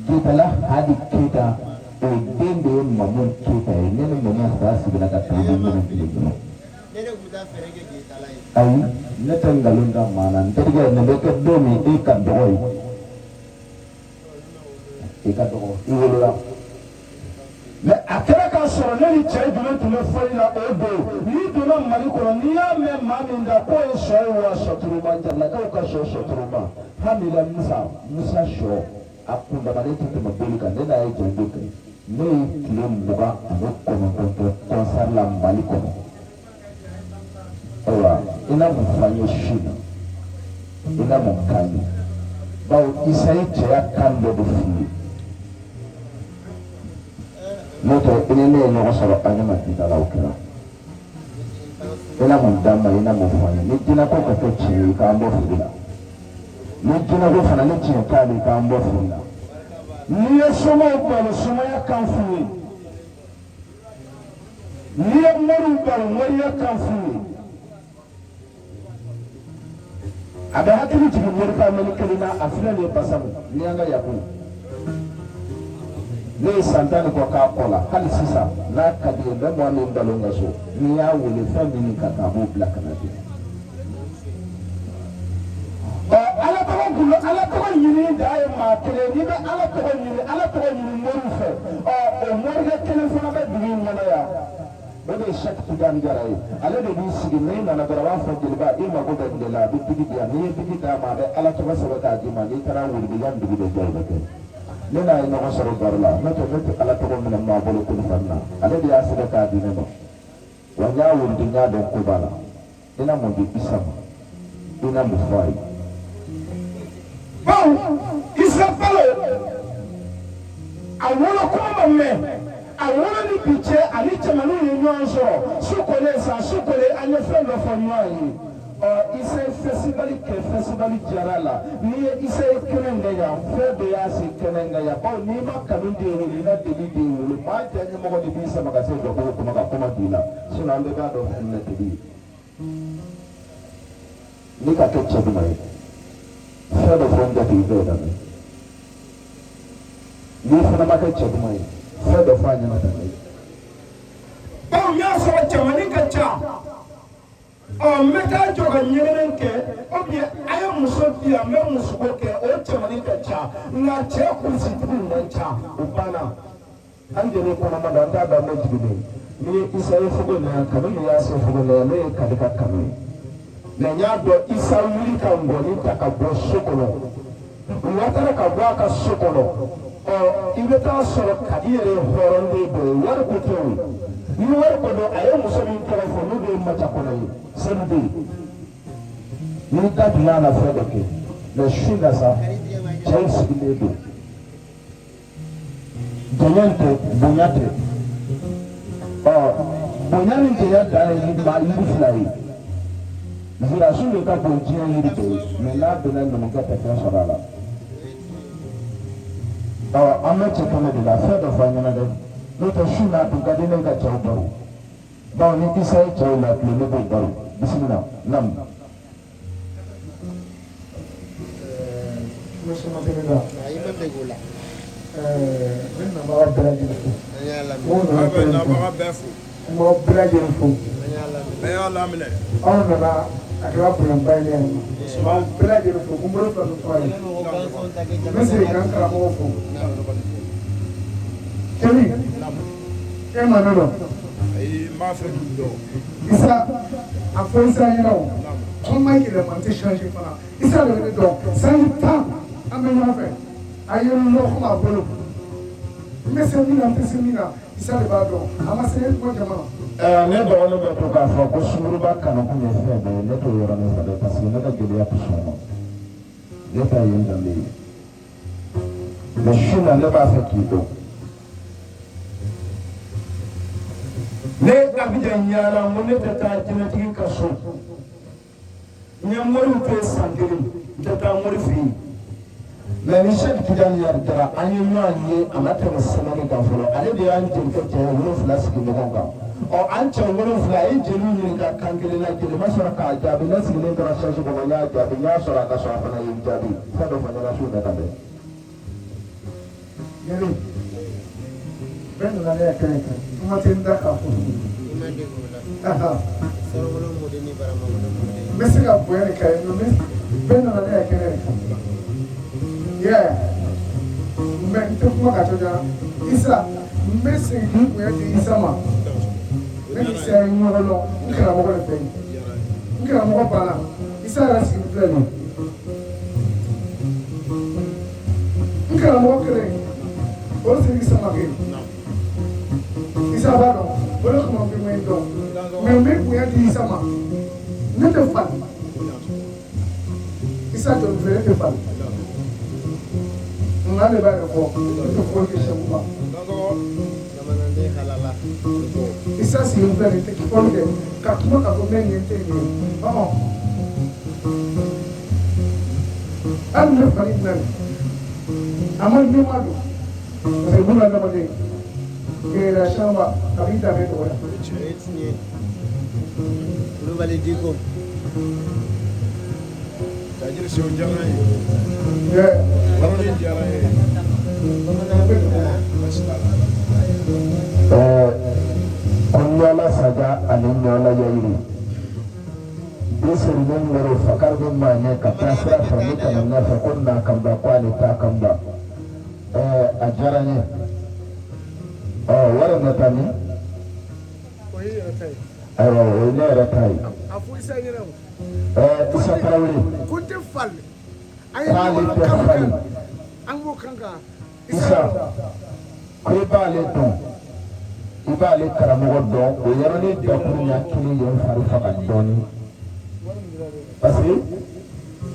Speaker 1: Getala Hadi Keyita, o den de ye Mamu Keyita ye. Ne ni Mamu fa sigila ka taa ni minnu tile kɔnɔ. Ayi, ne tɛ nkalon da maa na. N terikɛ, nin bɛ kɛ don min, e ka dɔgɔ ye, i ka dɔgɔ, i wolola. Mais a kɛra k'a sɔrɔ ne ni cɛ jumɛn tun bɛ fɔli la o don? N'i donna Mali kɔnɔ, n'i y'a mɛn maa min da k'o ye sɔ ye, wa sɔturuma, Jaralakaw ka sɔ sɔturuma, Hamila Musa, Musa sɔ, a kundamalen tɛ tɛmɛ boli kan. Ne n'a ye janjo kɛ. Ne ye tile 29 kɛ concert la Mali kɔnɔ. Ayiwa, i na mun fɔ an ye su in na? I na mun k'an ye? Bawo Isa ye cɛya kan dɔ de f'i ye. N'o tɛ, i ni ne ye ɲɔgɔn sɔrɔ an ɲɛ ma dida la, o kɛra. I na mun d'an ma? I na mun fɔ an ye? Ni jinɛko ka kɛ tiɲɛ ye, i k'an bɔ fili la. Ni jinɛko fana ni tiɲɛ t'ale, i k'an bɔ fili la. N'i ye somaw balo, somaya kan f'u ye. N'i ye moriw balo, moriya kan f'u ye. A bɛ hakili jigin morika mɛnni kelen na. A filɛ nin ye, Basamu ni an ka Yaku. Ne ye san 10 ni kɔ k'a kɔ la. Hali sisan, n'a ka di ye, n bɛ mɔgɔ min balo n ka so, n'i y'a wele, fɛn min ka kan, a b'o bila ka na di. Ɔ, Ala tɔgɔ gundo, Ala tɔgɔ ɲini da ye maa kelen. N'i bɛ Ala tɔgɔ ɲini, Ala tɔgɔ ɲini moriw fɛ. Ɔ, o morikɛ kelen fana bɛ dugu in kɔnɔ yan, o de ye Sɛki Tijani Jara ye. Ale de b'i sigi, n'i nana dɔrɔn, a b'a fɔ: "Jeliba, i mago bɛ nin de la." A bɛ biki di yan. N'i ye biki d'a ma, a bɛ Ala tɔgɔ sɛbɛn k'a d'i ma. N'i taara wurudi, yanni dugu bɛ jɛ, o bɛ kɛ. Ne n'a ye ɲɔgɔn sɔrɔ baro la. N'o tɛ, ne tɛ Ala tɔgɔ minɛ maa bolo telefɔni na. Ale de y'a sɛbɛn k'a di ne ma. Wa n y'a wurudi, n y'a dɔn ko b'a la. I na mun di Isa ma? I na mun fɔ a ye?
Speaker 5: Bawo Isa Balo, a wolo kuma ma mɛn, a wolo ni bi cɛ, ani cɛmanninw ye ɲɔgɔn sɔrɔ su kolen sa, su kolen, an ye fɛn dɔ fɔ ɲɔgɔn ye. Ɔ, Isa ye festival kɛ, festival diyara a la. N'i ye Isa ye kɛnɛ in kan yan, fɛn dɔ y'a se kɛnɛ in kan yan. Bawo n'i ma kanu den wolo, i na deli den wolo. Maa diya ɲɛmɔgɔ de b'i sama ka se gabugu kɔnɔ ka kuma di i la. Sinon, an bɛɛ b'a dɔn fɛn min na deli ye.
Speaker 2: N'i ka kɛ cɛ duman ye, fɛn dɔ fɔ n jate, i b'o lamɛn. N'i fana ma kɛ cɛ duman ye, fɛn dɔ fɔ a ɲɛna tan dɛ.
Speaker 5: Bawo n y'a sɔrɔ cɛmannin ka ca. Ɔ, n bɛ taa jɔ ka ɲɛgɛnɛ kɛ, ou bien a ye muso di yan, n bɛ musoko kɛ. O cɛmannin ka ca, nka cɛ kulusitigiw man ca. O banna.
Speaker 2: An jeli kɔnɔma don, an t'a dɔn an bɛ jigin de. N'i ye Isa ye fogo na yan, kanu min y'a se fogo na yan, n'o ye Kadi ka kanu ye.
Speaker 5: Mais n y'a dɔn Isa wuli ka ngɔni ta ka bɔ so kɔnɔ, Watara ka bɔ a ka so kɔnɔ. Ɔ, i bɛ taa sɔrɔ Kadi yɛrɛ ye hɔrɔnden dɔ ye. Wari ko tɛ o. Ni wari ko don, a ye muso min tɔgɔ fɔ, n'o de ye Majakɔnɔ ye, Seluden.
Speaker 2: N'i da donna a la, fɛn dɔ kɛ. Mais su in na sa, cɛw sigilen don. Janya tɛ, bonya tɛ. Ɔ, bonya ni janya dan ye maa yiri fila ye. Zirasun de ka bon diɲɛ yiri bɛɛ ye, mais n'a donna, numukɛ tɛ fɛn sɔrɔ a la. Ɔ, an bɛ cɛ kɛnɛ de la, fɛn dɔ fɔ an ɲɛna dɛ. N'o tɛ, su na, a tun ka di ne ka cɛw baro. Bawo ni Isa ye cɛw la tile, ne b'o baro. Bisimila, nam.
Speaker 9: Ne nabaga bɛɛ lajɛlen fo. N
Speaker 6: bɛ nabaga bɛɛ fo.
Speaker 9: N b'aw bɛɛ lajɛlen fo.
Speaker 6: Bɛɛ y'a laminɛ.
Speaker 9: Aw nana, a kɛra bonyaba ye ne yɛrɛ ma. N b'aw bɛɛ lajɛlen fo ko n bolo fila bɛ fɔ a ye. N bɛ segin ka n karamɔgɔ fo. Keli, e ma ne dɔn.
Speaker 6: Ayi, n b'a fɛ k'i dɔn.
Speaker 9: Isa, a fɔ Isa ɲɛna o. Ko n ma yɛlɛma, n tɛ changer fana. Isa de bɛ ne dɔn. Sanji 10 an bɛ ɲɔgɔn fɛ. A ye n lɔ komi a bolo. N bɛ se min na, n tɛ se min na, Isa de b'a dɔn. A ma se ko jama.
Speaker 2: Ɛɛ, ne dɔgɔnin bɛ to k'a fɔ ko sunguruba kanu kun ye fɛn bɛɛ ye. Ne t'o yɔrɔnin fɔ dɛ, parce que ne ka jeliya tɛ sɔn o ma. Ne ta ye n danbe ye. Mais su na, ne b'a fɛ k'i dɔn. Ne Abidjan yaala n ko ne tɛ taa jinɛtigi ka so. N ye moriw to yen san kelen, n tɛ taa mori fɛ yen. Mɛ ni Sɛki Tijani Jara an ye ɲɔgɔn ye a ma tɛmɛ semaine kan fɔlɔ, ale de y'an jelikɛ cɛ 7 sigi ɲɔgɔn kan. Ɔ an cɛ 7 a ye jeliw ɲininka kan kelen na, jeli ma sɔrɔ k'a jaabi. Ne sigilen tora chaise kɔnɔ, n y'a jaabi, n y'a sɔrɔ a ka so, a fana ye n jaabi. Fɛn dɔ fɔ n ɲɛna su in na tan dɛ.
Speaker 9: Yeli bɛɛ nana ne ka kɛnɛ kan, kuma tɛ n da k'a fɔ. N bɛ se ka bonya de k'a ye, mɛ bɛɛ nana ne ka kɛnɛ de kan. Yeah. Mɛ n tɛ kuma ka to ja. Isa, n bɛ segin k'i bonya di Isa ma. Ne ni Isa ye ɲɔgɔn dɔn n karamɔgɔ de fɛ yen. N karamɔgɔ banna. Isa yɛrɛ sigi filɛ nin ye. N karamɔgɔ kelen, o Sidiki Samake. Isa b'a dɔn, o de kama n bɛ ŋɔni dɔn. Mɛ n bɛ bonya di Isa ma. Ne tɛ fali. Isa jɔn filɛ, ne tɛ fali. Nka ne b'a yɛrɛ fɔ, ne tɛ foyi kɛ sɛku ma. Isa sigi filɛ nin tɛ fɔli kɛ ka kuma k'a fɔ n bɛ nin ye, n tɛ nin ye. Ɔhɔn. Hali ne fali filɛ nin, a ma ne ma don. Parce que buna adamaden gɛlɛya caman a b'i danbe dɔgɔya.
Speaker 5: Kulubali Diko.
Speaker 6: Tajiri Sew diyara n ye.
Speaker 9: Yeah.
Speaker 6: Yɔrɔnin diyara n ye. Baasi t'a la.
Speaker 2: Ko ɲɔla saja ani ɲɔla yayiri bi sirilen ŋoro fakari bɛ maa ɲɛ ka taa sira fɛ ne kana ɲɛfɛ ko na kanba ko ale taa kanba. A diyara n ye. Ɔ wari bɛ taa min?
Speaker 9: O ye yɛrɛ ta ye.
Speaker 2: Ayiwa, o ye ne yɛrɛ ta ye.
Speaker 9: A fɔ Isa ɲɛna o.
Speaker 2: Isa Tarawele.
Speaker 9: Ko n tɛ fali. An ye
Speaker 2: K'ale
Speaker 9: ɲɔgɔn
Speaker 2: tɛ
Speaker 9: kan
Speaker 2: fali.
Speaker 9: An k'o kan kan.
Speaker 2: Isa, ko i b'ale dɔn, i b'ale karamɔgɔ dɔn, o yɔrɔnin dakuru ɲɛ kelen ye n fari faga dɔɔnin. Parce que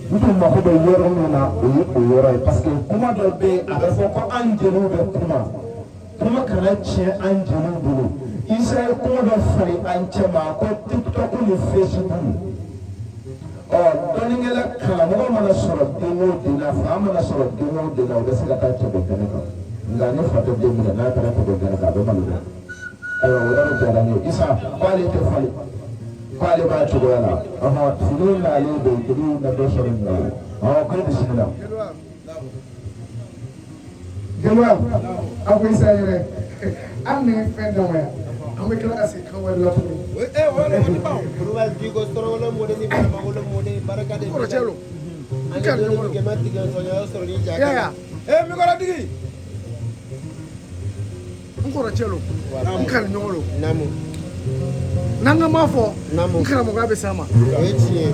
Speaker 2: n tun mako bɛ yɔrɔ min na, o ye o yɔrɔ ye. Parce que kuma dɔ bɛ yen, a bɛ fɔ ko an jeliw bɛ kuma, kuma kana tiɲɛ an jeliw bolo. Isa ye kuma dɔ fali an cɛ ma ko TikTok ni Facebook. Ɔ dɔnnikɛla karamɔgɔ mana sɔrɔ den o den na, fa mana sɔrɔ den o den na, o bɛ se ka taa cɛbɔ kɛnɛ kan. Nka ni fa tɛ den minɛ, n'a taara cɛbɔ kɛnɛ kan, a bɛ malo dɛ. Ayiwa, o yɔrɔ diyara n ye. Isa k'ale tɛ fali, k'ale b'a cogoya la. Ɔhɔn, finiw nalen don, jeliw na dɔ sɔrɔ nin na o. Ɔhɔn, ko bisimila.
Speaker 9: Jeliba, a ko Isa yɛrɛ, hali ni fɛn dama yan, an bɛ tila ka segin kan wɛrɛ la tuguni.
Speaker 5: Kulubali Diko Sɔrɔwolo Mɔden ni Baramangolo Mɔden barika de.
Speaker 9: Kɔrɔcɛ lo.
Speaker 5: An ye dɔnni min kɛ ma tigɛ sɔnyɔrɔ sɔrɔ ni ja.
Speaker 9: Yaya.
Speaker 6: Mikɔrɔtigi.
Speaker 9: N kɔrɔcɛ lo. N kari ɲɔgɔn lo.
Speaker 5: Naamu.
Speaker 9: N'an ka ma fɔ.
Speaker 5: Naamu.
Speaker 9: N karamɔgɔya bɛ s'a ma.
Speaker 5: O ye tiɲɛ ye.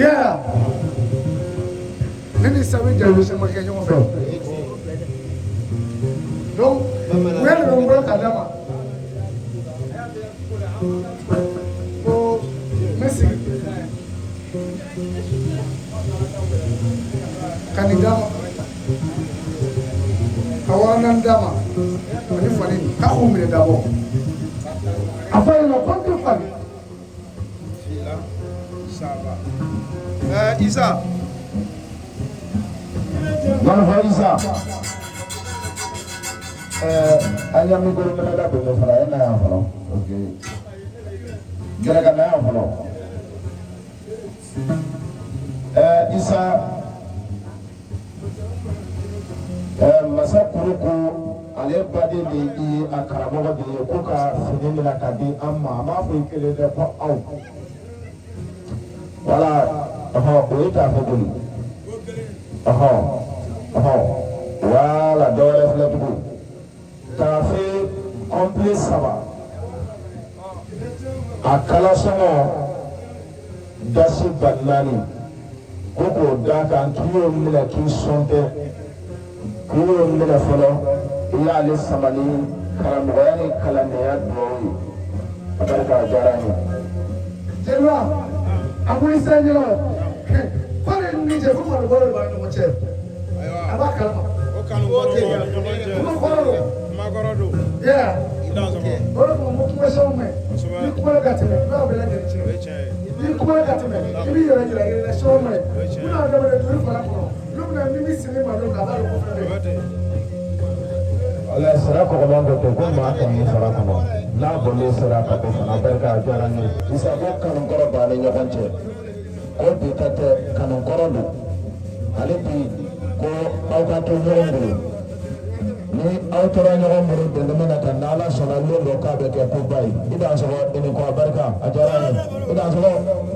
Speaker 9: Yaya. Ne ni Isa bɛ jaabi caman kɛ ɲɔgɔn fɛ. Donc, bonya de bɛ n bolo k'a d'a ma. Ko n bɛ segin ka nin d'a ma, ka 4000 d'a ma ani fali k'a k'o minɛ dabɔ. A fɔ a ɲɛna ko n tɛ fali.
Speaker 6: Fila, saba. Isa.
Speaker 2: Nɔnfɔ Isa. An ye mikoro minɛ da don fɔlɔ, e na yan fɔlɔ. Ok. Gɛrɛ ka na yan fɔlɔ. Isa. Masa kuru ko ale baden de i ye, a karamɔgɔ de ye, ko ka fini minɛ ka di an ma. A m'a fɔ i kelen dɛ, ko aw. Wala, ɔhɔn, o ye taafe boli. Ɔhɔn, ɔhɔn, wala dɔ wɛrɛ filɛ tugun. Taafe complet 3. A kala sɔngɔ dasi 4000. Ko k'o d'a kan k'i y'o minɛ k'i sɔn tɛ, k'i y'o minɛ fɔlɔ, i y'ale sama ni karamɔgɔya ni kalandenya duwawu ye. A barika, a diyara n ye.
Speaker 9: Jeliba, a ko Isa ɲɛna k'ale ni cɛ ko malobɔrɔ de b'a ɲɔgɔn cɛ. A b'a kalama.
Speaker 6: O kanu kɔrɔ don.
Speaker 9: Kuma kɔrɔ don.
Speaker 6: Kuma kɔrɔ don.
Speaker 9: Yeah. O de kama n ko kuma caman ma ɲi. N'i kumana ka tɛmɛ, i b'a bɛɛ lajɛlen tiɲɛ. N'i kumana ka tɛmɛ, i b'i yɛrɛ jira i yɛrɛ la caman ma ɲi. Buna adamaden joli fana kɔnɔ, olu bɛna min sigi ma don k'a b'a dɔn ko fɛn bɛ yen.
Speaker 2: Wala sara kɔgɔman ko ten ko maa kanu sara kɔnɔ n'a bɔlen sera ka bɔ fana barika a diyara n ye. Isa ko kanu kɔrɔ b'an ni ɲɔgɔn cɛ ko bi ta tɛ kanu kɔrɔ don hali bi ko aw ka to ɲɔgɔn bolo ni aw tora ɲɔgɔn bolo dɛmɛ na ka n'ala sɔnna don dɔ k'a bɛ kɛ koba ye i dansɔgɔ i ni ko a barika a diyara n ye i dansɔgɔ.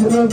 Speaker 1: I'm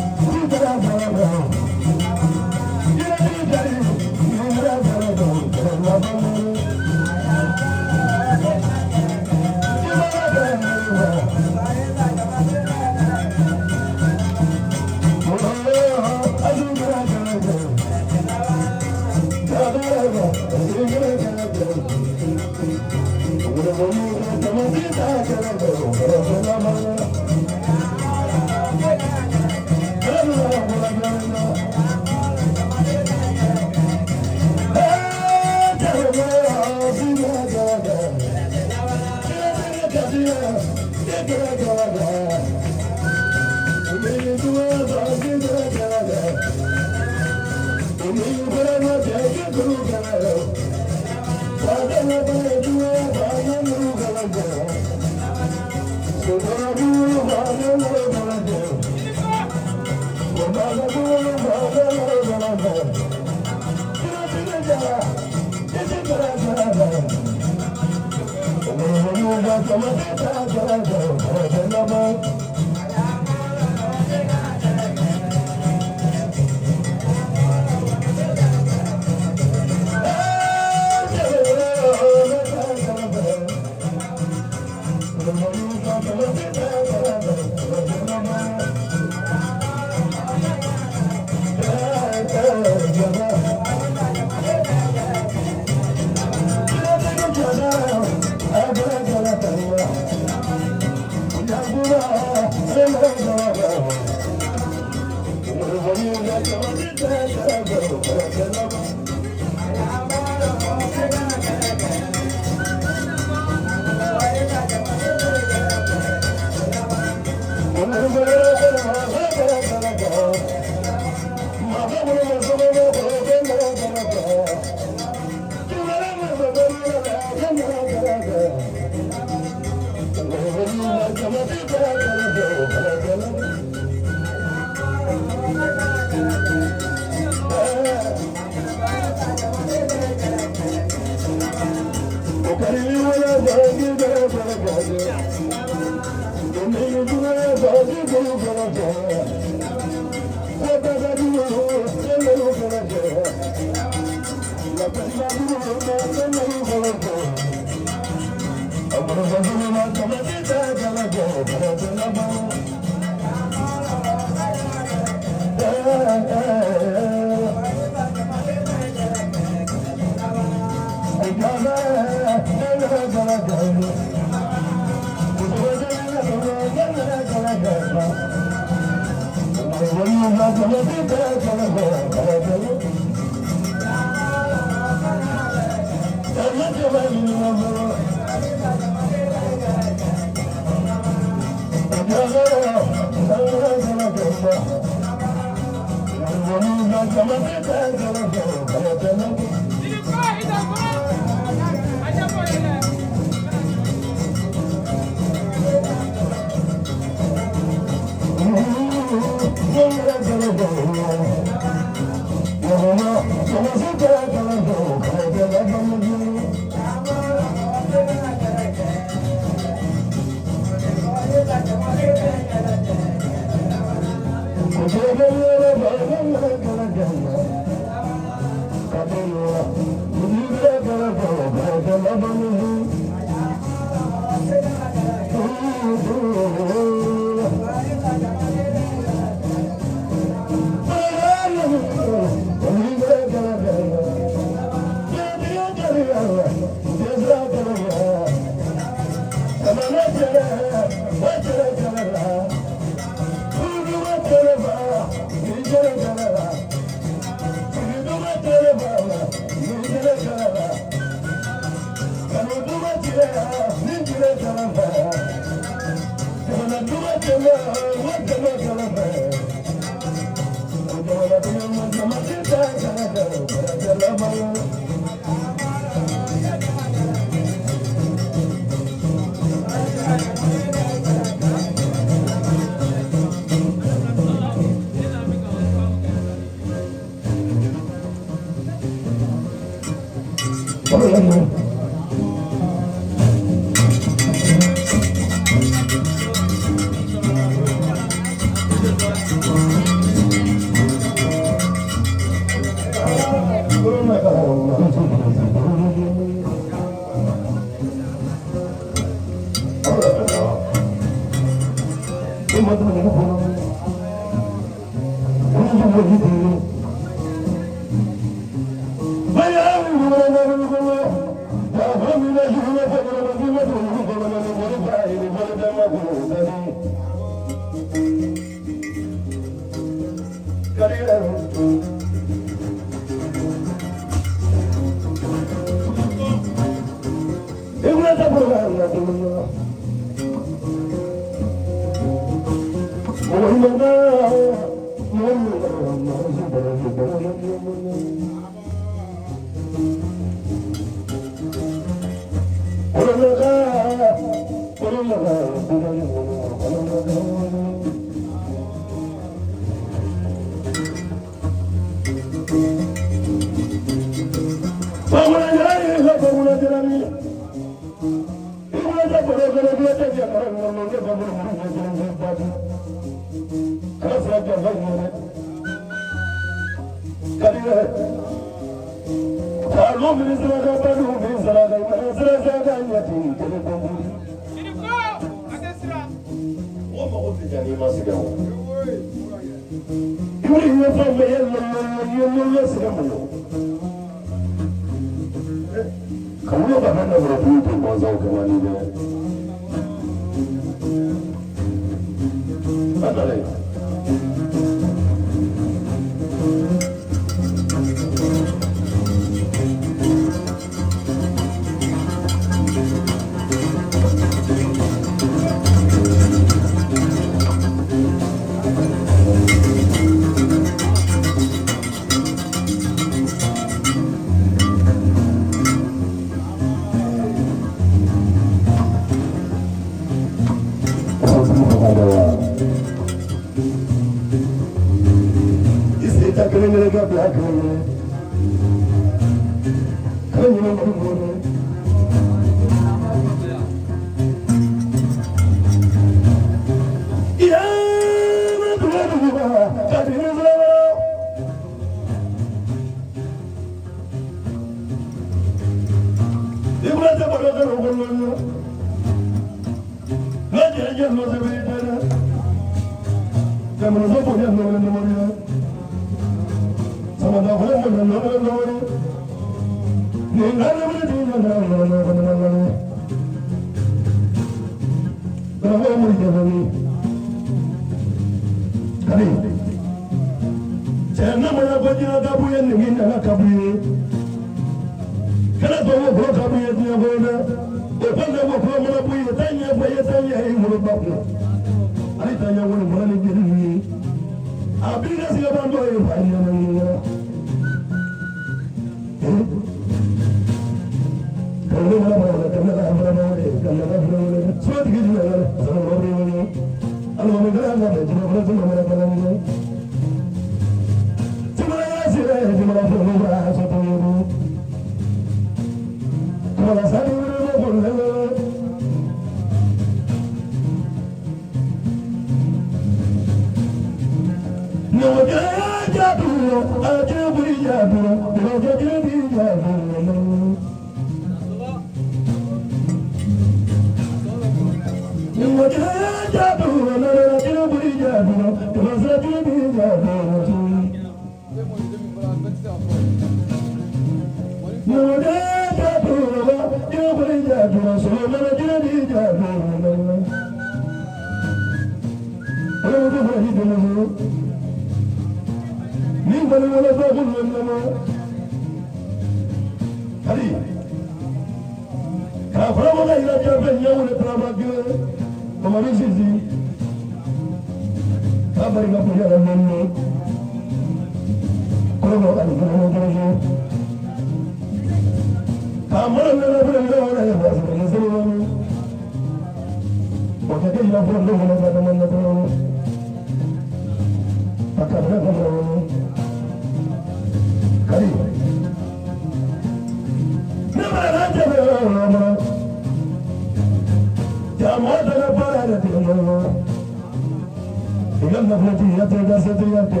Speaker 1: Nafolotigi tɛ i ka setigiya tɛ.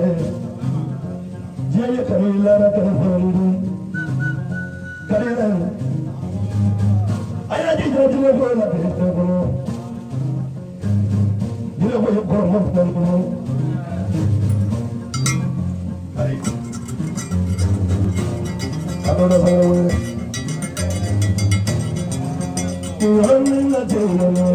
Speaker 1: Diɲɛ ye kanu lara kanu farali de. Kari yɛrɛ. A y'a jija jinɛ ko la k'i tɛ kɔnɔ. Jinɛ ko ye kɔrɔ ma fila kɔnɔ. Kari. A dɔ la sangare wele. Yɔrɔnin la tɛ yɔrɔnin.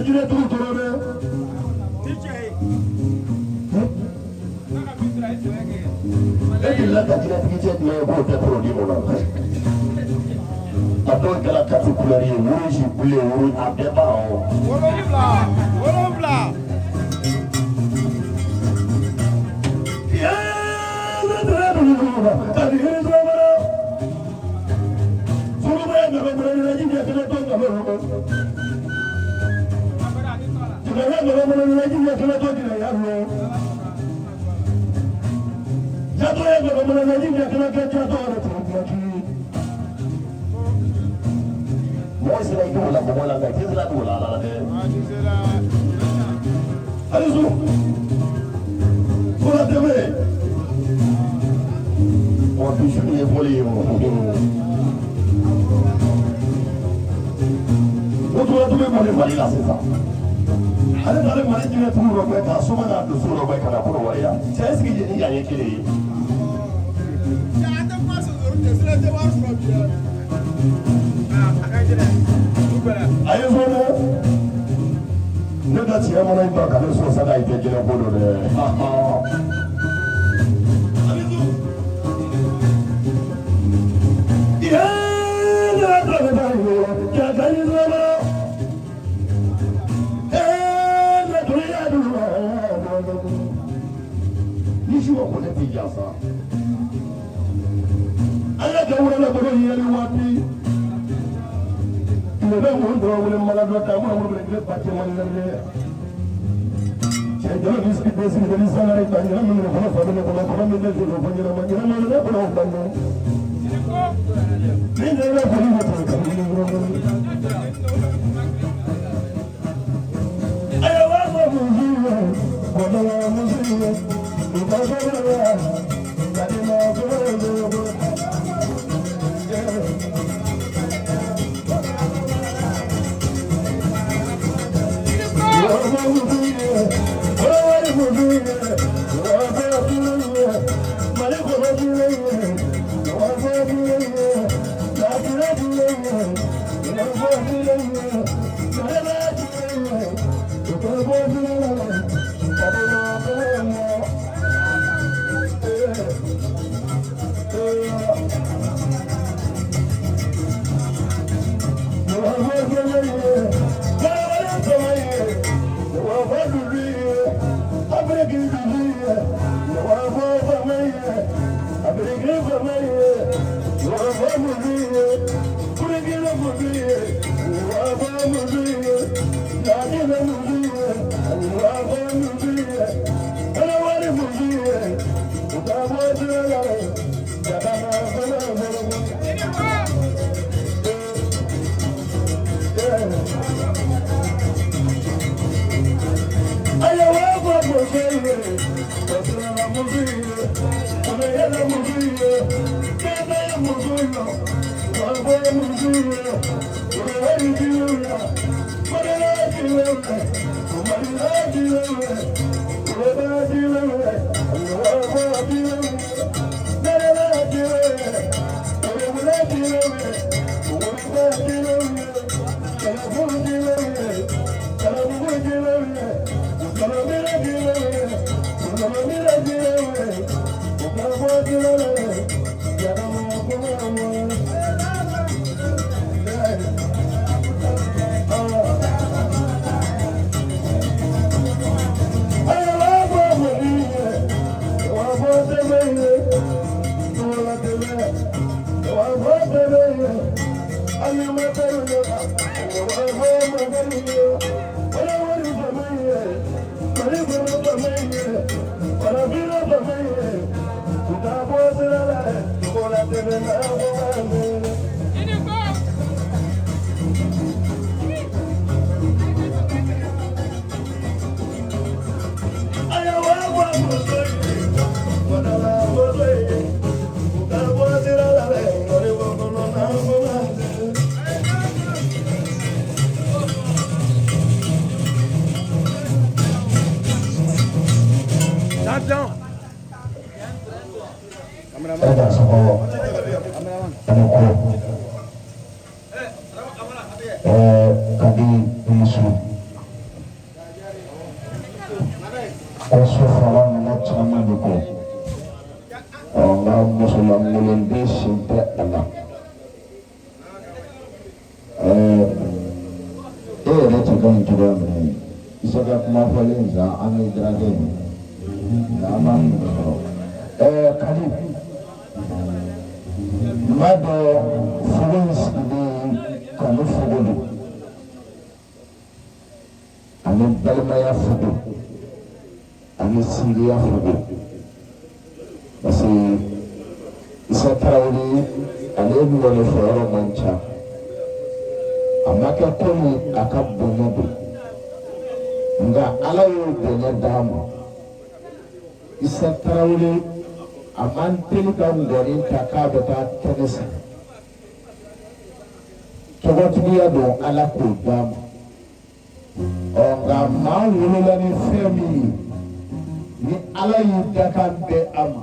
Speaker 1: jinɛ tugu tɔɔrɔ dɛ.
Speaker 2: E delila ka jinɛtigi cɛ jumɛn ye k'o tɛ produit kɔnɔ? A dɔw kɛra kati couleur ye, rouge, bleu, rouge, a bɛɛ b'a rɔ.
Speaker 6: 7, 7.
Speaker 2: Mɔgɔ sera i t'o la mɔgɔ la nka i tɛ se ka t'o la ala la dɛ.
Speaker 1: Alizu, Kola TV.
Speaker 2: Ɔ bi su nin ye fɔli ye o. O tora tun bɛ mali Mali la sisan. Ale taara Mali jinɛ tugu dɔ bɛ k'a soma n'a dusu dɔ bɛ ka na Kɔnɔwari yan. Cɛ est-ce que ni yan ye kelen ye?
Speaker 1: A ye sɔn dɛ.
Speaker 2: Ne ka tiɲɛ mana i ban ka ne sɔn sa i tɛ jinɛ ko dɔn dɛ. Ni su ko ne t'i janfa.
Speaker 1: An ka jamana la baro yɛlɛ waati. Tile bɛ mun dɔrɔn wele mala dɔ ta mun bɛ tile ba cɛ man lajɛ. Cɛ jalo ni sigi bɛ sigi ni sangare ta ɲɛna min kɔnɔ fa bɛ ne kɔnɔ kɔnɔ min bɛ sigi fɔ ɲɛna ma ɲɛna ma ne kɔnɔ ba ne. Ni ne yɛrɛ kɔni bɛ to ka ni kɔnɔ. Ayiwa ma mun ye kɔnɔ mun ye u ka kɔnɔ la ka di ma kɔnɔ ye.
Speaker 2: Ko sufala nana caman de kɔ. Ɔ nka musolankolon den sen tɛ a la. Ɛɛ e yɛrɛ cɛ ka ɲi cogoya min na ye Isa ka kuma fɔlen sa an bɛ daraka in nka an b'a minɛ sɔrɔ. Ɛɛ Kadi n b'a dɔn fogo in sigilen kanu fogo don ani balimaya fogo ani sinjiya fogo parce que Isa Tarawele ale ŋɔni fɔyɔrɔ man ca a ma kɛ komi a ka bonya don nka Ala y'o bonya d'a ma Isa Tarawele a man teli ka ŋɔni ta k'a bɛ taa kɛnɛ sigi tɔgɔtigiya don Ala k'o d'a ma ɔ nka maa wolola ni fɛn min ye ni Ala y'i dakan bɛn a ma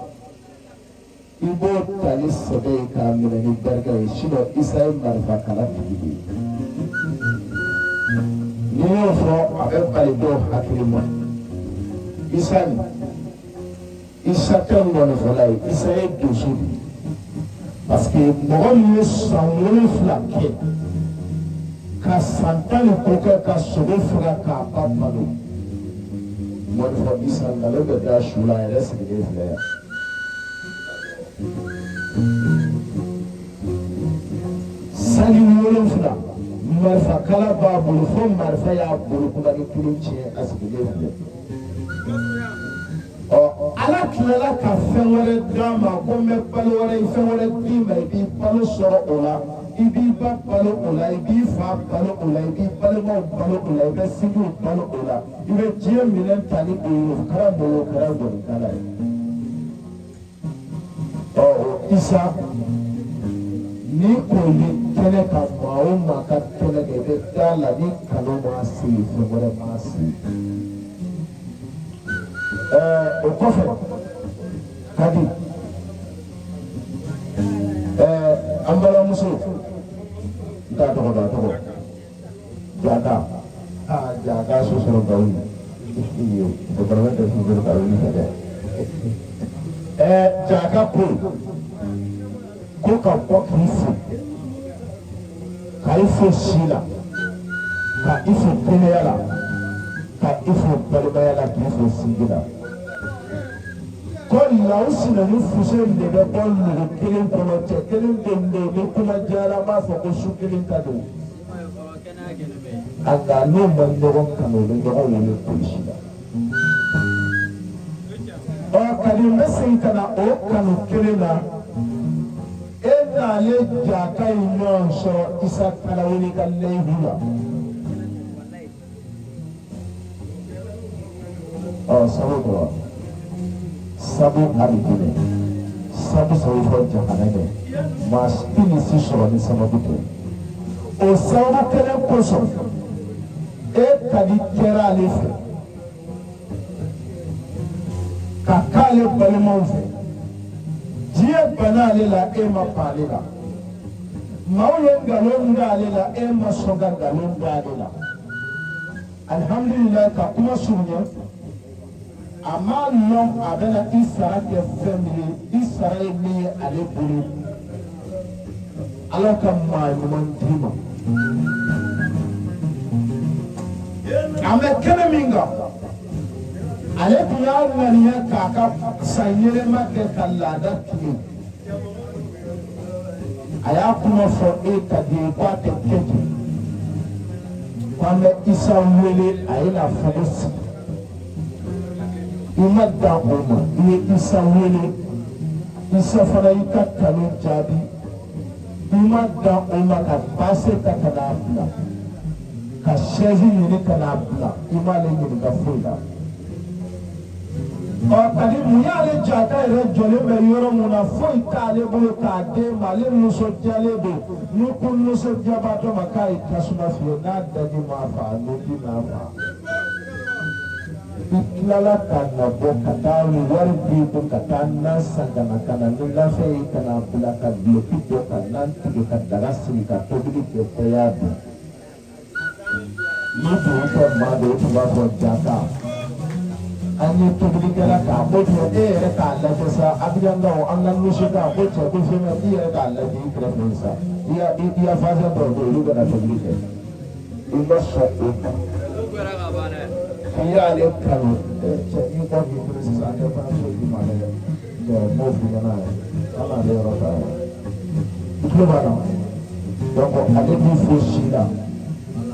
Speaker 2: i b'o ta ni sɛbɛ ye k'a minɛ ni barika ye sinon Isa ye marifakala tigi de ye n'i y'o fɔ a bɛ bali dɔw hakili ma Isa nin Isa tɛ ŋɔnifɔla ye Isa ye donso de ye parce que mɔgɔ min ye san 7 kɛ ka san 10 ni kɔ kɛ ka sogo faga k'a ba balo ŋɔnifɔ Isa nkalon bɛ da su la a yɛrɛ sigilen filɛ yan. Sanji 7 marifakala b'a bolo fo marifa y'a bolo kunbaki kelen tiɲɛ a sigilen filɛ. Ɔ Ala tilala ka fɛn wɛrɛ d'a ma ko n bɛ balo wɛrɛ fɛn wɛrɛ d'i ma i b'i balo sɔrɔ o la i b'i ba balo o la i b'i fa balo o la i b'i balimaw balo o la i bɛ sinjiw balo o la i bɛ diɲɛ minɛn ta ni o ye o kɛra mun ye o kɛra ŋɔnikala ye ɔ o Isa ni k'o ye kɛnɛ kan maa o maa ka kɛnɛ kan i bɛ da la ni kanu m'a se yen fɛn wɛrɛ m'a se yen. Ɛɛ o kɔfɛ Kadi ɛɛ an balimamuso n t'a tɔgɔ dɔn a tɔgɔ Jaka aa Jaka so sɔrɔ Gawo yen musokɔrɔba tɛ so sɔrɔ Gawo fɛ dɛ ɛɛ Jaka ko ka bɔ k'i fo ka i fo si la ka i fo kɛnɛya la ka i fo balimaya la k'i fo sinji la ko Lawusina ni Fuseni de bɛ bɔ nugu kelen kɔnɔ cɛ kelen don don ni kuma diyara an b'a fɔ ko su kelen ta don nka n'u ma ɲɔgɔn kanu u bɛ ɲɔgɔn wele polisi la ɔ Kadi n bɛ segin ka na o kanu kelen na e n'ale Jaka ye ɲɔgɔn sɔrɔ Isa Tarawele ka layidu la. Ɔ sabu kɔrɔ sabu alijinɛ sabu sabu fɔ jahanamɛ maa si tɛ nin si sɔrɔ ni sababu tɛ o sababu kelen kosɔn e Kadi kɛra ale fɛ ka k'ale balimaw fɛ diɲɛ banna ale la e ma ban ale la maaw ye nkalon da ale la e ma sɔn ka nkalon da ale la alihamdulilayi ka kuma surunya a m'a lɔn a bɛna i sara kɛ fɛn min ye i sara ye min ye ale bolo ala ka maa ɲuman d'i ma an bɛ kɛnɛ min kan ale tun y'a ŋaniya k'a ka san yɛlɛma kɛ ka laada tilen a y'a kuma fɔ e Kadi ye k'a tɛ kɛ ten k'an bɛ Isa wele a ye na fogo sigi i ma dan o ma i ye Isa wele Isa fana y'i ka kanu jaabi i ma dan o ma ka base ta ka n'a bila ka chaise ɲini ka n'a bila i m'ale ɲininka foyi la ɔ Kadi mun y'ale Jaka yɛrɛ jɔlen bɛ yɔrɔ mun na foyi t'ale bolo k'a d'e ma ale nisɔndiyalen don n'i ko nisɔndiyabaatɔ ma k'a ye tasuma fiyɛ n'a daji m'a fa a nunji m'a fa i tilala ka na bɔ ka taa wari b'i kun ka taa nan san ka na ka na ni nafɛn ye ka n'a bila ka duloki bɔ ka nan tigɛ ka daga sigi ka tobili kɛ bɛɛ y'a dun n'i tun y'u kɛ maa dɔ ye i tun b'a fɔ Jaka An ye tobilikɛla ta ko cɛ e yɛrɛ k'a lajɛ sa Abijankaw an ka nisɔndiya ko cɛ ko fɛn i yɛrɛ k'a lajɛ i kɛrɛfɛ sa i ya fɛn dɔw bɛ yen olu bɛna tobili kɛ i ma sɔn o ma k'i y'ale kanu cɛ n'i kɔ k'i bolo sisan an tɛ kɔɲɔmuso d'i ma dɛ cɛ n b'o f'i ɲɛna yɛrɛ an n'ale yɔrɔ ta yɛrɛ i tulo b'a la donc ale b'i fo si la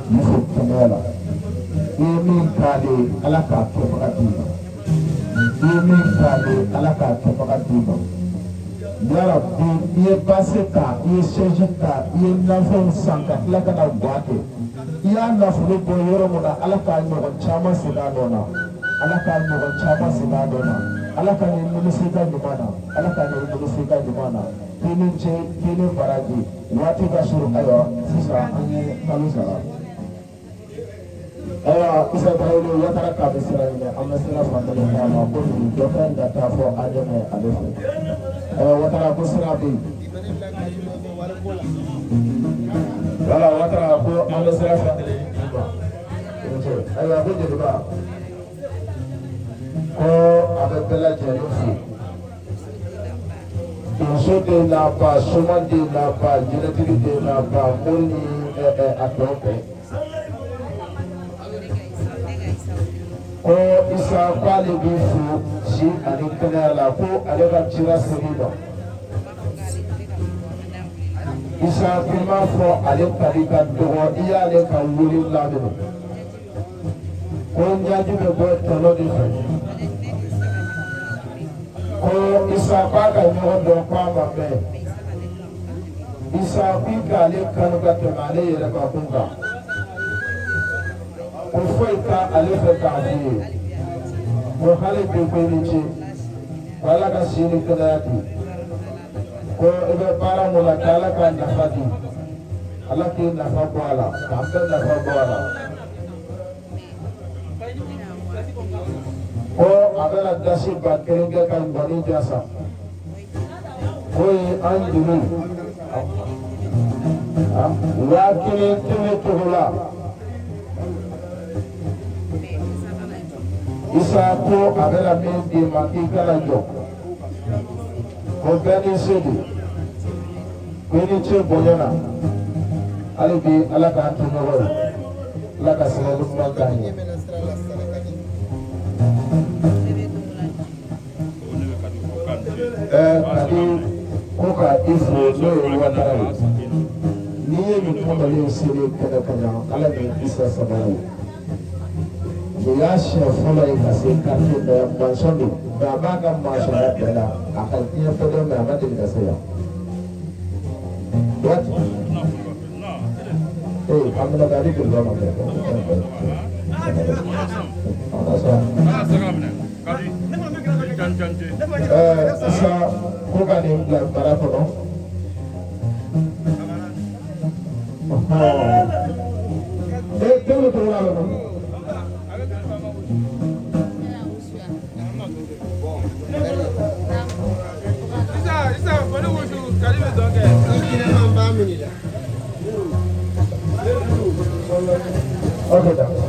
Speaker 2: k'i fo kɛnɛya la i ye min k'ale ye ala k'a kɛbaga d'i ma i ye min k'ale ye ala k'a kɛbaga d'i ma yarabi i ye basi ta i ye sɛji ta i ye nafɛnw san ka tila ka na guwa kɛ i y'a nafolo bɔ yɔrɔ min na ala k'a ɲɔgɔn caman segin a nɔ na ala k'a ɲɔgɔn caman segin a nɔ na ala ka nin nimisi ka ɲuman na ala ka nin nimisi ka ɲuman na k'i ni ce k'i ni baraji waati ka surun ayiwa sisan an ye kalo sara ayiwa Isa Tarawele Watara k'a bɛ sira ɲini an bɛ sira fan kelen d'a ma ko nin dɔ ka ɲi ka taa fɔ an dɛmɛ ale fɛ ayiwa Watara ko sira bɛ yen wala Watara ko an bɛ sira fan kelen d'i ma ayiwa ko jeliba ko a bɛ bɛɛ lajɛlen fo. Muso den n'a ba soma den n'a ba jinɛtigi den n'a ba mori ni a tɔ bɛɛ ko Isa k'ale b'i fo si ani kɛnɛya la ko ale ka cira ser'i ma Isa k'i m'a fɔ ale kali ka dɔgɔ i y'ale ka wele laminɛ ko ɲaji bɛ bɔ tɔnɔ de fɛ ko Isa k'a ka ɲɔgɔn dɔn ko a ma mɛn Isa k'i k'ale kanu ka tɛmɛ ale yɛrɛ bakun kan ko foyi t'a ale fɛ k'a f'i ye ko hali bi ko i ni ce ko ala ka si ni kɛnɛya di ko i bɛ baara mun na k'ala ka nafa di ala k'i nafa bɔ a la k'an bɛɛ nafa bɔ a la ko a bɛna dasi 1000 kɛ ka ngɔni jasa k'o ye an juru 1000 kɛmɛ cogo la Isa ko a bɛna min d'i ma k'i kana jɔ ko bɛɛ n'i se don ko i ni ce bonya na hali bi ala k'an to ɲɔgɔn ye ala ka sababu ɲuman k'an ye. Kadi ko ka i fo n'o ye Watara ye n'i ye nin kamalen selen kɛnɛ kan yan ala ni Isa sababu nin y'a siɲɛ fɔlɔ ye ka se quartier dɔ yan maçon don mais a b'a ka maçɔnya bɛɛ la a ka diɲɛ fɛn dɔn mais a ma deli ka se yan. Waati ee an bɛna taa di jeliba ma dɛ. Isa ko ka nin bila bara kɔnɔ. Ee tɛmɛ tɔgɔ la nɔ. Ok, d'accord.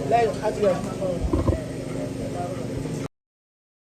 Speaker 5: Là, il